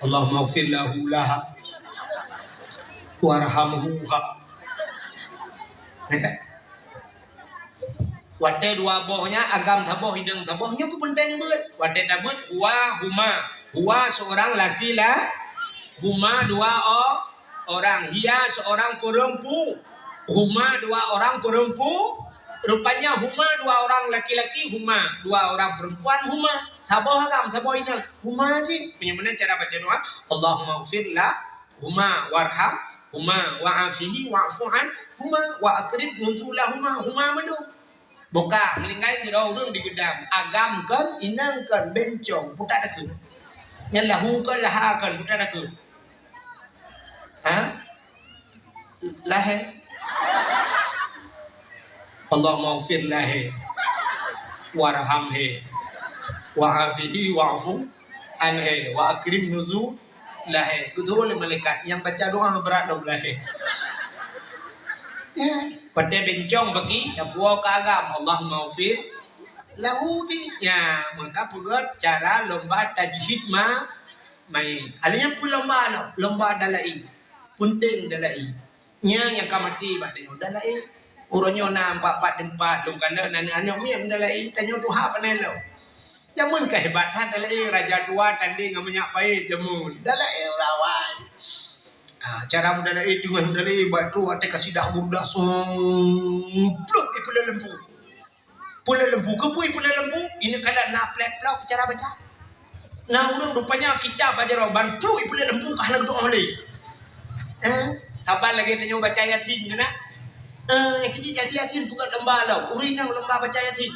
Allahummaghfir lahu, laha. Warhamhu, ha. Ya kan? Watèe dua boh nyan, agam saboh, inong saboh, nyoe keuh peunteng beuet. Watèe tabeuet, huwa, huma. Huwa seorang laki la-, huma dua o-, orang. Hiya seorang perempu-, Huma dua orang perempu-, rupanya huma dua orang laki-laki, huma dua orang perempuan, huma. Saboh agam, saboh inong. Huma cit. Meunyoe meunan cara baca doa, Allahummaghfir lahuma warhamhuma wa'afihi wa'fu anhuma wa akrim nuzulahuma, huma mandum. Buka, meuninggai sidroe ureueng di geudang. Agam kon, inong kon, bencong, puta takheun. Nyan lahu kon, laha kon, puta takheun. Ha? Lahé. Allahummaghfir lahé. Warhamhé. Wa'afihi wa'fu anhé. Wa akrim nuzu lahé. Geuteupeue lé malaikat, nyang baca doa brat lom lahé. Ya, watèe bencong bagi, tapuwoe keu agam, Allahummaghfir lahu. Ya, maka peugöt cara lomba tajhid ma-, mayit. Alèh nyan peue lomba nyoe, lomba dalai. Peunteng dalai. Nyan nyang ka maté bak tanyoe dalai. Uroe nyoe na empat-empat teumpat, lôn kalon aneuk-aneuk miet dalai, tanyoe tuha pané lom. Jameun ka hebat that dalai, raja dua tandeng ngon minyeuk payet jameun. Dalai urawai. Ha, cara meudalai, teungoh meudalai, bak tu watèe kasidah burdah, sum, pluk, ipeuleueng lampu. Peuleueng lampu, keupeue ipeuleueng lampu? Ineuk kalon na plek-plok cara baca. Na ureueng rupanya kitab bak jaroe ban pluk ipeuleueng lampu ka hana geuteu'oh lé. Eh, saban lagèe tanyoe baca Yasin tu na. Eh, keuji Yasin, Yasin peugöt lomba lom. Ureueng inong lomba baca Yasin.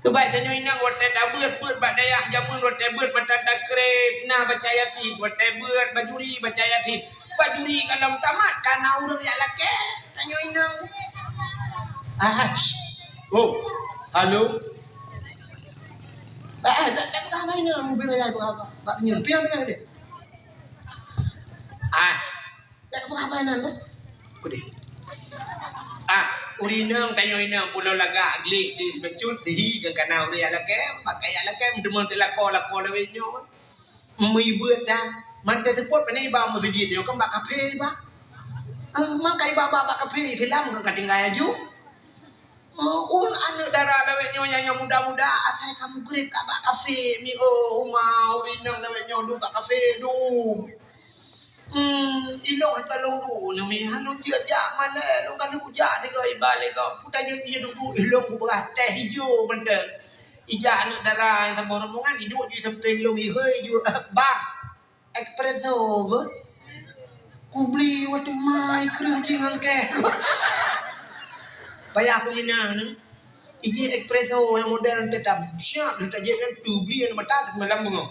Keubai tanyoe inong watèe tabeuet, beuet bak dayah jameun watèe beuet matan takreb na baca Yasin, watèe beuet bajuri baca Yasin. Bajuri ka lom tamat, ka na ureueng jak lakèe, tanyoe inong. Ah, shh. Oh, halo. Bèk, eh, bèk, bèk peugah haba inong, bèk peugah haba. Bak nyoe, pinang, pinang deh. Ah. Bèk peugah haba inong deh. Peudeh. Ah, ureueng inong, tanyoe inong, pulo lagak gleh di bacut, sihi ka kana ureueng jak lakèe, bak ka jak lakèe, meuteumé teuh lakoe-lakoe lawét nyoe. Meubeuet tan, mantong seupôt pane iba meuseujid nyoe kan bak kafé iba. Eh, maka iba bak, bak kafé Islam ka tinggai aju. Eh, un aneuk dara lawét nyoe nyang, nyang muda-muda asai ka mugreb ka bak kafé mi, oh, uma ureueng inong lawét nyoe duek bak kafé dum. Hmm, ilong hana lôn duek nyoe mi, hana jeuet jak malèe, lôn ka neuk jak sigoe iba lé gob. Peue tajeuet jih duek, ilong kupeugah teh ijo mantong. Ijak aneuk dara nyang saboh rombongan, iduek ju sampéng lôn, ihôi ju, eh, "Bang, espresso beuh? Kubli watèe mai kreueh jih ngon kèe." Payah kuminah nyoe. Ijih espresso nyang model teutab siap lheueh tajép nyan, tubli ngon mata teuh malam beungoh.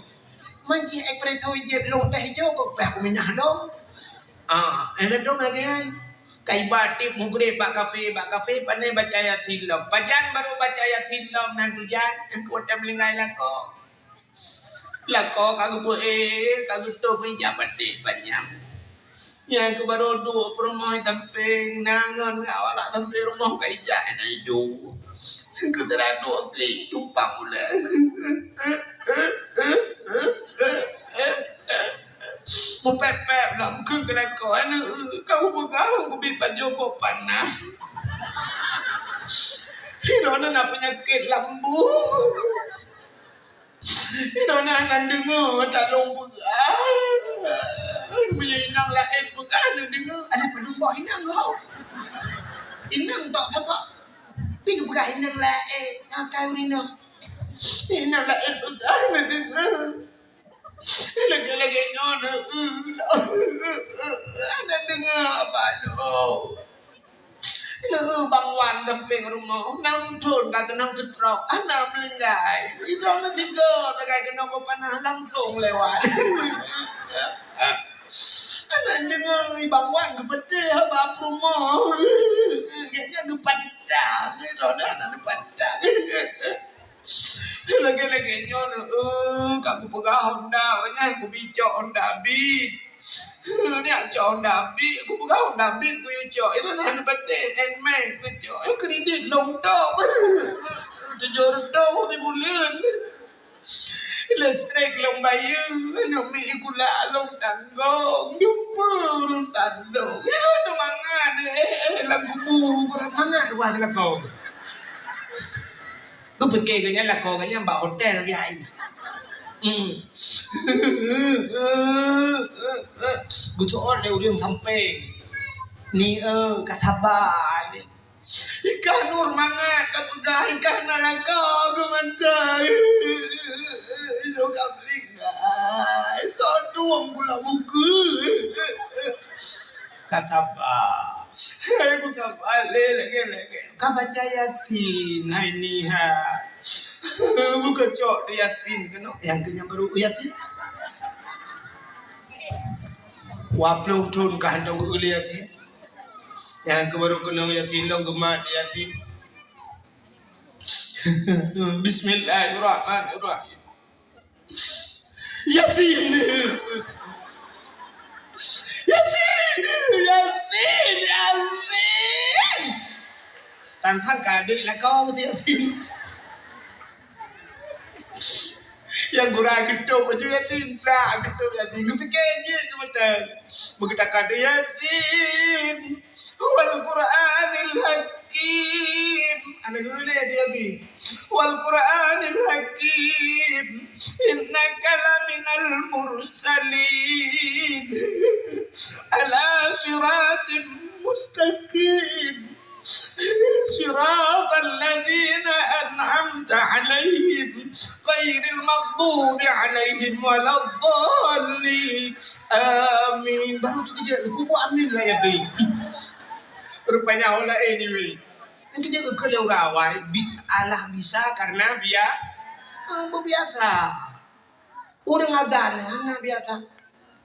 Man jih espresso ijép lôn teh ijo kok payah kuminah lom. Ah, eh, ladôm lagèe nyan. Ka iba tiep mugreb bak kafé, bak kafé pane baca Yasin lom. Pajan barô baca Yasin lom nan tujan, nyang keu watèe meuninggai lakoe. Lakoe ka geupeu-e, ka geutôp ija batik panyang. Nyang keu barô duek peurumoh sampéng, na ngon awak sampéng rumoh ka ijak na ijo. Keu sira duek klik tumpang ulèe. Meupèp-pèp lam keu keunakoe, aneuk, kamu peugah kubi pajoh boh panah. Droeneuh na peunyakét lambung. Droeneuh hana deungö, talông peugah. Meunyoe inong laén peugah, hana deungö. Alah, padum boh inong lom. Inong tok saboh. Pi geupeugah inong laén, nyakai ureueng inong. Inong laén peugah, hana deungö. Lagèe-lagèe nyoe na, hana deungö haba lôn. Na Bang Wan dampéng rumoh, nam thon ka keunong stroke, hana meuninggai. Idong na tiga, tagai keunong beupanah langsong lewat. Hana deungö Bang Wan geupeuteh haba peurumoh. Geupeuteh, idong na hana geupeuteh. Lagèe-lagèe nyoe, eh, ka kupeugah Honda, ureueng nyan kubi cok Honda Beat. Nyan cok Honda Beat, kupeugah Honda Beat kuyue cok. Itu na hana patéh, Nmax kucok. Eh, kredit lom top. Tujoh reutôh sibuleuen. Listrik lom bayeue, aneuk miet sikula lom tanggong. Dumpeue urusan lom. Ya, tu mangat, eh, eh, lam kubu, kurang mangat wah di lakoe. Geupike geuh nyan lakoe geuh nyan bak hotel jai. Hmm. Geuteu'ot lé ureueng sampéng. Ni, eh, ka saba ni. Ikah nur mangat ka peugah, ikah na lakoe geuh mantong. Lôn ka meulinggai, soe tueng pula buku. Ka saba. Hai, buka balik lagi-lagi. Ka baca Yasin, hai ni ha. Buka cok di Yasin keunoe. Nyang keu nyan baru Yasin. Dua puluh thon ka hantom geuh Yasin. Nyang keu baru keunong Yasin, lôn geumat Yasin. Bismillahirrahmanirrahim. Yasin. Yasin. Yasin. Yasin. Tan-tan ka adék lakoe meusti Yasin. Nyang gura geutôp baju Yasin, plak geutôp Yasin. Geupike jeuet keu mata. Beugeutakah Yasin. Wal Qur'anil Hakim. Aneuk geuh lé di Yasin. Wal Qur'anil Hakim. Innaka laminal mursalin. Ala siratim mustaqim. Siratal ladzina an'amta 'alaihim, ghairil maghdubi 'alaihim waladdallin. Amin. Baru tu keujeuet, kubu amin lah ya, Bi. Rupanya awak laén ni, Bi. Nyang keujeuet keu lé ureueng awai, bi-, alah bisa karena bia-, ah, beubiasa. Ureueng azan hana biasa.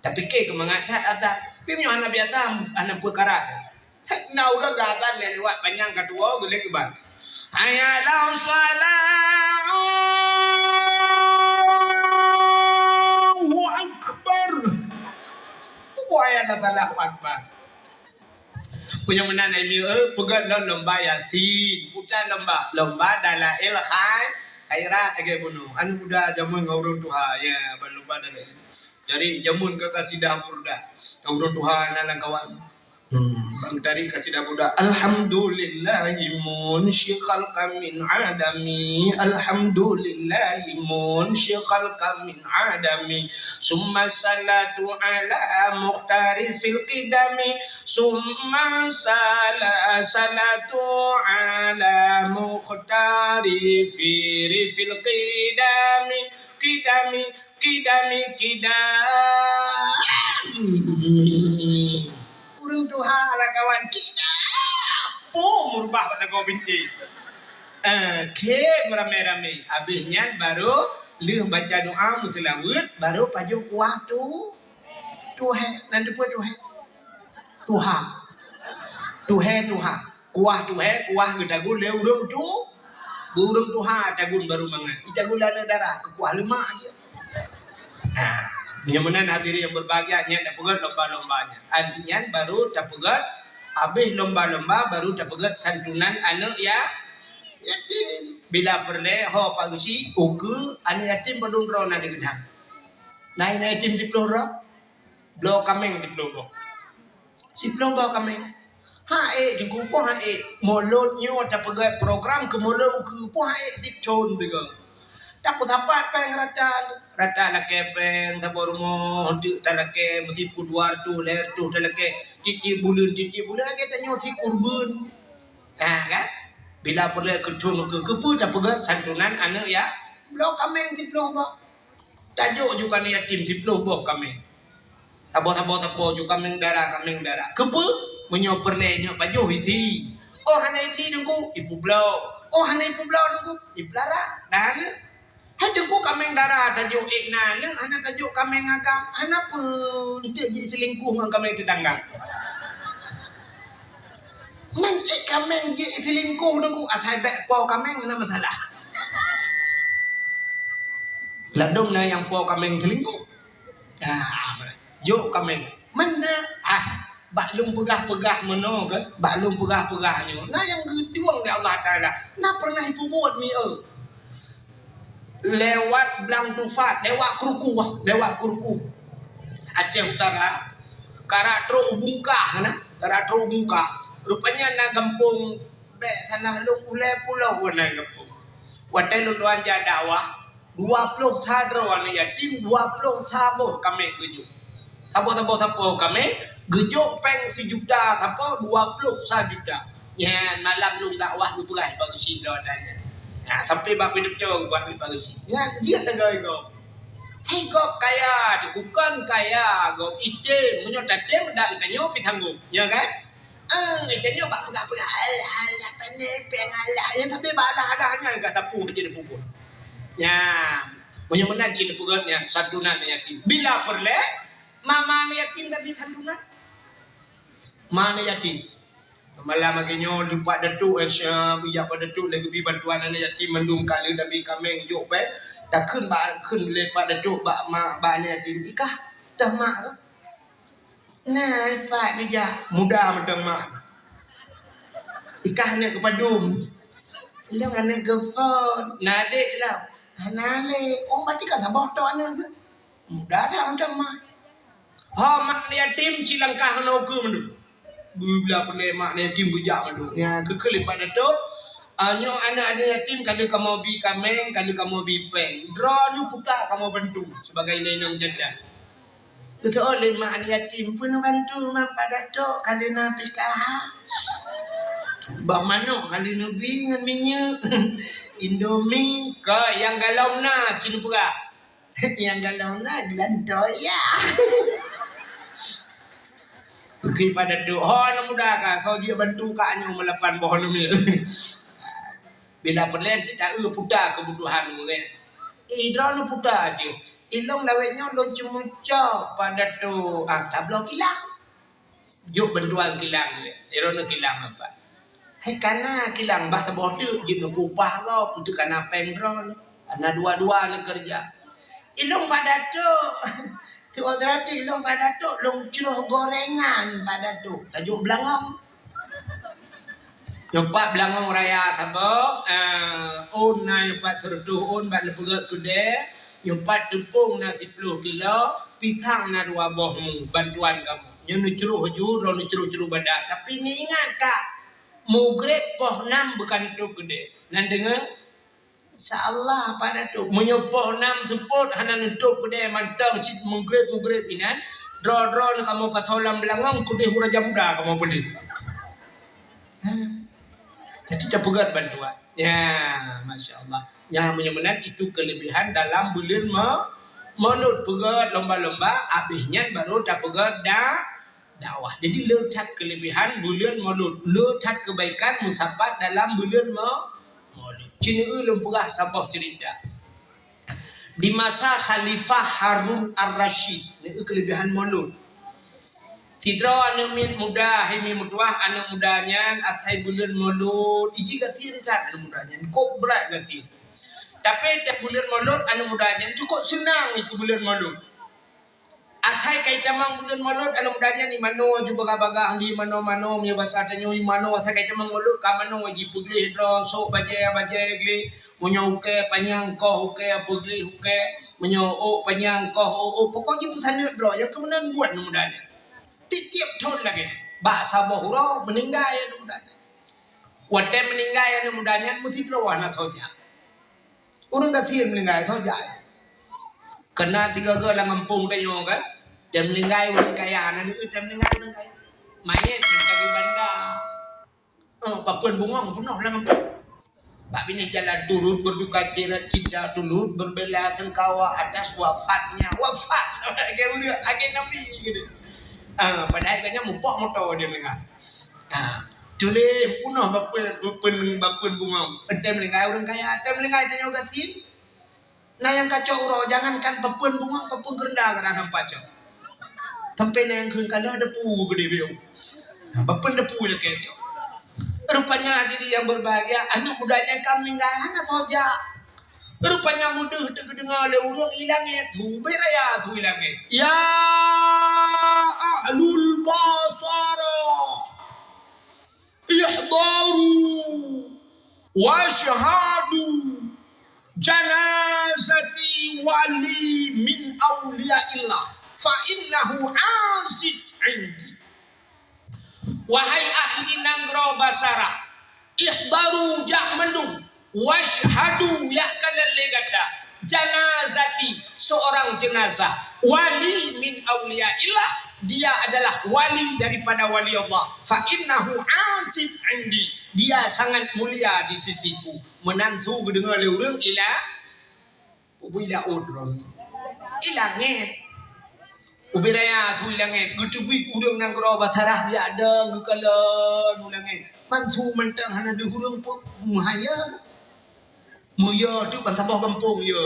Tapike keu mangat that azan. Pi meunyoe hana biasa, hana peukara. Hei, na ureueng geuazan lé liwat panyang ka tuwoe geulek iban. Hayya 'alas shalah. Allahu Akbar. Bukan hayya 'alas shalah, Allahu Akbar. Meunyoe meunan, ai mieu, peugöt lom lomba Yasin, puta lomba, lomba dalail khai-, khairat lagèe bunoe. Aneuk muda jameun ngon ureueng tuha, ya, ban lomba dalail. Jari jameun ka kasidah burdah. Ureueng tuha na lam kawan. Hmm, ban tari kasidah burdah. Alhamdulillahi munsyikal kamin adami. Alhamdulillahi munsyikal kamin adami. Summa salatu ala mukhtarifil qidami. Summa sala-, salatu ala mukhtari fi rifil qidami, qidami, qidami, qidami. Ureueng tuha lah kawan, qidami. Po meurubah bak sagoe binti. Eh, khém ramé-ramé. Abéh nyan baru lheueh baca doa meuseulaweuet, baru pajoh kuah tu. Tuhé, nan teupeue tuhé? Tuha. Tuhé, tuha. Kuah tuhé, kuah geutagun lé ureueng tu-, ureueng tuha tagun baru mangat. Itagun lé aneuk dara, keu kuah leumak jih. Nah, nyang meunan hadirin yang berbahagia, nyan tapeugöt lomba-lomba nyan. Abéh nyan baru tapeugöt, abéh lomba-lomba baru tapeugöt santunan aneuk ya-, yatim. Bila peureulèe ho Pak Geuchik, ukeue aneuk yatim padum droe na di Geudang. Na aneuk yatim siploh droe. Bloe kaméng siploh boh. Siploh boh kaméng. Ha ék, Teungku, po ha ék. Mulod nyoe tapeugöt program keu mulod ukeue, po ha ék sithon sigoe. Tapeusapat péng rata, rata lakèe péng, saboh rumoh, teuk talakèe, meusipu dua reutôh, lhèe reutôh talakèe, tiep-tiep buleuen, tiep-tiep buleuen, lagèe tanyoe sikureubeuen. Ha, kan? Bila peureulèe keu thon ukeue, keupeue tapeugöt santunan aneuk ya-, bloe kaméng siploh boh. Tajok ju keu aneuk yatim siploh boh kaméng. Saboh-saboh sapo ju kaméng dara, kaméng dara. Keupeue? Meunyoe peureulèe neuk pajoh isi. Oh, hana isi Teungku, ipeubloe. Oh, hana ipeubloe Teungku, ipeulara. Dan hai Teungku, kaméng dara tajok ék na aneuk, hana tajok kaméng agam. Hana peue, eunteuk jiselingkuh ngon kaméng teutangga. Man ék kaméng jiselingkuh Teungku, asai bèk po kaméng, hana masalah. Ladôm na nyang po kaméng selingkuh. Ah, jok kaméng. Meunan, ah, bak lôn peugah-peugah meunoe kan, bak lôn peugah-peugah nyoe. Na nyang geutueng lé Allah Taala. Na pernah ipeubuet mi eu. Lewat Blang Tufat, lewat Kruku, lewat Kruku. Aceh Utara. Karak trok u Bungkah na, karak trok u Bungkah. Rupanya na gampông, bèk salah lôn, Ulèe Pulo na gampông. Watèe lôn tuan jak dakwah, dua ploh sa droe aneuk yatim, dua ploh sa boh kaméng geujok. Saboh-saboh sapo kaméng, geujok péng sijuta sapo, dua ploh sajuta. Nyan malam lôn dakwah geupeugah bak geuchik droe nyan. Ha, sampai bak pintoe geupeugah bak geuchik. Nyan jeuet lagèe gob. Hai gob kaya, bukon kaya, gob item, meunyoe tatem dak geutanyoe pih sanggob. Nyo kan? Eh, geutanyoe bak peugah-peugah, alah, alah, pandai péng, alah. Nyan tapi bak alah-alah nyan ka sapeue jadi pukul. Nyan, meunyoe meunan cit peugah nyan, santunan yatim. Bila peureulèe, ma-, ma aneuk yatim tabi santunan. Ma aneuk yatim. Malam lagèe nyoe, leupat datuk, eh, sya-, bijak pat datuk, lagèe bi bantuan aneuk yatim mandum ka lheueh tabi kaméng jok péng. Takheun bak, kheun lé pat datuk bak ma, bak aneuk yatim. Ikah, dah mak tu. Nah, pat geujak. Muda mantong mak. Ikah aneuk geupadum. Lôn aneuk geuphon. Na adék lom. Hana lé. Oh, berarti ka saboh tok aneuk tu. Muda that mantong mak. Ho, mak yatim cit langkah ngon ukeue mandum. Bila peureulèe mak yatim geujak mandum. Nyan, keu-keu lé pat datuk. Ah, nyoe aneuk-aneuk yatim ka lheueh kamoe bi kaméng, ka lheueh kamoe bi péng. Droeneuh puta kamoe bantu sebagai inong-inong janda. Geuseuôt lé mak aneuk yatim, "Peue neubantu mak pat datuk, ka lheueh na P K H?" Bah manok ka lheueh neubi ngon minyeuk. Indomie, ka nyang galom na cit neupeugah. Nyang galom na geulantoe ya. Bukon pat datuk, ho aneuk muda ka, soe jeuet bantu kak nyoe meulapan boh aneuk miet. Bila peureulèe, ta-eu puta keubutuhan ureueng. Eh, droeneuh puta jeuet. Ilôn lawét nyoe lôn ceumeucok pat datuk, ah, tabloe kilang. Jok bantuan kilang, droeneuh kilang apa. Hai kana kilang bah saboh teuk jeuet neupeupah gob, untuk kana péng droeneuh. Kana dua-dua neukeureuja. Ilôn pat datuk. Tiep droeneuh ilôn pat datuk, lôn cruh gorengan pat datuk. Tajok beulangong. Nyoe pat beulangong raya saboh, eh, ôn na nyoe pat seureutôh ôn bak neupeugèt keudè, nyoe pat teupông na siploh kilo, pisang na dua boh mu, bantuan kamoe. Nyoe neucroh ju, droe neucroh-croh badan. Tapi neuingat ka, mugreb poh nam beuka neutôp keudè. Nan deungö? Insya Allah, pat datuk. Meunyoe poh nam seupôt hana neutôp keudè mantong cit mugreb-mugreb inan, droe-droe neuh kamoe pasoe lam beulangong, keudeh u Raja Muda kamoe peuleueh. Ha. Jadi tapeugèt bantuan. Ya, masya Allah. Ya, meunyoe meunan itu kelebihan dalam buleuen Mo-, Maulud. Peugèt lomba-lomba, abéh nyan baru tapeugèt da-, dakwah. Jadi, le that kelebihan buleuen Maulud, le that kebaikan musapat dalam buleuen Mo-, Maulud. Ci neueu lôn peugah saboh cerita. Di masa Khalifah Harun Ar-Rasyid, neueu kelebihan Maulud. Sidroe aneuk miet muda, hai miet meutuwah, aneuk muda nyan asai buleuen Maulud, iji gasien that aneuk muda nyan, kôb brat gasien. Tapi tiep buleuen Maulud, aneuk muda nyan cukôp seunang keu buleuen Maulud. Asai ka itamong buleuen Maulud, aneuk muda nyan imanoe ju bagah-bagah, di manoe-manoe, meunyoe basa tanyoe imanoe, asai ka itamong Maulud, ka manoe jipeugleh droe, sôk bajèe, bajèe gleh, meunyoe ukèe panyang koh ukèe, peugleh ukèe, meunyoe ôk panyang koh ôk, ôk, pokok jipeusaneut droe, nyang keumeunang buet aneuk muda nyan. Tiep-tiep thôn lagèe nyan, bak saboh uroe meuninggai aneuk muda nyan. Watèe meuninggai aneuk muda nyan, meusidroe hana soe jak. Ureueng gasien meuninggai, soe jak. Keunan tiga-tiga lam gampông tanyoe kan. Tem meuninggai ureueng kaya, na neueu tem meuninggai ureueng kaya. Manyét meuninggai banda. Eh, papeuen bungong peunoh lam gampông. Bak binéh jalan turut berduka cita, cinta turut berbela sungkawa atas wafatnya. Wafat. Lagèe ureueng, lagèe nabi gitu. Ah, padahai gobnyan mupok moto dia meuninggai. Ha, tuléh peunoh bapeuen, bapeuen, bapeuen bungong. Tem meuninggai ureueng kaya, tem meuninggai tanyoe gasien. Na nyang kacok uroe, jangankan papeuen bungong, papeuen keurenda kadang hampa cok. Sampai na nyang kheun ka lheueh depu geudeh beu. Ha, papeuen depu lakèe cok. Rupanya hadirin yang berbahagia, aneuk muda nyan ka meuninggai, hana soe jak. Rupanya meudeuh teuk geudeungoe lé ureueng i langèt, su bèk raya su i langèt. Ya ahlul Basra, ihdaru wasyhadu janazati wali min auliyaillah fa innahu asid indi. Wahai ahli nanggroe Basra, ihdaru jak mandum, wasyhadu jak kalon lé gata, Janazati, seorang jenazah, wali min auliyaillah, dia adalah wali daripada wali Allah. Fa innahu azib indi, dia sangat mulia di sisiku. Meunan su geudeungoe lé ureuëng ila, ubui laôt ron. I langét. Ubé raya su i langét, geuteubiet ureuëng nanggroe Basarah geujak dong geukalon u langét. Man su mantong hana deuh ureuëng peuet meuhaya. Meuyö teuk ban saboh gampông yö.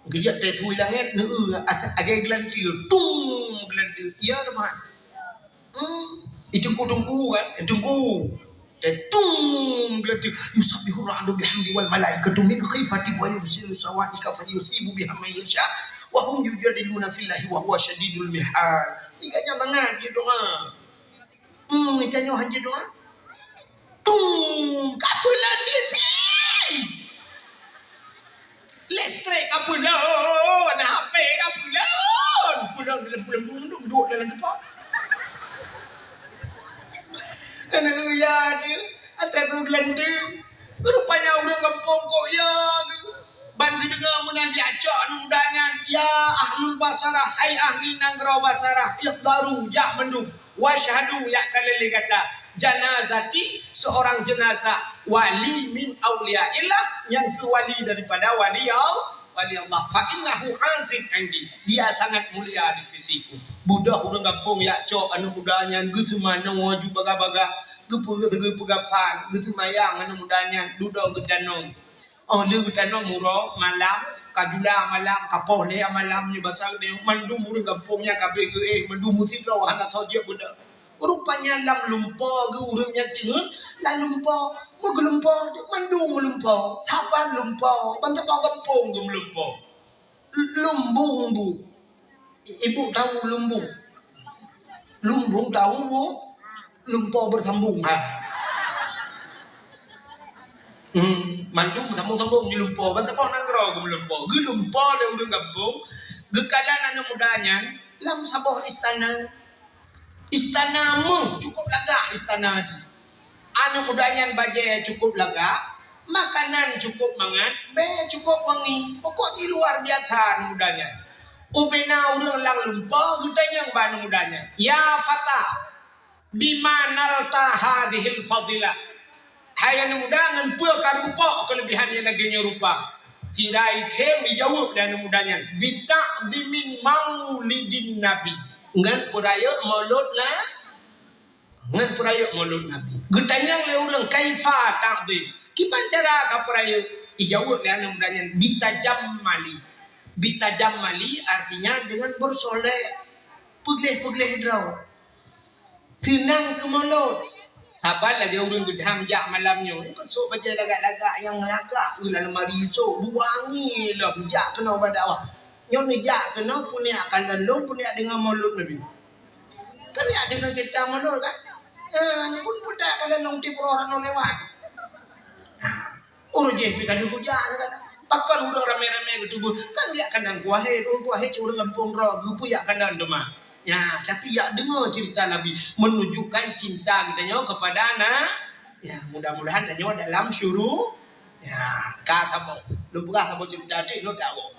Geujak teuh su i langét, neueu, as-, lagée geulanteue, tung, geulanteue. Ya, teuma. Hmm, itungku-tungku kan, itungku. Dan tung, geulanteue. Yusabbihu ra'du bihamdi wal malaikatu min khifati wa yursilu sawa'iqa fa yusibu biha man yasha. Wa hum yujadiluna fillahi wa huwa syadidul mihal. Iga nyan mangat dia doa. Hmm, tanyoe hanjeuet doa. Tung, ka peulon T V. Listrik ka peulon, H P ka peulon. Peulon dalam bulan dum dum duduk dalam tempat. Kena ya dia, ada tu gelantu. Rupanya ureuëng gampông kok ya tu. Ban geudeungoe meunan geujak cok aneuk muda nyan, "Ya ahlul Basarah, hai ahli nanggroe Basarah, ihdaru, jak mandum, wasyhadu, jak kalon lé gata, janazati, seorang jenazah, wali min auliyaillah, nyang keu wali daripada wali Allah, wali Allah, fa innahu azim indi, dia sangat mulia di sisiku." Beudôh ureuëng gampông jak cok aneuk muda nyan, geuseumanoe aju bagah-bagah, geupeu-, geupeugah fan, geuseumayang aneuk muda nyan, dudoe geutanong. Oh, lheueh geutanong uroe malam, ka jula malam, ka poh lhèe malam nyoe basa nyoe, mandum ureuëng gampông nyan ka abéh geuéh, mandum meusidroe hana soe jeuet beudôh. Rupanya lam lumpoe geuh ureuëng nyan teungeut, lam lumpoe, meugeulumpoe, mandum lumpoe, saban lumpoe, ban saboh gampông geuh lumpoe. Lumbung bu. Ibu tahu lumbung? Lumbung tahu bu? Lumpoe beusambung. Ha. Hmm, mandum sambung-sambung di lumpoe. Ban saboh nanggroe geuh lumpoe. Geulumpoe lé ureuëng gampông, geukalon aneuk muda nyan lam saboh istana. Istana méuh, cukup lagak istana jih. Aneuk muda nyan bajée cukup lagak, makanan cukup mangat, bée cukup wangi. Pokok jih luar biasa aneuk muda nyan. Ubena ureuëng lam lumpoe geutanyong bak aneuk muda nyan, "Ya fata, bima nalta hadhil fadilah?" Hai aneuk muda, ngon peue ka rumpok keuleubihan nyang lagée nyoe rupa? Sira ikhém ijaweueb lé aneuk muda nyan, "Bita'zimin maulidin Nabi." Ngon peurayeuk maulud na-, ngon peurayeuk maulud Nabi. Geutanyong lé ureuëng, "Kaifa ta'zim?" Kiban cara ka peurayeuk? Ijaweueb lé aneuk muda nyan, "Bitajammali." Bitajammali artinya dengan bersolek, peugleh-peugleh droe. Teunang keu maulud. Saban lagée ureuëng geutham jak malam nyoe. Kon sôk bajée lagak-lagak nyang lagak u lam lemari sôk, beuwangi lom jak keunoe bak dakwah. Nyoe neujak keunoe puniak kalon lôn, puniak deungoe maulud Nabi. Kan jak deungoe ceurita maulud kan? Eh, pun putak kalon lôn tiep uroe ranoe lewat. Ureuëng jih pih ka lheueh kujak nyan kan. Pakon ureuëng ramé-ramé geutuboh? Kan jak keunan kuahe, ureuëng kuahe cit ureuëng gampông droe, geupeuyak keunan teuma. Ya, tapi jak deungoe ceurita Nabi menunjukkan cinta geutanyoe kepada na-, ya, mudah-mudahan tanyoe dalam syuru-, ya, ka saboh. Lôn peugah saboh ceurita teuk, lôn tawoe.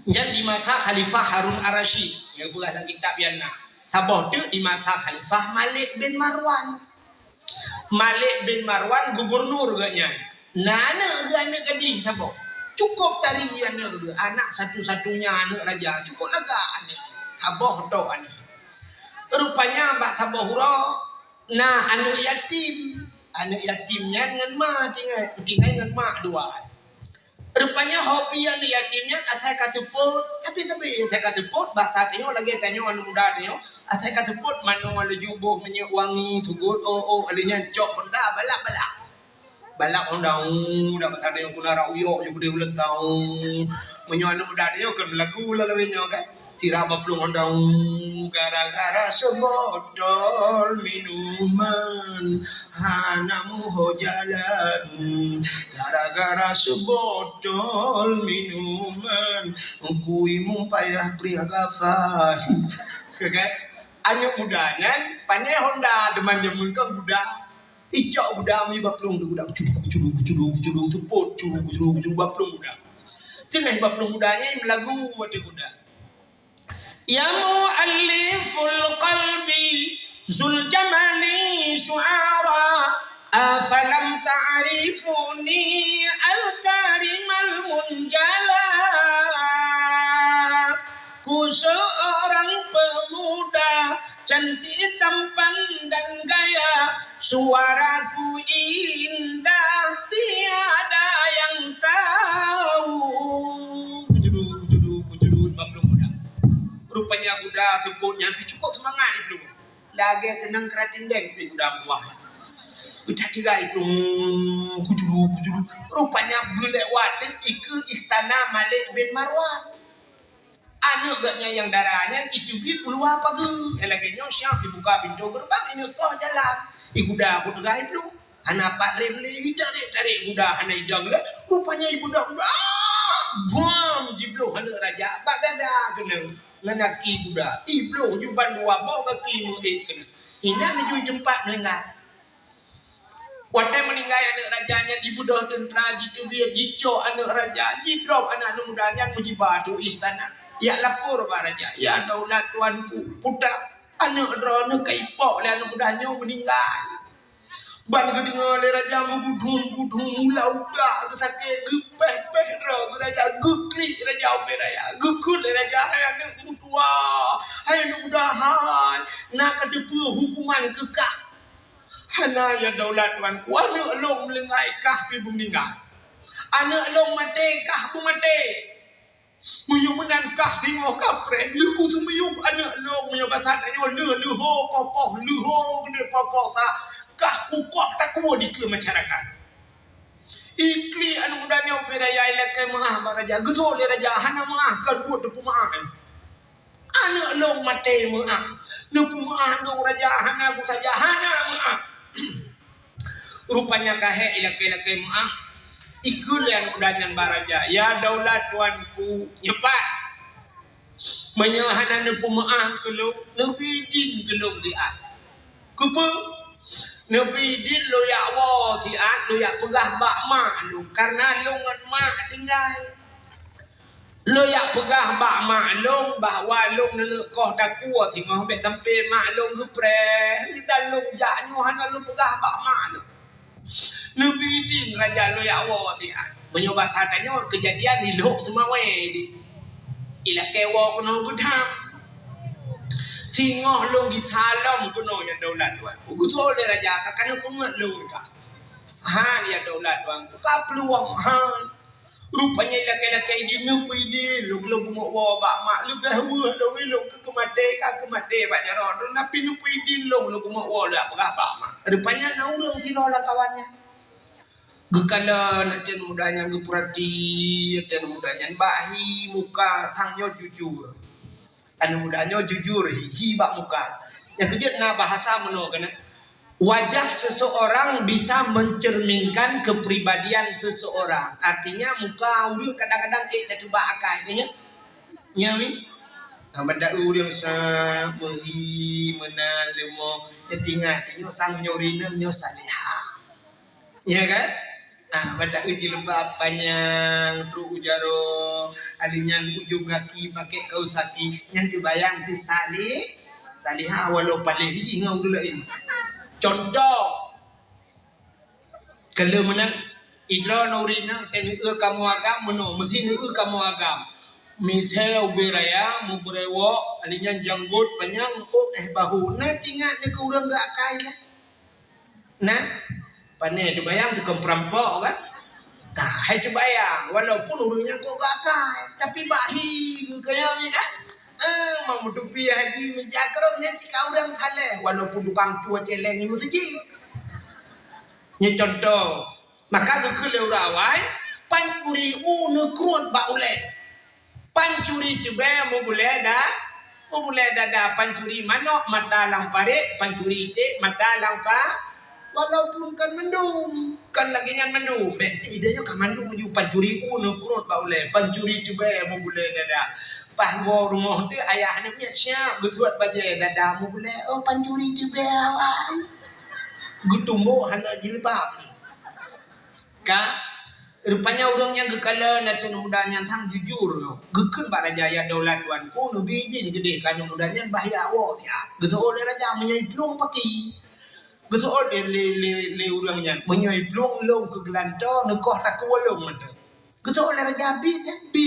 Nyan di masa Khalifah Harun Ar-Rasyid, nyang geupeugah lam kitab nyan na. Saboh teuk di masa Khalifah Malik bin Marwan. Malik bin Marwan gubernur geuh nyan. Na aneuëk geuh aneuëk gadih saboh. Cukup tari aneuëk geuh, anak satu-satunya aneuëk raja. Cukup lagak aneuëk. Saboh tok aneuëk. Rupanya bak saboh uroe na aneuëk yatim. Aneuëk yatim nyan ngon ma tinggai, tinggai ngon mak dua. Rupanya hobi aneuëk yatim nyan asai ka seupôt, sabe-sabe asai ka seupôt, basa tanyoe lagée tanyoe aneuëk muda tanyoe, asai ka seupôt manoe laju boh minyeuk wangi, sugot, oh, oh, lheueh nyan cok honda balap-balap. Balap honda, uh, dak basa tanyoe keunan rak uyok ju keudeh ulôn tau. Meunyoe aneuëk muda tanyoe kan meulagu lam lawét nyoe kan. Sira baplueng honda, gara-gara seubotol minuman hana muho jalan, gara-gara seubotol minuman kui mupayah priah gafan. Kan? Aneuëk muda nyan pané honda deungon jameun kan guda. Icok guda mi baplueng di guda, cucuk, Kucudu, kucudu, kucudu, teupat, cudu, kucudu, kucudu, bak plueng guda. Teungoh bak plueng guda nyan meulagu watèe guda. Ya mu'allifal qalbi zul jamali syu'ara, afalam ta'rifuni al-karimal munjala. Ku seorang pemuda cantik tampan dan gaya, suaraku indah tiada yang tahu. Kucudu, kucudu, kucudu, bak plueng guda. Rupanya guda seupôt nyan pih cukôp seumangat di plueng. Lagèe keunong keuratindeng pih guda meutuah. Udah tiga i plueng, kucudu, kucudu. Rupanya beuleuwat ikeue istana Malik bin Marwan. Aneuk geuh nyan nyang dara nyan iteubiet u luwa pageue. Nyang lagèe nyoe siap ibuka pintoe geureubang, ineuk koh jalan. I guda ku teuga i plueng. Hana pat rem lé, itarek-tarek guda hana idong lé. Rupanya i guda, guda, ah! Buam jibloh aneuk raja bak dada keuneuk ngon gaki guda. Ibloh ju bandua boh gaki meuék keuneuk. Inan laju i teumpat meuninggai. Watèe meuninggai aneuk raja nyan, jibeudôh teuntra, jiteubiet, jicok aneuk raja, jidrop aneuk, aneuk muda nyan meujiba ateueh istana. Jak lapor bak raja, "Ya daulat tuanku, puta, aneuk droeneuh ka ipok lé aneuk muda nyoe meuninggai." Ban geudeungoe lé raja meugudum-gudum, mula utak geusakét, geupéh-péh droe geuh raja, geuklik raja ubé raya, geukheun lé raja, "Hai aneuk meutuah, hai aneuk muda hai, na kateupeue huköman keu kah?" "Hana, ya daulat tuanku, aneuk lôn meuninggai kah pih beumeuninggai. Aneuk lôn maté kah beumaté. Meunyoe meunan kah singoh kapreh, lheuh kuseumiyueb aneuk lôn, meunyoe basa tanyoe lheuh leuho poh-poh, leuho keudéh poh-poh sa, kah kukoh takue dikeue masyarakat." Iklik aneuk muda nyoe ubé raya ilakèe meu'ah bak raja. Geutôh lé raja, "Hana meu'ah, kon buet teupeumeu'ah." "Aneuk lôn maté meu'ah. Neupeumeu'ah lôn raja hana geusaja, hana meu'ah." Rupanya ka hék ilakèe-lakèe meu'ah. Ikheun lé aneuk muda nyan bak raja, "Ya daulat tuanku, nyoe pat. Meunyoe hana neupeumeu'ah keu lôn, neubi idin keu lôn siat." "Keupeue?" "Neubi idin lôn jak woe siat, lôn jak peugah bak mak lôn, kareuna lôn ngon mak tinggai. Lôn jak peugah bak mak lôn bahwa lôn neuneuk koh takue singoh, bèk sampoe mak lôn geupreh. Dan lôn jak nyoe hana lôn peugah bak mak lôn. Neubi idin raja lôn jak woe siat." Meunyoe basa tanyoe keujadian di Lhok Seumawé di. Ilakèe woe keunoe geutham. "Singoh lôn gisa lom keunoe, ya daulat tuanku. Geutôh lé raja ka, ka neupeungeut lôn ka." "Han, ya daulat tuanku, ka peuluwang han." Rupanya ilakèe-lakèe idin, neubi idin lôn, lôn geumeuk woe bak mak. "Leubeh weueh lôn, lôn ka keumaté, ka keumaté bak jaroe droeneuh, tapi neubi idin lôn, lôn geumeuk woe lôn jak peugah bak mak." Rupanya na ureueng sidroe lam kawan nyan. Geukalon até aneuk muda nyan, geupeurati até aneuk muda nyan, bak hi muka sang nyoe jujur. Aneuk muda nyoe jujur, hi, hi bak muka. Nyang keujeuet na bahasa meunoe keunan, wajah seseorang bisa mencerminkan kepribadian seseorang. Artinya, muka ureueng kadang-kadang ék tateuba akai, ka nyan? Nyan, wi? Nah, ban taeu ureueng sa meuhi, meunan, leumo, nyan teuingat, nyoe sang nyoe rineueng, nyoe salihah. Ya kan? Ah, ban taeu jilbab panyang, trok u jaroe, alèh nyan ujong gaki pakèk kaos kaki, nyan teubayang teusalih, salihah walau paléh jih ngon ureueng laén. Contoh, keu lheueh meunan, idroe nuri na, teuneuk eu kamoe agam meunoe, meusi neuk eu kamoe agam. Mithèe ubé raya, meubreuwok, alèh nyan janggot panyang, ôk éh bahu. Na teuingat nyoe keu ureueng geuakai nyan. Nah, pane teubayang tukang peurampok kan? Nah, hai teubayang, walaupun ureueng nyan kok geuakai, tapi bak hi geuh keu nyan kan? Eh, meumeutupi haji meuja keurok nyan cit ka ureueng saleh, walaupun tukang cue céléng di meuseujid. Nyoe contoh, maka geukheun lé ureueng awai, pancuri u neukruet bak ulèe. Pancuri teubèe meubulèe da-, meubulèe dada, pancuri manok mata lam parék, pancuri iték mata lam pa-, walaupun kon mandum, kon lagèe nyan mandum. Bèk ti idéh nyoe ka mandum ju pancuri u neukruet bak ulèe, pancuri teubèe meubulèe dada. Paih woe rumoh teuh ayah nyan miet siap geusuet bajèe dada meubulèe, oh pancuri teubèe awai. Geutumbok hana jilbab. Ka, rupanya ureuëng nyang geukalon ateueh aneuk muda nyan sang jujur nyoe. Geukheun bak raja, "Ya daulat tuanku, neubi idin keudeh keu aneuk muda nyan bah jak woe siat." Geuseuôt lé raja, "Meunyoe iplueng paki." Geuseuôt lé, lé, lé, lé ureuëng nyan, "Meunyoe iplueng lôn keu geulantoe, neukoh takue lôn mantong." Geuseuôt lé raja, "Bi nyan, bi."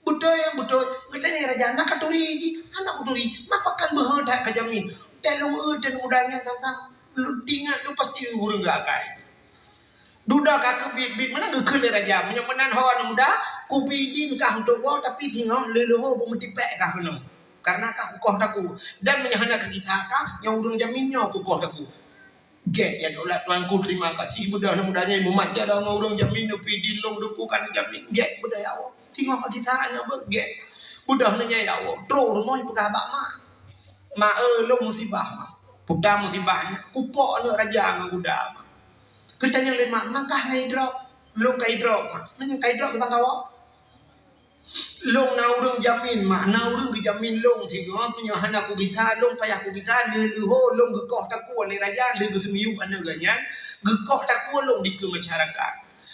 "Beutôi, beutôi." Geutanyong raja, "Na katuri jih?" "Hana kuturi." "Ma pakon beuhe that kajamin?" "Teuh lôn eu teuh muda nyan sang-sang lôn tingat lôn pasti ureuëng geuakai." Dudoe ka keubiet-biet meunan geukheun lé raja, "Meunyoe meunan ho aneuk muda, kubi idin kah untuk woe, tapi singoh lheueh-lheueh ho beumeutipék kah keunoe. Karena kah kukoh takue. Dan meunyoe hana kagisa kah, nyoe ureuëng jamin nyoe kukoh takue." "Gét ya daulat tuanku, terima kasih." Beudôh aneuk muda nyan mumat jaroe ngon ureuëng jamin, neubi idin lôn teungku keu aneuk jamin. "Gét beudôh ya Allah. Singoh ka gisa aneuk beuh, gét." Beudôh aneuk nyan ya Allah. Trok rumoh ipeugah bak mak. "Mak, eh, lôn musibah, mak. Peue musibah nyan? Kupok aneuk raja ngon guda, mak." Geutanyong lé mak, "Mak kah na idrop?" "Lôn ka idrop, mak." "Meunyoe ka idrop, kiban kawoe?" "Lôn na ureuëng jamin, mak, na ureuëng geujamin lôn singoh, meunyoe hana kugisa, lôn payah kugisa, lheueh-lheueh ho lôn geukoh takue lé raja, lheueh geuseumiyueb aneuk geuh nyan, geukoh takue lôn dikeue masyarakat.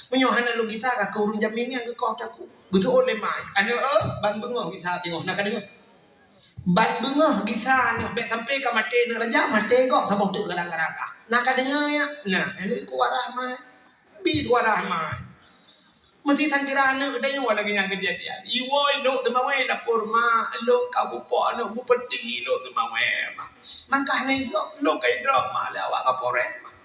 Meunyoe hana lôn gisa, ka keu ureuëng jamin nyan geukoh takue." Geuseuôt lé mak, "Aneuk, eh, ban beungoh gisa singoh, na kadeungoe? Ban beungoh gisa nyoe, bék sampai ka maté aneuk raja, maté gob saboh teuk gara-gara kah. Na kadeungoe ya?" "Na." "Aneuk, keu waras mak. Bi waras mak." Meusti sangkira aneuk tanyoe lagée nyan keujadian. Iwoe ilok teumawé dapur mak, ilok ka kupok aneuk bupeuti ilok teumawé mak. "Mak kah na idrop?" "Lôn ka idrop, mak, lé awak Kapolres, mak."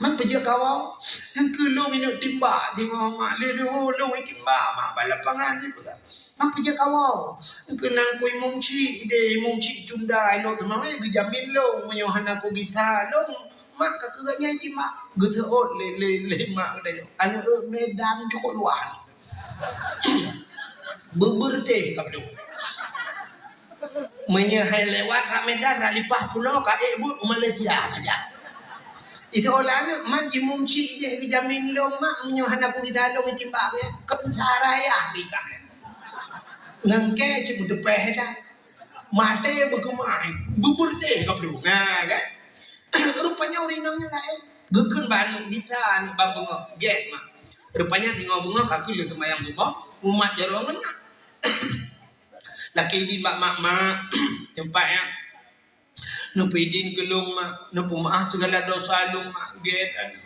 "Mak peujeuet kawoe?" "Engkeu lôn inok timbak singoh, mak. Lheueh-lheueh ho lôn timbak, mak, bak lapangan ipeugah." "Mak peujeuet kawoe?" "Engkeu na ku imum chik ideh, imum chik cunda ilok teumawé geujamin lôn, meunyoe hana kugisa lôn, mak, ka keu gobnyan timbak." Geuseuôt lé, lé, lé mak geutanyoe, "Aneuk, eh, Medan cukôp luwah. Beubeureuteh ka padum. Meunyoe hai lewat rot Medan, rot lipah pulo ka ék buet u Malaysia ka jak." Iseuôt lé aneuk, "Man imum chik jih geujamin lôn, mak, meunyoe hana kugisa lôn timbak geuh, keu cara yah geuikat. Ngon kée cit meuteupéh dah. Maté beukeumah, beubeureuteh ka padum." Nah, kan? Rupanya ureuëng inong nyan laén. Geukheun bak aneuk gisa, aneuk ban beungoh, "Gét, mak. Rupanya singoh beungoh ka keuh lheueh seumayang suboh, mumat jaroe ngon mak. Lakée idin bak mak, mak, teumpat nyan. Neupeuidin keu lôn, mak. Neupeumaáh sigala dosa lôn, mak. Gét, aneuk.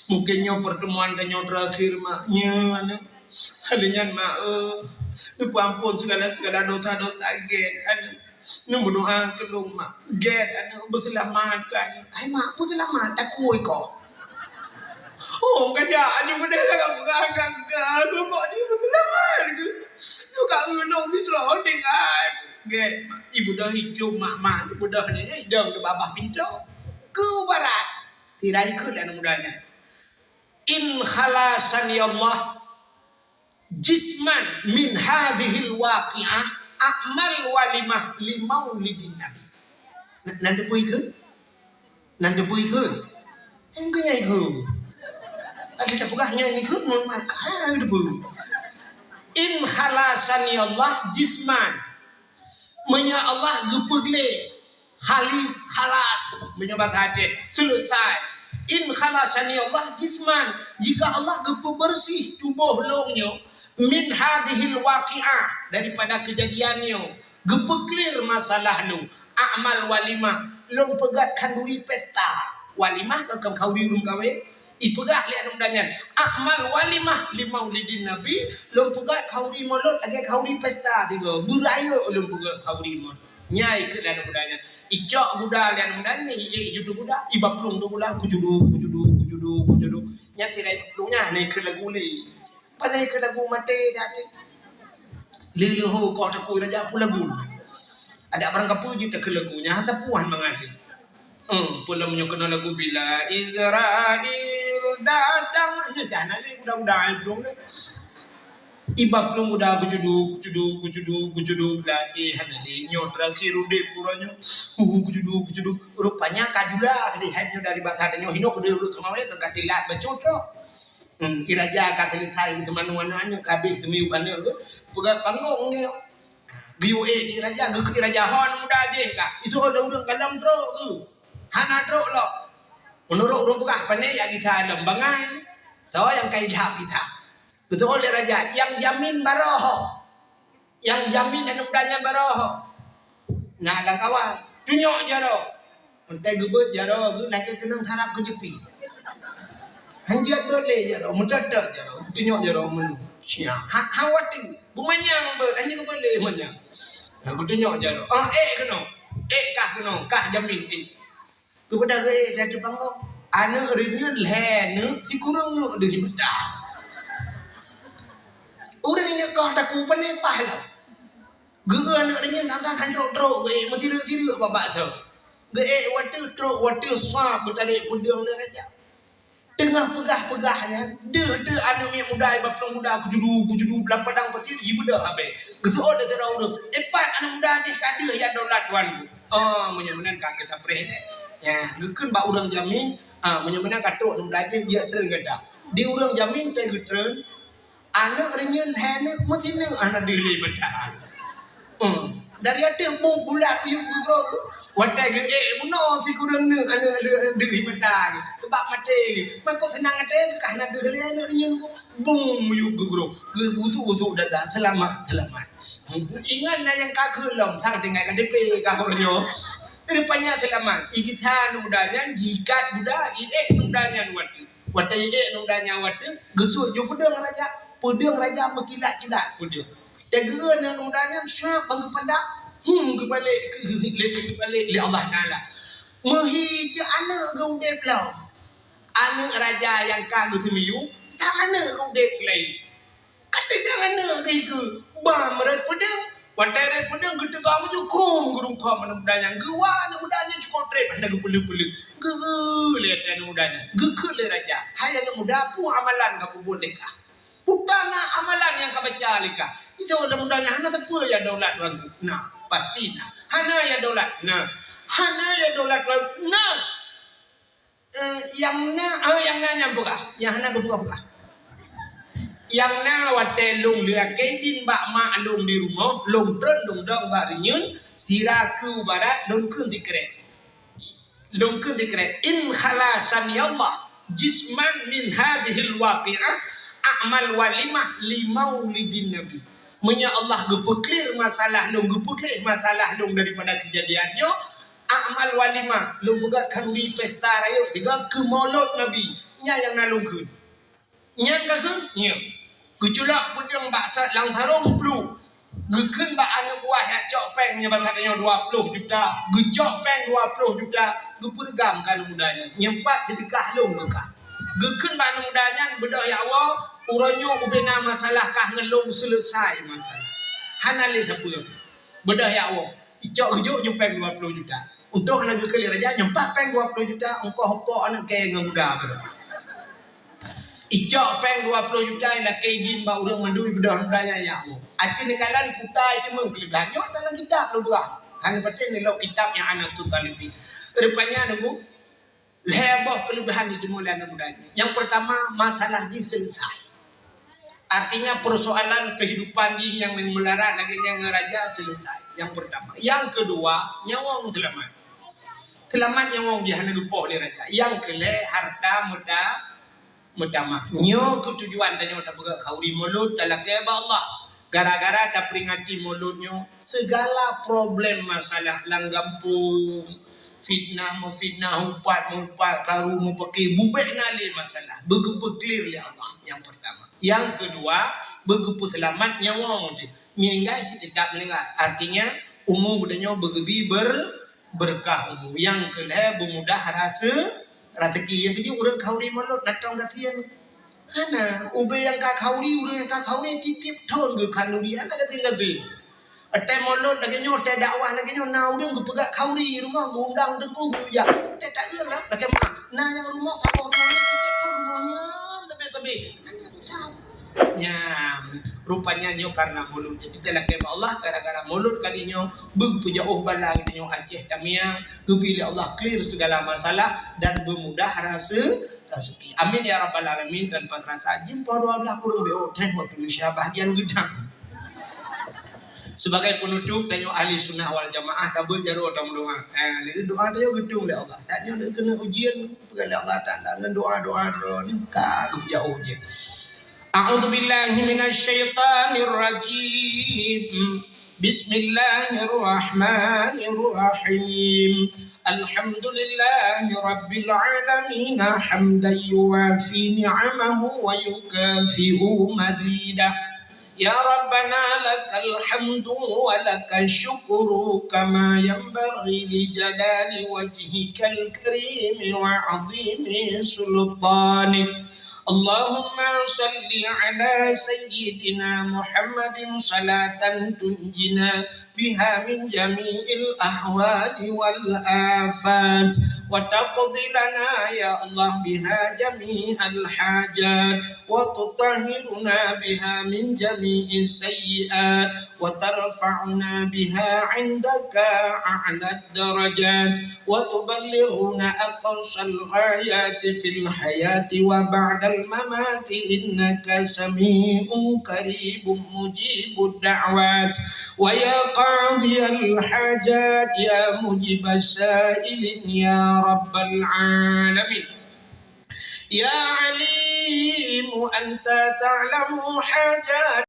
Mungken nyoe peurteumuan tanyoe teurakhir, mak. Nyoe, aneuk. Lheueh nyan, mak, eh, neupeuampon sigala-sigala dosa-dosa, gét, aneuk. Neumeudoá keu lôn, mak. Gét, aneuk, beuseulamat keu aneuk." "Hai mak, peue seulamat? Takue ikoh." "Oh, ka jak, aneuk, beudôh ka, ka, ka, ka, ka, kok jih beuseulamat keu. Nyoe ka ulôn sidroe tinggai." "Gét, mak. Ibeudôh icum, mak, mak. Ibeudôh ni, idong di babah pintoe." Keu barat. Tirai keu aneuk muda nyan. "In khalasani Allah jisman min hadzihil waqi'ah a'mal walimah li maulidin Nabi." Na, na teupeue ikheun? Na teupeue ikheun? Engkeu nyang ikheun. Tadi tapeugah nyang ikheun, memang, ah, teupeue. "In khalasani Allah jisman." Meunyoe Allah geupeugleh, khalis, khalas, meunyoe bahasa Aceh, selesai. "In khalasani Allah jisman," jika Allah geupeubeureuséh tuboh lôn nyoe, "min hadzihil waqi'ah," daripada keujadian nyoe, geupeuclear masalah lôn, "a'mal walimah," lôn peugét khanduri pesta. Walimah kan khanduri ureuëng kawén. Ipeugah lé aneuk muda nyan, "A'mal walimah li maulidin Nabi," lôn peugét khanduri mulod lagée khanduri pesta tiga. Beurayeuk lôn peugét khanduri mulod. Nyan ikheun lé aneuk muda nyan. Icok guda lé aneuk muda nyan, iék ju teuguda, iba plueng teuguda, kucudu, kucudu, kucudu, kucudu. Nyan sira iba plueng nyan, na ikheun lagu lé. Pane ikheun lagu maté jadi. Lheueh-lheueh ho koh takue raja peue lagu. Adak barang kapeue jeuet takheun lagu nyan, hana sapeue han mangat lé. Eh, peue lom nyoe keunoe lagu Bila Israel Datang. Nyan cah hana lé guda-guda ai plueng nyan. Iba plueng guda kucudu, kucudu, kucudu, kucudu, beulati hana lé. Nyoe terakhir udeb uroe nyoe. Uh, kucudu, kucudu. Rupanya ka jula tadi hai nyoe dari basa tanyoe hinoe keudeh uluk teumawé ka tilat bacut tu. Hmm, i raja ka selesai seumanu aneuk-aneuk, ka habéh seumiyueb aneuk geuh. Peugah panggong nyoe. Geuyue ék di raja, geukheun raja, "Ho aneuk muda jih ka." Iseuôt lé ureuëng ka lom trok geuh. Hana trok lom. Meunurot ureuëng peugah, pane jak gisa lom bangai. Soe nyang ka idhab kita? Beutôi lé raja, nyang jamin baroe ho. Nyang jamin aneuk muda nyan baroe ho. Na lam kawan, tunyok jaroe. Meuntée geubeuet jaroe geuh, lakée keunong sarap keujeupie. Hanjeuet dot lé jaroe, meutot-tot jaroe, tunyok jaroe meunyoe. Sia, ha, ha watée. Beumanyang beuet, hanjeuet geubeuet lé manyang. Ha, geutunyok jaroe. Ah, ék keunong. Ék kah keunong, kah jamin ék. Geupeugah geuék di ateueh panggong. Aneuk reunyeun lhée neuk, sikureueng neuk deuh meuta. Ureuëng ingat kah takue peuleueh paih lom. Geueu aneuk reunyeun tantang han trok-trok geuék, meusireuk-sireuk babak tho. Geuék watée trok watée sa geutarek peudeueng lé raja. Teungoh peugah-peugah nyan, deuh teuk aneuk miet muda i bak plueng kuda kujudu-kujudu lam padang pasir jibeudôh habéh. Geuseuôt lé sidroe ureuëng, "Ipat aneuk muda jih ka deuh ya daulat tuanku." Oh, meunyoe meunan ka geuta preh lé. Ya, geukheun bak ureuëng jamin, ah, meunyoe meunan ka trok aneuk muda jih, jeuet treun gata. Di ureuëng jamin teuh geutreun, aneuk reunyeun lhée neuk meusineuk hana deuh lé meuta. Hmm. Dari ateueh bu-, bulat uyueb geugroe. Watée geuék bunoe sikureueng neuk aneuk deuh meuta. Sabab maté. Makot seunang até kah na deuh lé aneuk reunyeun. Bung uyueb geugroe. Geuusuk-usuk dada. Seulamat, seulamat. Hmm. Ingat na nyang ka kheun lom, sang tinggai K T P ka uroe nyoe. Rupanya seulamat. Igisa aneuk muda nyan, jiikat budak, iék aneuk muda nyan watée. Watée iék aneuk muda nyan watée, geusuet ju peudeueng raja. Peudeueng raja meukilat-kilat peudeueng. Teugeueu aneuk muda nyan siap bang geupandak, hmm, geubalek, geubalek lé Allah Taala. Meuhi teu aneuk geuh udeb lom. Aneuk raja nyang ka geuseumiyueb, tan aneuk geuh udeb lé. Ka teugang aneuk geuh ikeue, ba meureuet peudeueng. Watée rot peudeueng geuteuga meujeuet krueng geurungkôm aneuk muda nyan. Geuwa aneuk muda nyan cukôp treb hana geupeuleueh-peuleueh. Geueu lé até aneuk muda nyan. Geukheun lé raja, "Hai aneuk muda, peue amalan ka peubuet lé kah? Peue na amalan nyang ka baca lé kah?" Itu aneuk muda nyan, "Hana sapeue ya daulat tuanku." "Na, pasti na." "Hana ya daulat?" "Na." "Hana ya daulat tuanku?" "Na." Eh, nyang na, eh, nyang na nyang peugah, nyang hana geupeugah-peugah. Nyang na watée lôn lakée idin bak mak lôn di rumoh, lôn treun lôn dong bak reunyeun, sira keu barat lôn kheun sikrek. Lôn kheun sikrek, "In khalasani Allah jisman min hadzihil waqi'ah a'mal walimah li maulidin Nabi." Meunyoe Allah geupeuklir masalah lôn, geupeuklir masalah lôn daripada keujadian nyoe, a'mal walimah, lôn peugöt khanduri pesta rayeuk tiga keu maulud Nabi. Nyan nyang na lôn kheun. Nyan ka kheun? Nyan. Geuculok peudeueng bak sat lam sarong pluh. Geukheun bak aneuk buah nyang cok péng nyan bak saat nyoe dua ploh juta. Geucok péng dua ploh juta. Geupeureugam keu aneuk muda nyan. Nyan pat seudeukah lôn keu kah. Geukheun bak aneuk muda nyan, "Beudôh ya Allah, uroe nyoe ubena masalah kah ngon lôn seuleusai masalah. Hana lé sapeue." Beudôh ya Allah. Icok geujok ju péng dua ploh juta. Untông hana geukheun lé raja, nyoe pat péng dua ploh juta, ongkoh pok aneuk kèe ngon guda baroe. Icok péng dua ploh juta, ilakèe idin bak ureueng mandum, ibeudôh aneuk muda nyan, ya Allah. Aci neukalon kuta iteumeung keuleubehan. Nyoe dalam kitab lôn peugah. Hana patéh neulok kitab nyang Anatut Thalibin. Rupanya nunggu Lhèe boh keuleubehan jiteumeung lé aneuk muda nyan. Nyang peurtama, masalah jih seuleusai. Artinya, peusoalan keuhidupan jih nyang meularat lagèe nyan ngon raja seuleusai. Nyang peurtama. Nyang keudua, nyawöng seulamat. Seulamat nyawöng jih hana geupoh lé raja. Nyang keulhèe, harta meuta-, meutamah. Nyoe keuh tujuan tanyoe tapeugöt khanduri mulod talakèe bak Allah. Gara-gara taperingati mulod nyoe, sigala problem masalah lam gampông, fitnah meufitnah, upat meuupat, karu meupaké, bubèk na lé masalah, beugeupeu clear lé Allah, nyang peurtama. Nyang keudua, beugeupeu seulamat nyawöng teuh. Meuninggai cit teutap meuninggai. Artinya, umu geutanyoe beugeubi ber-, beureukat umu. Nyang keulhèe, beumudah rase-, raseuki. Nyang keujeuet ureueng khanduri mulod, na tông gasien? Hana. Ubé nyang ka khanduri, ureueng nyang ka khanduri, tiep-tiep thôn geukhanduri, hana gasien-gasien. Watèe mulod lagèe nyoe, watèe dakwah lagèe nyoe, na ureueng geupeugöt khanduri rumoh, geuundang teungku, geujak. Watèe taeu lah, lagèe ma. Na nyang rumoh, saboh rumoh nyan, tiep-tiep thôn rumoh nyan, sabé-sabé. Hana macam. Nyan, rupanya nyoe karena mulod. Jadi, talakèe bak Allah, gara-gara mulod kali nyoe, beupeujôh bala geutanyoe Aceh Tamiang, geubri lé Allah clear sigala masalah dan beumudah rase-, raseuki. Amin ya rabbal alamin. Tanpa teurasa, jeuem poh dua blah kureueng beu thèe waktu Indonesia bahagian geudang. Sebagai penutup, tanyoe ahli sunnah wal jamaah ka beuet jaroe tameudoa. Ha, lé doa tanyoe geutueng lé Allah. Tanyoe lé keuneuk ujian peugah lé Allah Taala ngon doa-doa droeneuh ka geujak ujian. A'udzubillahi minasyaitonirrajim. Bismillahirrahmanirrahim. Alhamdulillahi rabbil alamin, hamdan yuwafi ni'amahu wa yukafi'u mazidah. يا ربنا لك الحمد ولك الشكر كما ينبغي لجلال وجهك الكريم وعظيم سلطانك. اللهم صل على سيدنا محمد صلاة تنجينا بها من جميع الأهوال والآفات، وتقضي لنا يا الله بها جميع الحاجات، وتطهرنا بها من جميع السيئات، وترفعنا بها عندك أعلى الدرجات، وتبلغنا أقصى الغايات في الحياة وبعد الممات، إنك سميع قريب مجيب الدعوات، ويا قاضي الحاجات، يا مجيب السائلين، يا رب العالمين. يا عليم، أنت تعلم حاجات